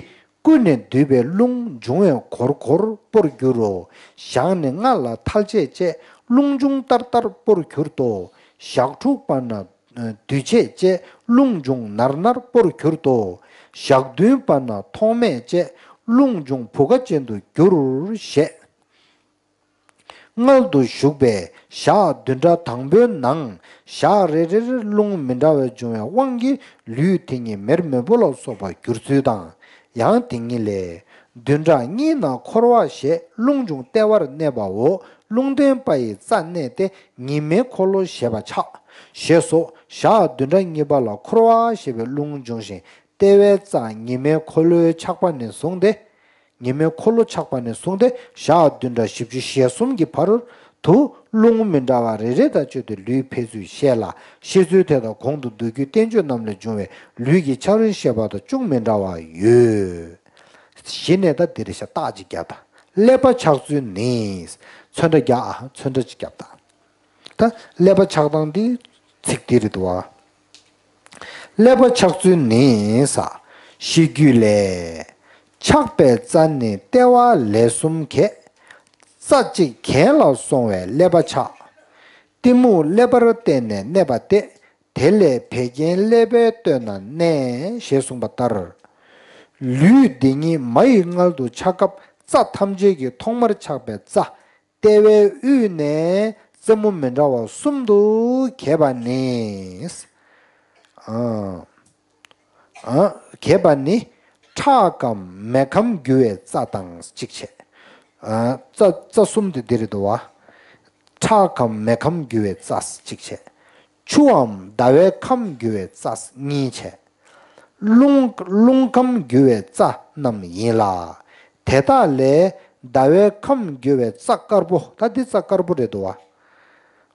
ཀུན་ནས་འདུས་པའི་རླུང་འབྱུང་བས་འཁོར་འཁོར་པོར་འགྱུར་རོ། ཞག་ནི་མངལ་ལ་ཐལ་བྱེད་བཅས། རླུང་འབྱུང་ལྟར་ལྟར་པོར་གྱུར་ཏོ། ཞག་དྲུག་པ་ན་འདུས་བྱས་བཅས། རླུང་འབྱུང་ནར་ནར་པོར་གྱུར་ཏོ། ཞག་བདུན་པ་ན་ཐོགས་མེད་བཅས། རླུང་འབྱུང་བུ་ག་ཅན་དུ་འགྱུར་ཞེས། མངལ་དུ་ཞུགས་པའི་ཞག་བདུན་ཕྲག་དང་པོའི་ནང་། ཞག་རེ་རེར་རླུང་མི་འདྲ་བའི་འབྱུང་བའི་དབང་གིས་ལུས་དེ་ཉིད་མེར་མེར་པོ་ལ་སོགས་པར་འགྱུར་ཚུལ་དང་། ཡང་དེ་ཉིད་ལས། བདུན་ཕྲག་གཉིས་ན་འཁོར་བ་ཞེས་རླུང་འབྱུང་ལྟེ་བར་གནས་པའོ། རླུང་ལྡན་པ་ཡི་རྩ་གནས་ཏེ་ཉི་མའི་འཁོར་ལོ་ཞེས་པ་ཆགས། ཞེས་སོ། ཞག་བདུན་ཕྲག་གཉིས་པ་ལ་འཁོར་བ་ཞེས་པའི་རླུང་འབྱུང་ཞིང་ལྟེ་བའི་རྩ་ཉི་མའི་འཁོར་ལོའི་ཆགས་པ་ནས་བཟུང་སྟེ། ཉི་མའི་འཁོར་ལོ་ཆགས་པ་ནས་བཟུང་སྟེ་ཞག་བདུན་ཕྲག་བཞི་བཅུ་ཞེ་གསུམ་གྱི་བར་དུ་རླུང་མི་འདྲ་བ་རེ་རེ་དང་བཅས་ཏེ་ལུས་འཕེལ་ཚུལ་བཤད་ལ། བཤད་ཚུལ་དེ་དག་གོང་དུ་མདོ་རྒྱུད་བསྟན་བཅོས་རྣམས་ལས་འབྱུང་བའི་ལུས་ཀྱི་ཆགས་རིམ་བཤད་པ་དང་ཅུང་མི་འདྲ་བ་ཡོད། གཞི་ནས་ད་འདི་རེད་ཤག་རྟགས་ཅིག་བརྒྱབ་དང་། ཀླད་པ་ཆགས་ཚུལ་ནི། ཚོན་ཁྲ་རྒྱག་ཨ། ཚོན་ཁྲ་ཅིག་བརྒྱབ་དང་། ད་ཀླད་པ་ཆགས་སྟངས་འདི་ཚིག་འདི་རེད་འདུག་བ། ཀླད་པ་ཆགས་ཚུལ་ནི་ས། ཤེས་རྒྱུད་ལས། ཆགས་པའི་རྩ་ནི་ལྟེ་བ་ལས་གསུམ་གྱེས། རྩ་གཅིག་གྱེན་ལ་སོང་བས་ཀླད་པ་ཆགས། གཏི་མུག་ཀླད་པར་བརྟེན་ནས་གནས་པ་སྟེ། དེ་ལས་བད་ཀན་ཀླད་པའི་སྟོད་ན་གནས་ཞེས་གསུངས་པ་ལྟར། ལུས་འདི་ཉིད་མ་ཡི་མངལ་དུ་ཆགས་སྐབས་རྩ་ཐམས་ཅད་ཀྱི་ཐོག་མར་ཆགས་པའི་རྩ། ལྟེ་བའི་དབུས་ནས་རྩེ་མོ་མི་འདྲ་བ་གསུམ་དུ་གྱེས་པ་ནི། ཨ། ཨ། གྱེས་པ་ནི། ཁྲག་གམ་མེ་ཁམ་རྒྱུ་བའི་རྩ་དང་གཅིག་བྱས། ཨ། རྩ་རྩ་གསུམ་དེ་འདི་རེད་འདུག་བ། ཁྲག་གམ་མེ་ཁམ་རྒྱུ་བའི་རྩ་གཅིག་བྱས། ཆུའམ་ཟླ་བའི་ཁམས་རྒྱུ་བའི་རྩ་གཉིས་བྱས། རླུང་རླུང་ཁམས་རྒྱུ་བའི་རྩ་རྣམས་ཡིན་ལ། དེ་དག་ལས་ཟླ་བའི་ཁམས་རྒྱུ་བའི་རྩ་དཀར་པོ། ད་འདི་རྩ་དཀར་པོ་རེད་འདུག་བ།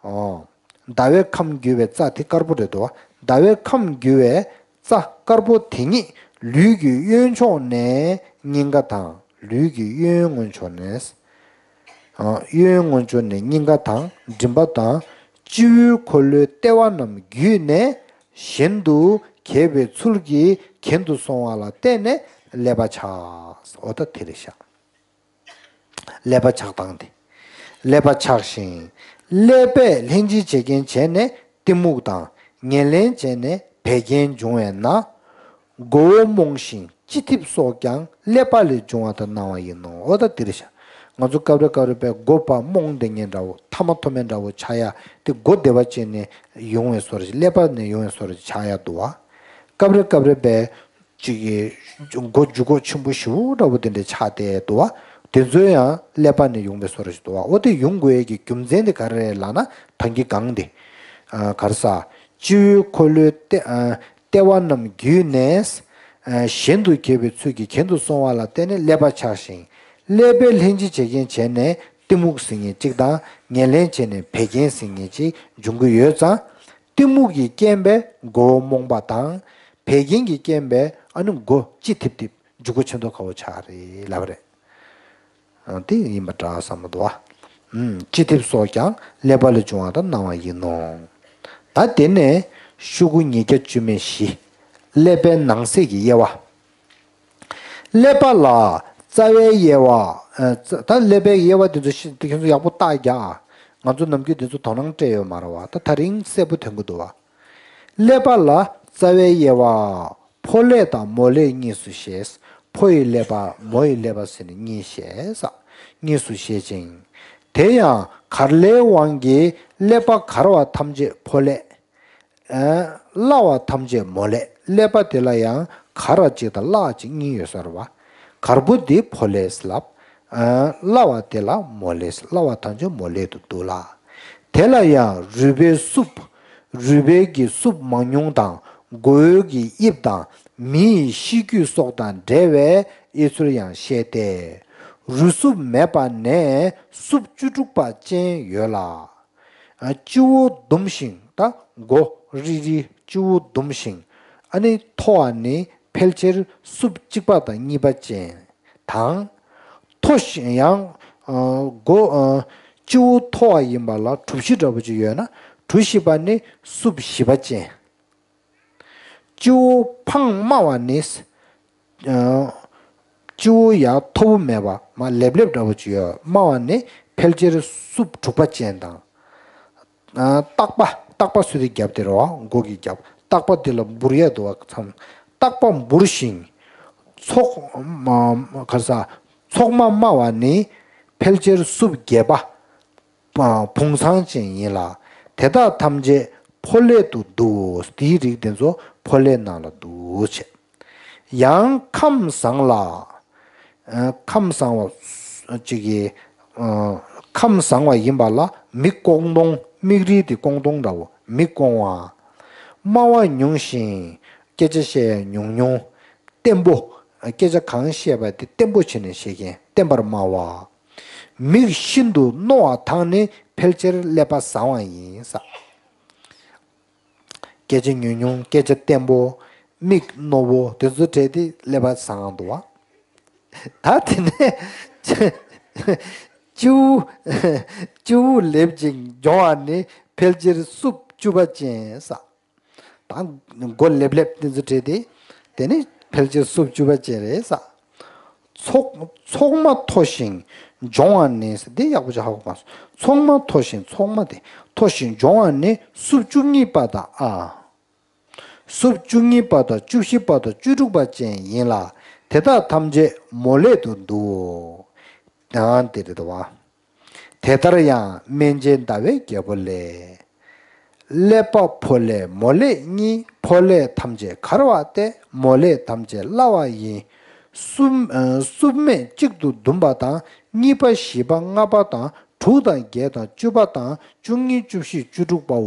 ཨོ། ཟླ་བའི་ཁམས་རྒྱུ་བའི་རྩ་དེ་དཀར་པོ་རེད་འདུག་བ། ཟླ་བའི་ཁམས་རྒྱུ་བའི་རྩ་དཀར་པོ་དེ་ཉིད་ལུས་ཀྱི་གཡོན་ཕྱོགས་ནས་སྙིང་ག་དང་། ལུས་ཀྱི་གཡོན་སྔོན་ཕྱོགས་ནས། ཨ། གཡོན་སྔོན་ཕྱོགས་ནས་སྙིང་ག་དང་མགྲིན་པ་དང་། སྤྱི་བོའི་འཁོར་ལོའི་ལྟེ་བ་རྣམས་བརྒྱུད་ནས་གཞན་དུ་གྱེས་པའི་ཚུལ་གྱིས་གྱེན་དུ་སོང་བ་ལ་བརྟེན་ནས་ཀླད་པ་ཆགས། འོ་ད་དེ་རེད་ཤག་ཀླད་པ་ཆགས་སྟངས་དེ། ཀླད་པ་ཆགས་ཤིང་། ཀླད་པས་ལྷན་ཅིག་བྱེད་རྐྱེན་བྱས་ནས་གཏི་མུག་དང་། ཉེར་ལེན་བྱས་ནས་བད་ཀན་འབྱུང་བས་ན། མགོ་བོ་རྨོངས་ཤིང་ལྕེ་ཐིབས་སོགས་ཀྱང་ཀླད་པ་ལས་འབྱུང་བ་དང་སྣང་བ་ཡིན་ནོ། འོ་ད་འདི་རེད་ཤག་ང་ཚོ་སྐབས་རེ་སྐབས་རེ་བས་མགོ་ཕར་རྨོངས་བསྡད་མཁན་འདྲ་བོ། མཐའ་མ་མཐོ་དམན་འདྲ་བོ་ཆགས་ཡ་དེ། མགོ་བདེ་བ་ཅན་ནས་ཡོང་བའི་བཟོ་འདྲ་ཅིག་ཀླད་པ་ནས་ཡོང་བའི་བཟོ་འདྲ་ཅིག་ཆགས་ཡ་འདུག་བ། སྐབས་རེ་སྐབས་རེ་བས་ཅིག་གི་མགོ་རྒྱུ་གོག་ཆེན་པོ་ཞེ་པོ་འདྲ་བོ་དེ་འདྲ་ཆགས་བསྡད་འདུག་བ། དེ་ཚོ་ཡང་ཀླད་པ་ནས་ཡོང་བའི་བཟོ་འདྲ་ཞིག་འདུག་བ། འོ་དེ་ཡོང་དགོས་ཡས་ཀྱི་རྒྱུ་མཚན་དེ་ག་རེ་རེད་ལབ་ན། ད་གིན་སྒང་དེ། ཨ། ག་རེ་ཟ། སྤྱི་བོའི་འཁོར་ལོའི་ལྟེ། ཨ། ལྟེ་བ་རྣམས་བརྒྱུད་ནས། ཨ། གཞན་དུ་གྱེས་པའི་ཚུལ་གྱིས་གྱེན་དུ་སོང་བ་ལ་བརྟེན་ནས་ཀླད་པ་ཆགས་ཤིང་། ཀླད་པས་ལྷན་ཅིག་བྱེད་རྐྱེན་བྱས་ནས་གཏི་མུག་ཟེར་མཁན་གཅིག་དང་། ཉེར་ལེན་བྱས་ནས་བད་ཀན་ཟེར་མཁན་གཅིག་འབྱུང་གི་ཡོད་ཙང་། གཏི་མུག་གི་རྐྱེན་པས་མགོ་བོ་རྨོངས་པ་དང་། བད་ཀན་གྱི་རྐྱེན་པས་ཨ་ནི་མགོ་ལྕེ་ཐིབ་ཐིབ་རྒྱུ་གོག་ཆེ་མདོག་ཁ་པོ་ཆགས་རེད་ལབ་རེད། ཨ། དེ་ཡིན་པ་འདྲ་བསམ་གྱི་འདུག་བ། ཨུམ། ལྕེ་ཐིབས་སོགས་ཀྱང་ཀླད་པ་ལས་བྱུང་བ་དང་སྣང་བ་ཡིན་ནོ། ད་དེ་ནས་ཤོག་གུ་ཉིས་བརྒྱ་བཅུ་མེད་བཞི། ཀླད་པའི་ནང་གསེས་ཀྱི་དབྱེ་བ། ཀླད་པ་ལ་རྩ་བའི་དབྱེ་བ། ཨ། རྩ། ད་ཀླད་པའི་དབྱེ་བ་དེ་ཚོ་ཤི། དེ་ཁྱོད་ཚོ་ཡག་པོ་བརྟག་རྒྱག་ཨ། ང་ཚོ་ནམ་རྒྱུན་དེ་ཚོ་དོ་སྣང་སྤྲད་ཡོད་མ་རེད་བ། ད་ད་རིང་གསལ་པོ་ཐོན་གྱི་འདུག་བ། ཀླད་པ་ལ་རྩ་བའི་དབྱེ་བ། ཕོ་ཀླད་དང་མོ་ཀླད་གཉིས་སུ་བཞེད། ཕོ་ཡི་ཀླད་པ་མོ་ཡི་ཀླད་པ་ཟེར་ནས་གཉིས་བཞེད་ས། གཉིས་སུ་བཞེད་ཅིང་། དེ་ཡང་གར་ཀླའི་དབང་གིས་ཀླད་པ་གར་བ་ཐམས་ཅད་ཕོ་ཀླད། ཨ། སླ་བ་ཐམས་ཅད་མོ་ཀླད། ཀླད་པ་དེ་ལ་ཡང་གར་བ་གཅིག་དང་སླ་བ་གཅིག་གཉིས་ཡོད་ས་རེད་བ། གར་པོ་འདི་ཕོ་ཀླད་ལབ། ཨ། སླ་བ་དེ་ལ་མོ་ཀླད། སླ་བ་ཐམས་ཅད་མོ་ཀླད་དུ་འདུག་ལ། དེ་ལ་ཡང་རུས་པའི་སྲུབས། རུས་པའི་གི་སྲུབས་མང་ཉུང་དང་། མགོ་བོའི་གི་དབྱིབས་དང་། མི་ཡི་ཤེས་རྒྱུད་སོགས་དང་འབྲེལ་བའི་དབྱེ་ཚུལ་ཡང་བཤད་དེ། རུས་སྲུབས་མེད་པ་ནས་སྲུབས་བཅུ་དྲུག་པ་ཅན་ཡོད་ལ། སྤྱི་བོ་ཟླུམ་ཞིང་། ད་མགོ་རིལ་རིལ། སྤྱི་བོ་ཟླུམ་ཞིང་། ཨ་ནི་མཐོ་བ་ནི་ཕལ་ཆེར་སྲུབས་གཅིག་པ་དང་གཉིས་པ་ཅན་དང་། མཐོ་ཞིང་ཡང་། མགོ། སྤྱི་བོ་མཐོ་བ་ཡིན་པ་ལ་གྲུ་བཞི་འདྲ་པོ་ཅིག་ཡོད་ན། གྲུ་བཞི་པ་ནི་སྲུབས་བཞི་པ་ཅན། སྤྱི་བོ་འཕང་དམའ་བ་ནི། སྤྱི་བོ་ཡང་མཐོ་པོ་མེད་པ་མར་ལེབ་ལེབ་འདྲ་པོ་ཅིག་ཡོད། དམའ་བ་ནི་ཕལ་ཆེར་སྲུབས་དྲུག་པ་ཅན་དང་། ཨ། ལྟག་པ། ལྟག་པ་སུ་དེ་རྒྱབ་དེ་རེད་བ། མགོ་གི་རྒྱབ། ལྟག་པ་དེ་ལ་འབུར་ཡ་འདུག་བ། མཚམས། ལྟག་པ་འབུར་ཞིང་། མཚོག་མ། ག་རེ་ཟ། མཚོག་མ་དམའ་བ་ནི་ཕལ་ཆེར་སྲུབས་བརྒྱད་པ། ཨ། བུང་ཚང་ཅན་ཡིན་ལ། དེ་དག་ཐམས་ཅད་ཕོ་ལྷས་དུ་འདུའོ། དེའི་རིགས་དེ་ཚོ་ཕོ་ལྷའི་ནང་ལ་འདུ་བྱས། ཡང་ཁམས་བཟང་ལ། ཨ། ཁམས་བཟང་བ་ཅིག་གིས། ཨ། ཁམས་བཟང་བ་ཡིན་པ་ལ་མིག་ཀོང་སྟོང་། མིག་རིལ་དེ་ཀོང་སྟོང་འདྲ་བོ། མིག་ཀོང་བ། སྨྲ་བ་ཉུང་ཞིང་། སྐད་ཆ་བཤད་ཡ་ཉུང་ཉུང་། བརྟན་པོ། སྐད་ཆ་གང་བཤད་པ་དེ་བརྟན་པོ་བྱས་ནས་བཤད་མཁན། བརྟན་པར་སྨྲ་བ། མིག་ཤིན་ཏུ་རྣོ་བ་དག་ནི་ཕལ་ཆེར་ཀླད་པ་བཟང་བ་ཡིན་ས། སྐད་ཆ་ཉུང་ཉུང་། སྐད་ཆ་བརྟན་པོ། མིག་རྣོ་པོ། དེ་ཚོ་གྲས་དེ་ཀླད་པ་བཟང་འདུག་བ། ད་དེ་ནས་སྤྱི་བོ། སྤྱི་བོ་ལེབ་ཅིང་སྦྱོང་བ་ནི་ཕལ་ཆེར་སྲུབས་བཅུ་པ་ཅན་ས། ད་མགོ་ལེབ་ལེབ་དེ་ཚོ་བྲིས་ཏེ། དེ་ནི་ཕལ་ཆེར་སྲུབས་བཅུ་པ་ཅན་རེད་ས། མཚོག་མཚོག་མ་མཐོ་ཞིང་སྦྱོང་བ་ནི་ཟེར། འདི་ཡག་པོ་ཅིག་ཧ་གོ་མ་སོང་། མཚོག་མ་མཐོ་ཞིང་། མཚོག་མ་དེ་མཐོ་ཞིང་སྦྱོང་བ་ནི་སྲུབས་བཅུ་གཉིས་པ་དང་། ཨ། སྲུབས་བཅུ་གཉིས་པ་དང་བཅུ་བཞི་པ་དང་བཅུ་དྲུག་པ་ཅན་ཡིན་ལ། དེ་དག་ཐམས་ཅད་མོ་ལྷས་དུ་འདུའོ། ཡང་དེ་རེད་དོ། དེ་ལྟར་ཡང་སྨན་དཔྱད་ཟླ་བའི་རྒྱལ་པོ་ལས། ཀླད་པ་ཕོ་ལྷས་མོ་ལྷས་གཉིས། ཕོ་ལྷས་ཐམས་ཅད་གར་བ་སྟེ། མོ་ལྷས་ཐམས་ཅད་སླ་བ་ཡིན། སྲུབས། ཨ། སྲུབས་མེད་གཅིག་ཏུ་བསྡུམས་པ་དང་། གཉིས་པ་བཞི་པ་ལྔ་པ་དང་། དྲུག་དང་བརྒྱད་དང་བཅུ་པ་དང་། བཅུ་གཉིས་བཅུ་བཞི་བཅུ་དྲུག་པའོ།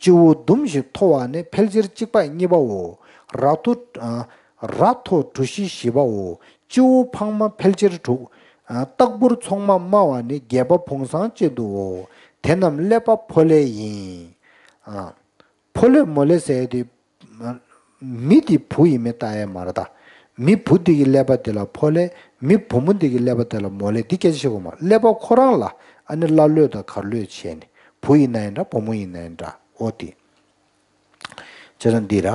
སྤྱི་བོ་ཟླུམ་ཞིང་མཐོ་བ་ནི་ཕལ་ཆེར་གཅིག་པ་གཉིས་པའོ། ར་མཐོ། ཨ། ར་མཐོ་གྲུ་བཞི་བཞི་པའོ། སྤྱི་བོ་འཕང་དམའ་ཕལ་ཆེར་དྲུག། ཨ། ལྟག་འབུར་མཚོག་མ་དམའ་བ་ནི་བརྒྱད་པ་བུང་ཚང་ཅན་དུའོ། དེ་རྣམས་ཀླད་པ་ཕོ་ལྷའི་ཡིན། ཨ། ཕོ་ལྷས་མོ་ལྷས་ཟེར་ཡ་དེ། མི་དེ་བུ་ཡིན་མིན་ལྟ་ཡ་མ་རེད་ད། མི་བུ་དེ་གི་ཀླད་པ་དེ་ལ་ཕོ་ལྷས། མི་བུ་མོ་དེ་གི་ཀླད་པ་དེ་ལ་མོ་ལྷས། འདི་སྐད་ཆ་བཤད་དགོས་མ། ཀླད་པ་ཁོ་རང་ལ་ཨ་ནི་ཀླ་ཀློས་དང་གར་ཀློས་བྱས་ནས། བུ་ཡིན་ན་ཡང་འདྲ། བུ་མོ་ཡིན་ན་ཡང་འདྲ། འོ་དེ། བྱས་ཙང་འདི་ར།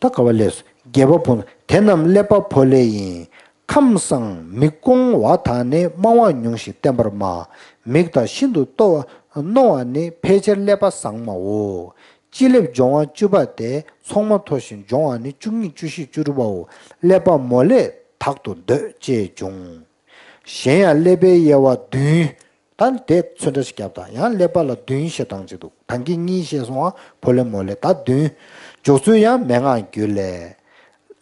ད་ག་བ་ལས་སོ། བརྒྱད་པ་བུང་། དེ་རྣམས་ཀླད་པ་ཕོ་ལྷའི་ཡིན། ཁམས་བཟང་མིག་ཀོང་བ་དག་ནི། སྨྲ་བ་ཉུང་ཞིང་བརྟན་པར་སྨྲ། མིག་དང་ཤིན་ཏུ་རྣོ་བ་ནི་ཕལ་ཆེར་ཀླད་པ་བཟང་མའོ། སྤྱི་ལེབ་སྦྱོང་བ་བཅུ་པ་སྟེ། མཚོག་མ་མཐོ་ཞིང་སྦྱོང་བ་ནི། བཅུ་གཉིས་བཅུ་བཞི་བཅུ་དྲུག་པའོ། ཀླད་པ་མོ་ལྷས་དག་ཏུ་འདོད་ཅེས་འབྱུང་། གཞན་ཡང་ཀླད་པའི་དབྱེ་བ་བདུན། ད་དེ་ཚོན་ཁྲ་ཞིག་བརྒྱབ་དང་། ཡང་ཀླད་པ་ལ་བདུན་བཤད་སྟངས་ཅིག་འདུག། ད་གིན་གཉིས་བཤད་སོང་ང་། ཕོ་ལྷས་མོ་ལྷས། ད་བདུན། འཇོག་ཚུལ་ཡང་མན་ངག་རྒྱུད་ལས།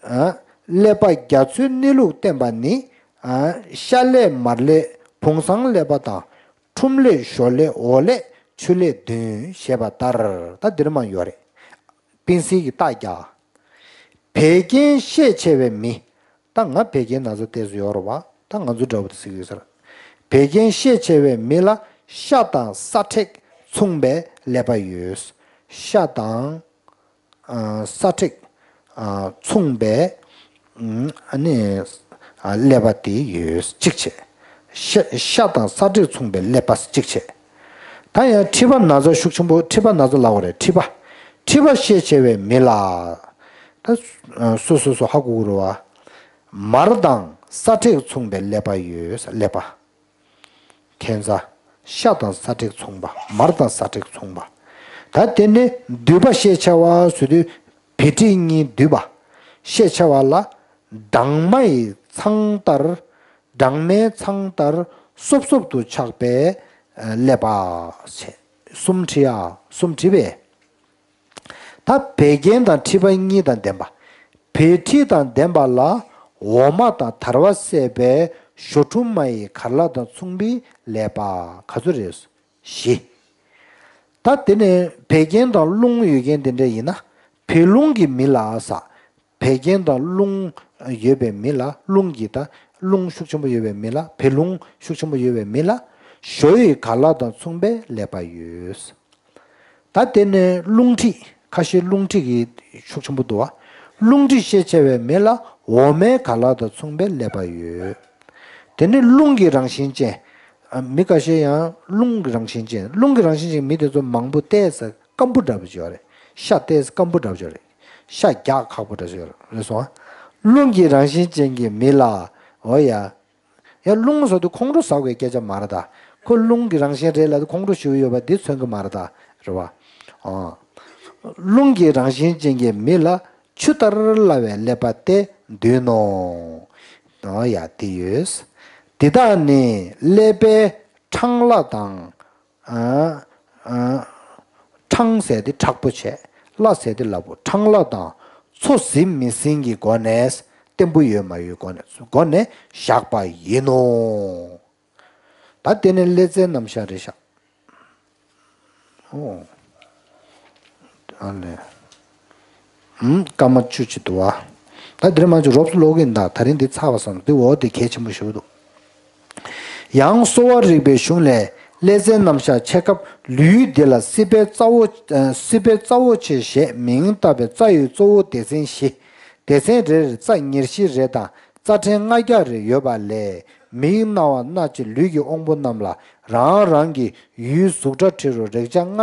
ཨ། ཀླད་པ་རྒྱ་མཚོའི་གནས་ལུགས་བསྟན་པ་ནི། ཨ། ཤ་ཀླད་མར་ཀླད་བུང་ཚང་ཀླད་པ་དང་། ཁྲུམས་ཀླད་ཞོ་ཀླད་འོ་ཀླད་ཆུ་ཀླད་བདུན་ཞེས་པ་ལྟར། ད་འདིར་མ་ཡོད་རེད། སྤེན་སྲིད་ཀྱི་རྟགས་རྒྱག། བད་ཀན་ཤས་ཆེ་བའི་མི། ད་ང་བད་ཀན་ན་ཚ་ཏོག་ཙམ་ཡོད་རེད་བ། ད་ང་ཚོ་འདྲ་བོ་དེ་ཟེར་གྱི་ཡོད་ས་རེད། བད་ཀན་ཤས་ཆེ་བའི་མི་ལ་ཤ་དང་སྲ་མཁྲེགས་མཚུངས་པའི་ཀླད་པ་ཡོད། ཤ་དང་། ཨ། སྲ་མཁྲེགས། ཨ། མཚུངས་པའི། ཨ་ནི། ཨ། ཀླད་པ་དེ་ཡོད། གཅིག་བྱས། ཤ། ཤ་དང་སྲ་མཁྲེགས་མཚུངས་པའི་ཀླད་པ་གཅིག་བྱས། ད་ཡང་མཁྲིས་པ་ན་ཚ་ཤུགས་ཆེན་པོ། མཁྲིས་པ་ན་ཚ་ལབ་དགོས་རེད། མཁྲིས་པ། མཁྲིས་པ་ཤས་ཆེ་བའི་མི་ལ། ད་སོ་སོ་སོ་ཧ་གོ་གི་རེད་བ། མར་དང་སྲ་མཁྲེགས་མཚུངས་པའི་ཀླད་པ་ཡོད། ཀླད་པ། ཁྱད་མཚར། ཤ་དང་སྲ་མཁྲེགས་མཚུངས་པ། མར་དང་སྲ་མཁྲེགས་མཚུངས་པ། ད་དེ་ནས་མདུད་པ་ཤས་ཆེ་བ་ཟེར་དུས། བད་མཁྲིས་གཉིས་མདུད་པ་ཤས་ཆེ་བ་ལ། སྦྲང་མ་ཡི་ཚང་ལྟར། སྦྲང་མའི་ཚང་ལྟར་སོབ་སོབ་ཏུ་ཆགས་པའི་ཀླད་པ་བྱས། གསུམ་བྲིས་ཡ། གསུམ་བྲིས་པས། ད་བད་ཀན་དང་མཁྲིས་པ་གཉིས་དང་ལྡན་པ། བད་མཁྲིས་དང་ལྡན་པ་ལ་འོ་མ་དང་དར་བ་བསྲེས་པའི་ཞོ་ཕྲུམ་མ་ཡི་གར་ལ་དང་མཚུངས་པའི་ཀླད་པ། ག་ཚོད་རེད། བཞི། ད་དེ་ནས་བད་ཀན་དང་རླུང་ཡོད་མཁན་དེ་འདྲ་ཡིན་ན། བད་རླུང་གི་མི་ལ་ས། བད་ཀན་དང་རླུང་ཡོད་པའི་མི་ལ། རླུང་གི། ད་རླུང་ཤུགས་ཆེན་པོ་ཡོད་པའི་མི་ལ། བད་རླུང་ཤུགས་ཆེན་པོ་ཡོད་པའི་མི་ལ། ཞོ་ཡི་གར་ལ་དང་མཚུངས་པའི་ཀླད་པ་ཡོད། ད་དེ་ནས་རླུང་མཁྲིས། ཁ་ཤས་རླུང་མཁྲིས་ཀྱི་ཤུགས་ཆེན་པོ་འདུག་བ། རླུང་མཁྲིས་ཤས་ཆེ་བའི་མི་ལ་འོ་མའི་ག་ལ་དང་མཚུངས་པའི་ཀླད་པ་ཡོད། དེ་ནི་རླུང་གི་རང་བཞིན་ཅན། ཨ། མི་ཁ་ཤས་ཡང་རླུང་གི་རང་བཞིན་ཅན། རླུང་གི་རང་བཞིན་ཅན་མི་དེ་ཚོ་མང་པོ་ཏོག་ཙམ་སྐམ་པོ་འདྲ་པོ་ཅིག་ཡོད་རེད། ཤ་ཏོག་ཙམ་སྐམ་པོ་འདྲ་པོ་ཅིག་ཡོད་རེད། ཤ་རྒྱགས་ཁག་པོ་འདྲ་པོ་ཅིག་ཡོད་རེད་སོང་ཨ། རླུང་གི་རང་བཞིན་ཅན་གྱི་མི་ལ། འོ་ཡ། ཡང་རླུང་ཟེར་དུས་ཁོང་ཁྲོ་ཟ་དགོས་སྐད་ཆ་མ་རེད་ད། ཁོ་རླུང་གི་རང་བཞིན་རེད་ལབ་དུས་ཁོང་ཁྲོ་ཞེ་པོ་ཡོད་པ་འདི་མཚོན་གྱི་མ་རེད་ད། རེད་བ། ཨ། རླུང་གི་རང་བཞིན་ཅན་གྱི་མི་ལ་ཆུ་ལྟར་སླ་བའི་ཀླད་པ་སྟེ་འདུས་ནོ། ཨོ་ཡ་དེ་ཡོད། འདི་དག་ནི་ཀླད་པའི་ཕྲེང་ལ་དང་། ཨ། ཨ། ཕྲེང་ཟེར་དེ་མཁྲེགས་པོ་བྱས། ལ་ཟེར་དེ་སླ་པོ། ཕྲེང་ལ་དང་། ཚོ་ཟིན་མི་ཟིན་གྱི་སྒོ་ནས། བརྟན་པོ་ཡོད་མ་ཡོད་སྒོ་ནས། སྒོ་ནས་བཞག་པ་ཡིན་ནོ། ད་དེ་ནི་ཀླད་རྩའི་རྣམ་གཞག་རེད་ཤག་ཨོ། ཨ་ལས། ཨུམ། སྐར་མ་བཅུ་གཅིག་འདུག་བ། ད་འདིར་མ་བཅུ་རོབ་ཏུ་ཀློག་གིན་གདའ། ད་རིང་འདི་ཚར་བ་སོང་། འདི་འོ་དེ་གལ་ཆེན་པོ་ཞེ་པོ་འདུག་ཡང་གསོ་བ་རིག་པའི་གཞུང་ལས། ཀླད་རྩའི་རྣམ་གཞག་འཆད་སྐབས། ལུས་འདི་ལ་སྲིད་པའི་རྩ་བོ། ཨ། སྲིད་པའི་རྩ་བོ་ཆེ་ཞེས་མིང་བཏགས་པའི་རྩ་ཡི་གཙོ་བོ་སྡེ་ཚན་བཞི། སྡེ་ཚན་རེར་རྩ་ཉེར་བཞི་རེ་དང་རྩ་ཕྲན་ལྔ་བརྒྱ་རེ་ཡོད་པ་ལས། མིག་རྣ་བ་སྣ་ལྕེ་ལུས་ཀྱི་དབང་པོ་རྣམས་ལ་རང་རང་གི་ཡུལ་གཟུགས་སྒྲ་དྲི་རོ་རེག་བྱ་ལྔ།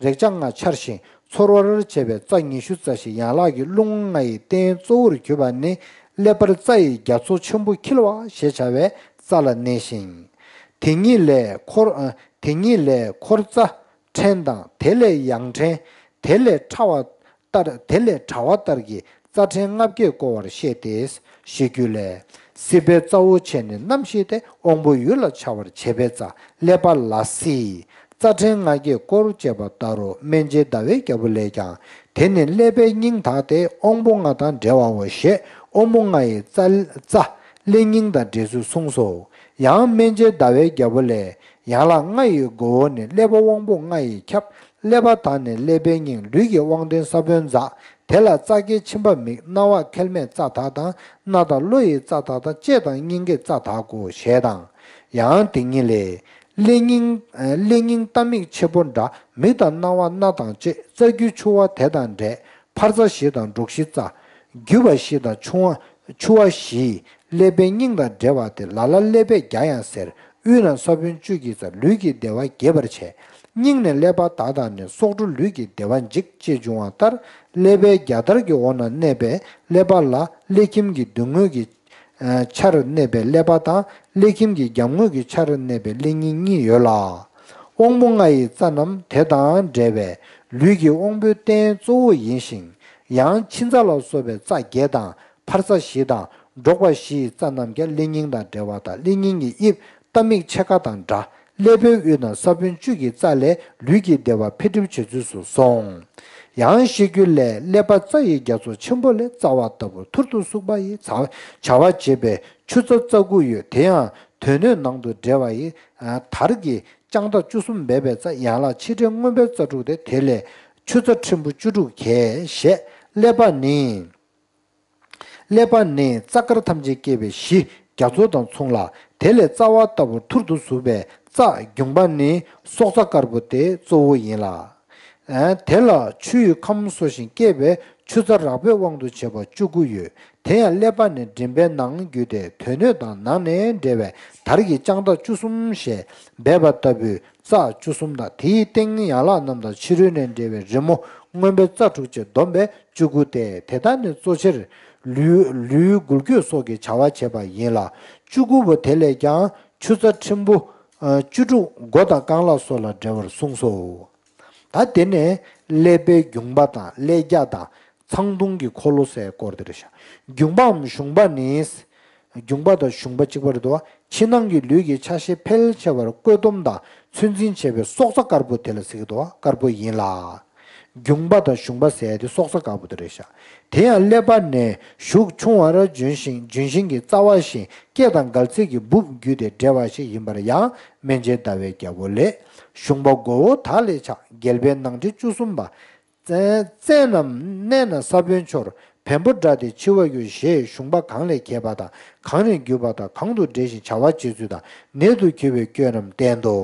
རེག་བྱ་ལྔ་འཆར་ཞིང་ཚོར་བར་བྱེད་པའི་རྩ་ཉི་ཤུ་རྩ་བཞི། ཡན་ལག་གི་རླུང་ལྔ་ཡི་རྟེན་གཙོ་བོར་གྱུར་པ་ནི་ཀླད་པར་རྩ་ཡི་རྒྱ་མཚོ་ཆེན་པོ་འཁྱིལ་བ་ཞེས་བྱ་བའི་རྩ་ལ་གནས་ཤིང་། དེ་ཉིད་ལས་འཁོར། ཨ། དེ་ཉིད་ལས་འཁོར་རྩ་ཕྲན་དང་། དེ་ལས་ཡང་ཕྲན། དེ་ལས་ཕྲ་བ་ལྟར། དེ་ལས་ཕྲ་བ་ལྟར་གྱི་རྩ་ཕྲན་ལྔ་བརྒྱས་བསྐོར་བར་བཤད་དེ། ཞེས་རྒྱུད་ལས། སྲིད་པའི་རྩ་བོ་ཆེ་ནི་རྣམ་ཤེས་ཏེ། དབང་པོ་ཡུལ་ལ་འཆར་བར་བྱེད་པའི་རྩ་ཀླད་པ་ལ་སྲིད་རྩ་ཕྲན་ལྔ་བརྒྱས་བསྐོར་ཅེས་པ་ལྟར་རོ། སྨན་བྱེད་ཟླ་བའི་རྒྱལ་པོ་ལས་ཀྱང་། དེ་ནི་ཀླད་པའི་སྙིང་དག་སྟེ། དབང་པོ་ལྔ་དང་བྲལ་བའོ་ཞེས་དབང་པོ་ལྔ་ཡི་རྩ། རྩ་ཀླད་སྙིང་དང་འབྲེལ་ཚུལ་གསུངས་སོ། ཡང་སྨན་བྱེད་ཟླ་བའི་རྒྱལ་པོ་ལས། ཡན་ལག་ལྔ་ཡི་མགོ་བོ་ནི། ཀླད་པ་དབང་པོ་ལྔ་ཡིས་ཁྱབ། ཀླད་པ་དག་ནི་ཀླད་པའི་སྙིང་། ལུས་ཀྱི་དབང་ལྡན་ས་བོན་འཛག་དེ་ལ་རྩ་སྐྱེས་མཆིན་པ་མིག་རྣ་བ་མཁལ་མས་རྩ་དག་དང་། སྣ་དང་བློ་ཡི་རྩ་དག་དང་། ལྕེ་དང་སྙིང་གའི་རྩ་དག་གོ་ཞེས་དང་། ཡང་དེ་ཉིད་ལས། ཀླད་སྙིང་། ཀླད་སྙིང་རྟ་མིག་ཕྱེད་པོ་འདྲ། མིག་དང་རྣ་བ་སྣ་དང་ལྕེ། རྩ་རྒྱུས་ཆུ་བ་དེ་དང་འདྲེས། འཕར་རྩ་བཞི་དང་འབྲོག་བཞི་རྩ། རྒྱུས་པ་བཞི་དང་ཆུ་བ། ཆུ་བ་བཞི། ཀླད་པའི་སྙིང་དང་འབྲེལ་བ་སྟེ། ལ་ལ་ཀླད་པའི་རྒྱ་ཡང་ཟེར། དབུས་ན་ས་བོན་བཅུད་ཀྱི་རྩ། ལུས་ཀྱི་བདེ་བ་རྒྱས་པར་བྱེད། སྙིང་ནས་ཀླད་པ་དག་དང་ནི། སྲོག་འཕྲོ་ལུས་ཀྱི་བདེ་བ་འཇིག་ཅེས་འབྱུང་བ་ལྟར། ཀླད་པའི་རྒྱ་དར་གྱི་འོག་ན་གནས་པའི་ཀླད་པ་ལ། ཀླད་ཁྱིམ་གྱི་མདུན་ངོས་ཀྱི་ཆར་གནས་པའི་ཀླད་པ་དང་། ཀླད་ཁྱིམ་གྱི་རྒྱབ་ངོས་ཀྱི་ཆར་གནས་པའི་ཀླད་སྙིང་གཉིས་ཡོད་ལ། དབང་པོ་ལྔ་ཡི་རྩ་རྣམས་དེ་དང་འབྲེལ་བས་ལུས་ཀྱི་དབང་པོའི་རྟེན་གཙོ་བོ་ཡིན་ཞིང་། ཡང་མཆིན་རྩ་ལ་སོགས་པའི་རྩ་བརྒྱད་དང་། འཕར་རྩ་བཞི་དང་། འབྲོག་པ་བཞི་ཡི་རྩ་རྣམས་ཀྱང་ཀླད་སྙིང་དང་འབྲེལ་བ་དང་། ཀླད་སྙིང་གི་དབྱིབས་རྟ་མིག་ཕྱེད་ཀ་དང་འདྲ། ཀླད་པའི་དབུས་ན་ས་བོན་བཅུད་ཀྱི་རྩ་ལས་ལུས་ཀྱི་བདེ་བ་འཕེལ་འགྲིབ་བྱེད་ཚུལ་སོགས་གསུངས། ཡང་ཤེས་རྒྱུད་ལས། ཀླད་པ་རྩ་ཡི་རྒྱ་མཚོ་ཆེན་པོ་ལས། རྩ་བ་ལྟ་བུར་ཐུར་དུ་ཟུག་པ་ཡི། བྱ་བྱ་བ་བྱེད་པའི་ཆུ་རྩ་རྩ་དགུ་ཡོད། དེ་ཡང་དོན་སྣོད་ནང་དུ་འདྲེས་པ་ཡི། དར་གྱི་དཔྱངས་མཐའ་བཅུ་གསུམ་སྦས་པའི་རྩ། ཡན་ལག་ཆེ་ཕྲའི་མངོན་པའི་རྩ་དྲུག་སྟེ། དེ་ལས་ཆུ་རྩ་ཕྲན་བུ་བཅུ་དྲུག་གས་ཞེས། ཀླད་པ་ནི། ཀླད་པ་ནི་རྩ་དཀར་ཐམས་ཅད་སྐྱེད་པའི་གཞི་རྒྱ་མཚོ་དང་མཚུངས་ལ། དེ་ལས་རྩ་བ་ལྟ་བུར་ཐུར་དུ་ཟུག་པའི་རྩ་འབྱུང་པ་ནི་སྲོག་རྩ་དཀར་པོ་སྟེ་གཙོ་བོ་ཡིན་ལ། དེ་ལ་ཆུ་ཡི་ཁམས་གསོ་ཞིང་སྐྱེད་པའི་ཆུ་རྩ་རགས་པའི་དབང་དུ་བྱས་པ་བཅུ་དགུ་ཡོད། དེ་ཡང་ཀླད་པ་ནི་མགྲིན་པའི་ནང་རྒྱུད་དེ། དོན་སྣོད་དང་ནང་ནས་འབྲེལ་བའི་དར་གྱི་དཔྱངས་མཐའ་བཅུ་གསུམ་ཞེས་སྦས་པ་ལྟ་བུའི་རྩ་བཅུ་གསུམ་དང་། དེའི་སྟེང་ཡན་ལག་རྣམས་དང་ཕྱི་རོལ་ནས་འབྲེལ་བའི་རི་མོ་མངོན་པའི་རྩ་དྲུག་ཅེས་བསྡོམས་པས་བཅུ་དགུ་སྟེ། དེ་དག་ནི་གཙོ་ཆེར་ལུས་ལུས་འགུལ་སྐྱོད་སོགས་ཀྱི་བྱ་བ་བྱེད་པ་ཡིན་ལ། བཅུ་དགུ་པོ་དེ་ལས་ཀྱང་ཆུ་རྩ་ཕྲན་བུ་བཅུ་དྲུག་མགོ་དང་རྐང་ལག་སོགས་ལ་འབྲེལ་བར་གསུངས་སོ། ད་དེ་ནས་ཀླད་པའི་འབྱུང་པ་དང་ཀླད་རྒྱ་དང་ཚངས་དུང་གི་འཁོར་ལོ་ཟེར་སྐོར་དེ་རེད་ཤག་འབྱུང་པའམ་ཞུང་པ་ནི། འབྱུང་པ་དང་ཞུང་པ་གཅིག་པ་རེད་དོ། ཕྱི་ནང་གི་ལུས་ཀྱི་ཆ་ཤས་འཕེལ་ཆེ་བར་བཀོད་སྡོམ་དང་ཚོད་འཛིན་བྱེད་པའི་སྲོག་རྩ་དཀར་པོ་དེ་ལ་ཟེར་གྱི་འདུག་དཀར་པོ་ཡིན་ལ། འབྱུང་པ་དང་ཞུང་པ་ཟེར་ཡ་དེ་སྲོག་རྩ་དཀར་པོ་དེ་རེད་ཤག་དེ་ཡང་ཀླད་པ་ནས་གཞུག་ཆུང་བར་ལྗོན་ཤིང་ལྗོན་ཤིང་གི་རྩ་བ་བཞིན་སྐེ་དང་འགལ་ཚིགས་ཀྱི་སྦུབས་བརྒྱུད་དེ་འབྲེལ་བ་ཞིག་ཡིན་པར་ཡང་སྨན་བྱེད་ཟླ་བའི་རྒྱལ་པོ་ལས། ཞུང་པ་མགོ་བོ་དག་ལས་ཆགས། རྒྱལ་པོའི་ནང་ཁྲི་བཅུ་གསུམ་པ། རྩ་རྣམས་གནས་ན་ས་བོན་འཆོར། བེམ་པོ་འདྲ་སྟེ་འཆི་བ་ཡོད། ཞེས་ཞུང་པ་གང་ལས་གྱེས་པ་དང་། གང་ནས་བརྒྱུད་པ་དང་། གང་དུ་འབྲེལ་ཞིང་བྱ་བ་བྱེད་ཚུལ་དང་། ནད་དུ་གྱུར་པའི་སྐྱོན་རྣམས་བསྟན་ཏོ།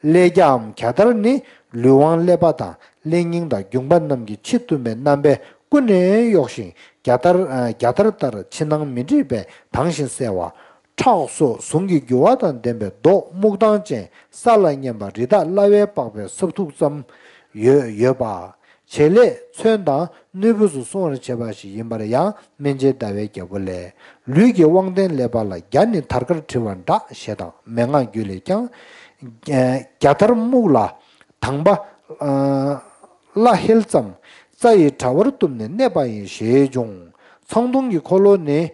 ཀླད་རྒྱའམ་རྒྱ་དར་ནི་ ལུས་དབང་ཀླད་པ་དང་ཀླད་སྙིང་དང་རྒྱུངས་པ་རྣམས་ཀྱིས་འཆི་བཏུབ་པའི་རྣམ་པས་ཀུན་ནས་གཡོགས་ཤིང་རྒྱ་དར་རྒྱ་དར་ལྟར་ཕྱི་ནང་མི་འདྲེས་པས་དྭངས་ཤིང་གསལ་བ། ཁྲག་སོགས་ཟུངས་ཀྱི་རྒྱུ་བ་དང་ལྡན་པའི་མདོག་སྨུག་མདངས་ཅན་ས་ལ་མཉམ་པ་རི་དྭགས་གླ་བས་སྤགས་པའི་སྲབ་མཐུག་ཙམ་ཡོད་ཡོད་པ། བྱེད་ལས་མཚོན་དང་གནོད་འབུས་སུ་སྲུང་བར་བྱེད་པ་ཞིག་ཡིན་པར་ཡང་སྨན་དཔྱད་ཟླ་བའི་རྒྱལ་པོ་ལས། ལུས་ཀྱི་དབང་ལྡན་ཀླད་པ་ལ་རྒྱ་ནི་དར་དཀར་འཁྲིལ་བ་འདྲ་ཞེས་དང་མན་ངག་རྒྱུད་ལས་ཀྱང་། རྒྱ་དར་སྨུག་ལ་དང་པ་བླ་ཧེལ་ཙམ་རྩ་ཡི་དྲ་བར་གཏུབས་ནས་གནས་པ་ཡིན་ཞེས་འབྱུང་། ཚངས་དུང་གི་འཁོར་ལོ་ནི།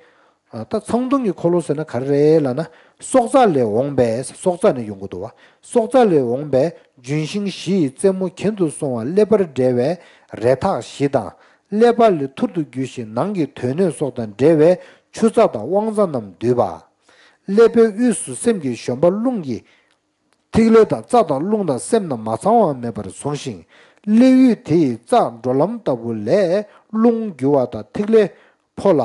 ད་ཚངས་དུང་གི་འཁོར་ལོ་ཟེར་ན་ག་རེ་རེད་ལབ་ན། སྲོག་རྩ་ལས་འོངས་པས། སྲོག་རྩ་ནས་ཡོང་གི་འདུག་བ། སྲོག་རྩ་ལས་འོངས་པས་ལྗོན་ཤིང་བཞི་ཡི་རྩེ་མོ་གྱེན་དུ་སོང་བ་ཀླད་པར་འབྲེལ་བའི་རེ་ཐག་བཞི་དང་། ཀླད་པ་ལས་ཐུར་དུ་རྒྱུ་ཞིང་ནང་གི་དོན་སྣོད་སོགས་དང་འབྲེལ་བའི་ཆུ་རྩ་དང་དབང་རྩ་རྣམས་འདུས་པ། ཀླད་པའི་དབུས་སུ་སེམས་ཀྱི་བཞོན་པ་རླུང་གི་ཐིག་ལེ་དང་རྩ་དང་རླུང་དང་སེམས་རྣམས་མ་ཚང་བ་མེད་པར་བཟུང་ཞིང་། ཀླད་དབུས་དེ་ཡི་རྩ་འགྲོ་ལམ་ལྟ་བུ་ལས་རླུང་རྒྱུ་བ་དང་ཐིག་ལེ་འཕོ་ལ།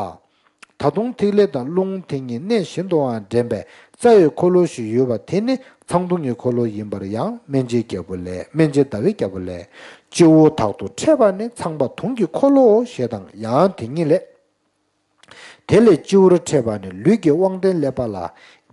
ད་དུང་ཐིག་ལེ་དང་རླུང་དེ་གཉིས་གནས་བཞིན་དུའང་འདྲེན་པའི་རྩ་ཡི་འཁོར་ལོ་ཞིག་ཡོད་པ་དེ་ནི་ཚངས་དུང་གི་འཁོར་ལོ་ཡིན་པར་ཡང་སྨན་དཔྱད་རྒྱལ་པོ་ལས། སྨན་དཔྱད་ཟླ་བའི་རྒྱལ་པོ་ལས། སྤྱི་བོ་དག་ཏུ་འཕྲད་པ་ནི་ཚངས་པ་དུང་གི་འཁོར་ལོའོ་ཞེས་དང་ཡང་དེ་ཉིད་ལས། དེ་ལས་སྤྱི་བོར་འཕྲད་པ་ནི་ལུས་ཀྱི་དབང་ལྡན་ཀླད་པ་ལ།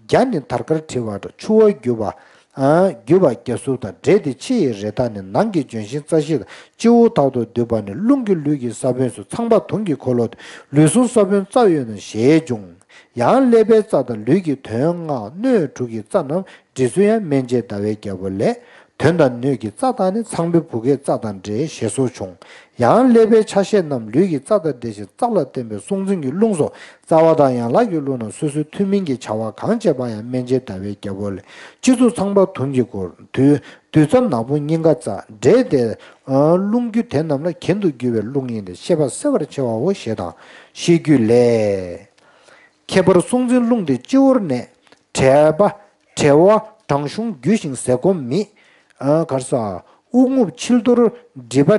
རྒྱ་ནི་དར་དཀར་འཁྲིལ་བ་འདྲ་ཆུ་བ་རྒྱུ་བ། རྒྱུ་བ་རྒྱ་སྲུབས་དང་འབྲེལ་ཏེ་ཕྱི་ཡི་རེ་ཐག་ནི་ནང་གི་ལྗོན་ཤིང་རྩ་བཞི་དང་སྤྱི་བོ་དག་ཏུ་འདུས་པ་ནི་རླུང་གི་ལུས་ཀྱི་ས་བོན་སོགས་ཚངས་པ་དུང་གི་འཁོར་ལོ་སྟེ་ལུས་ཟུངས་ས་བོན་རྩ་ཡོད་ན་ཞེས་འབྱུང་། ཡང་ཀླད་པའི་རྩ་དང་ལུས་ཀྱི་དོན་ལྔ་སྣོད་དྲུག་གི་རྩ་རྣམས་འདྲེས་ཚུལ་ཡང་སྨན་དཔྱད་ཟླ་བའི་རྒྱལ་པོ་ལས། དོན་དང་སྣོད་ཀྱི་རྩ་དག་ནི་ཚངས་པའི་བུ་གའི་རྩ་དང་འདྲེས་ཞེས་སོགས་འབྱུང་། ཡང་ཀླད་པའི་ཆ་ཤས་རྣམས་ལུས་ཀྱི་རྩ་དང་འདྲེས་ཤིང་རྩ་ལ་བརྟེན་པའི་གཟུང་འཛིན་གྱི་རླུང་སོགས་རྩ་བ་དང་ཡན་ལག་གི་རླུང་རྣམས་སོ་སོའི་ཐུན་མིན་གྱི་བྱ་བ་གང་བྱེད་པ་ཡང་སྨན་དཔྱད་ཟླ་བའི་རྒྱལ་པོ་ལས། སྤྱི་གཙུག་ཚངས་པ་དུང་གི་སྐུ། རྡུལ་རྡུལ་ཚབ་ནག་པོ་སྙིང་ག་རྩ་འབྲེལ་ཏེ། རླུང་རྒྱུ་དེ་རྣམས་ལ་གྱེན་དུ་རྒྱུ་བའི་རླུང་ཡིན་ཏེ་ཤེས་པ་གསལ་བར་བྱེད་པའོ་ཞེས་དང་ཤེས་རྒྱུད་ལས། ཁྱད་པར་གཟུང་འཛིན་རླུང་དེ་སྤྱི་བོར་གནས། བྲེལ་བ་བྲེལ་བ་བྲང་གཞུང་རྒྱུ་ཞིང་ཟས་སྐོམ་མེད། གར་ས། དབུགས་རྔུབ་ཕྱི་དོར་སྒྲིབ་པ་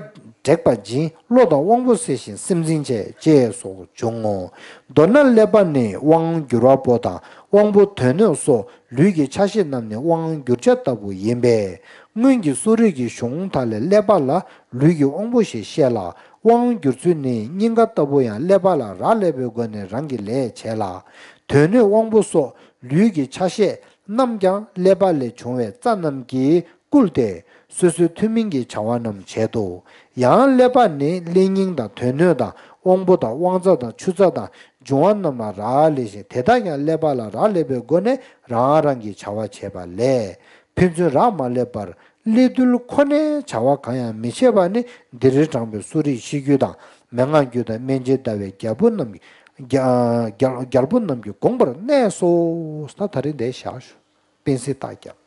དྲེགས་པ་འབྱིན། བློ་དང་དབང་པོ་གསལ་ཞིང་སེམས་འཛིན་བྱེད་ཅེས་སོགས་འབྱུང་ངོ་། མདོར་ན་ཀླད་པ་ནི་དབང་བསྒྱུར་བ་པོ་དང་དབང་པོ་དོན་སྣོད་སོགས་ལུས་ཀྱི་ཆ་ཤས་རྣམས་ནི་དབང་བསྒྱུར་བྱ་ལྟ་བུ་ཡིན་པས། སྔོན་གྱི་གསོ་རིག་གི་གཞུང་དག་ལས་ཀླད་པ་ལ་ལུས་ཀྱི་དབང་པོ་ཞེས་བཤད་ལ། དབང་བསྒྱུར་ཚུལ་ནི་སྙིང་ག་ལྟ་བུ་ཡང་ཀླད་པ་ལ་རག་ལས་པའི་སྒོ་ནས་རང་གི་ལས་བྱེད་ལ། དོན་སྣོད་དབང་པོ་སོགས་ལུས་ཀྱི་ཆ་ཤས་རྣམས་ཀྱང་ཀླད་པ་ལས་བྱུང་བའི་རྩ་རྣམས་ཀྱིས་བསྐུལ་ཏེ་སོ་སོའི་ཐུན་མིན་གྱི་བྱ་བ་རྣམས་བྱེད་དོ། ཡང་ཀླད་པ་ནི་ཀླད་སྙིང་དང་དོན་སྣོད་དང་དབང་པོ་དང་དབང་རྩ་དང་ཆུ་རྩ་དང་འབྱུང་བ་རྣམས་ལ་རག་ལས་ཤིང་དེ་དག་ཀྱང་ཀླད་པ་ལ་རག་ལས་པའི་སྒོ་ནས་རང་རང་གི་བྱ་བ་བྱེད་པ་ལས། ཕན་ཚུན་རག་མ་ལས་པར་ཀླད་རྡུལ་ཁོ་ནའི་བྱ་བ་གང་ཡང་མི་བྱེད་པ་ནི་འདིར་དྲངས་པའི་གསོ་རིག་ཤེས་རྒྱུད་དང་མན་ངག་རྒྱུད་དང་སྨན་དཔྱད་ཟླ་བའི་རྒྱལ་པོ་རྣམས་ཀྱི་རྒྱལ་རྒྱལ་རྒྱལ་པོ་རྣམས་ཀྱི་དགོངས་པར་གནས་སོ། ད་ད་རིང་འདིར་བཞག་ཞུ། སྤེན་སྲིད་རྟགས་བརྒྱབ།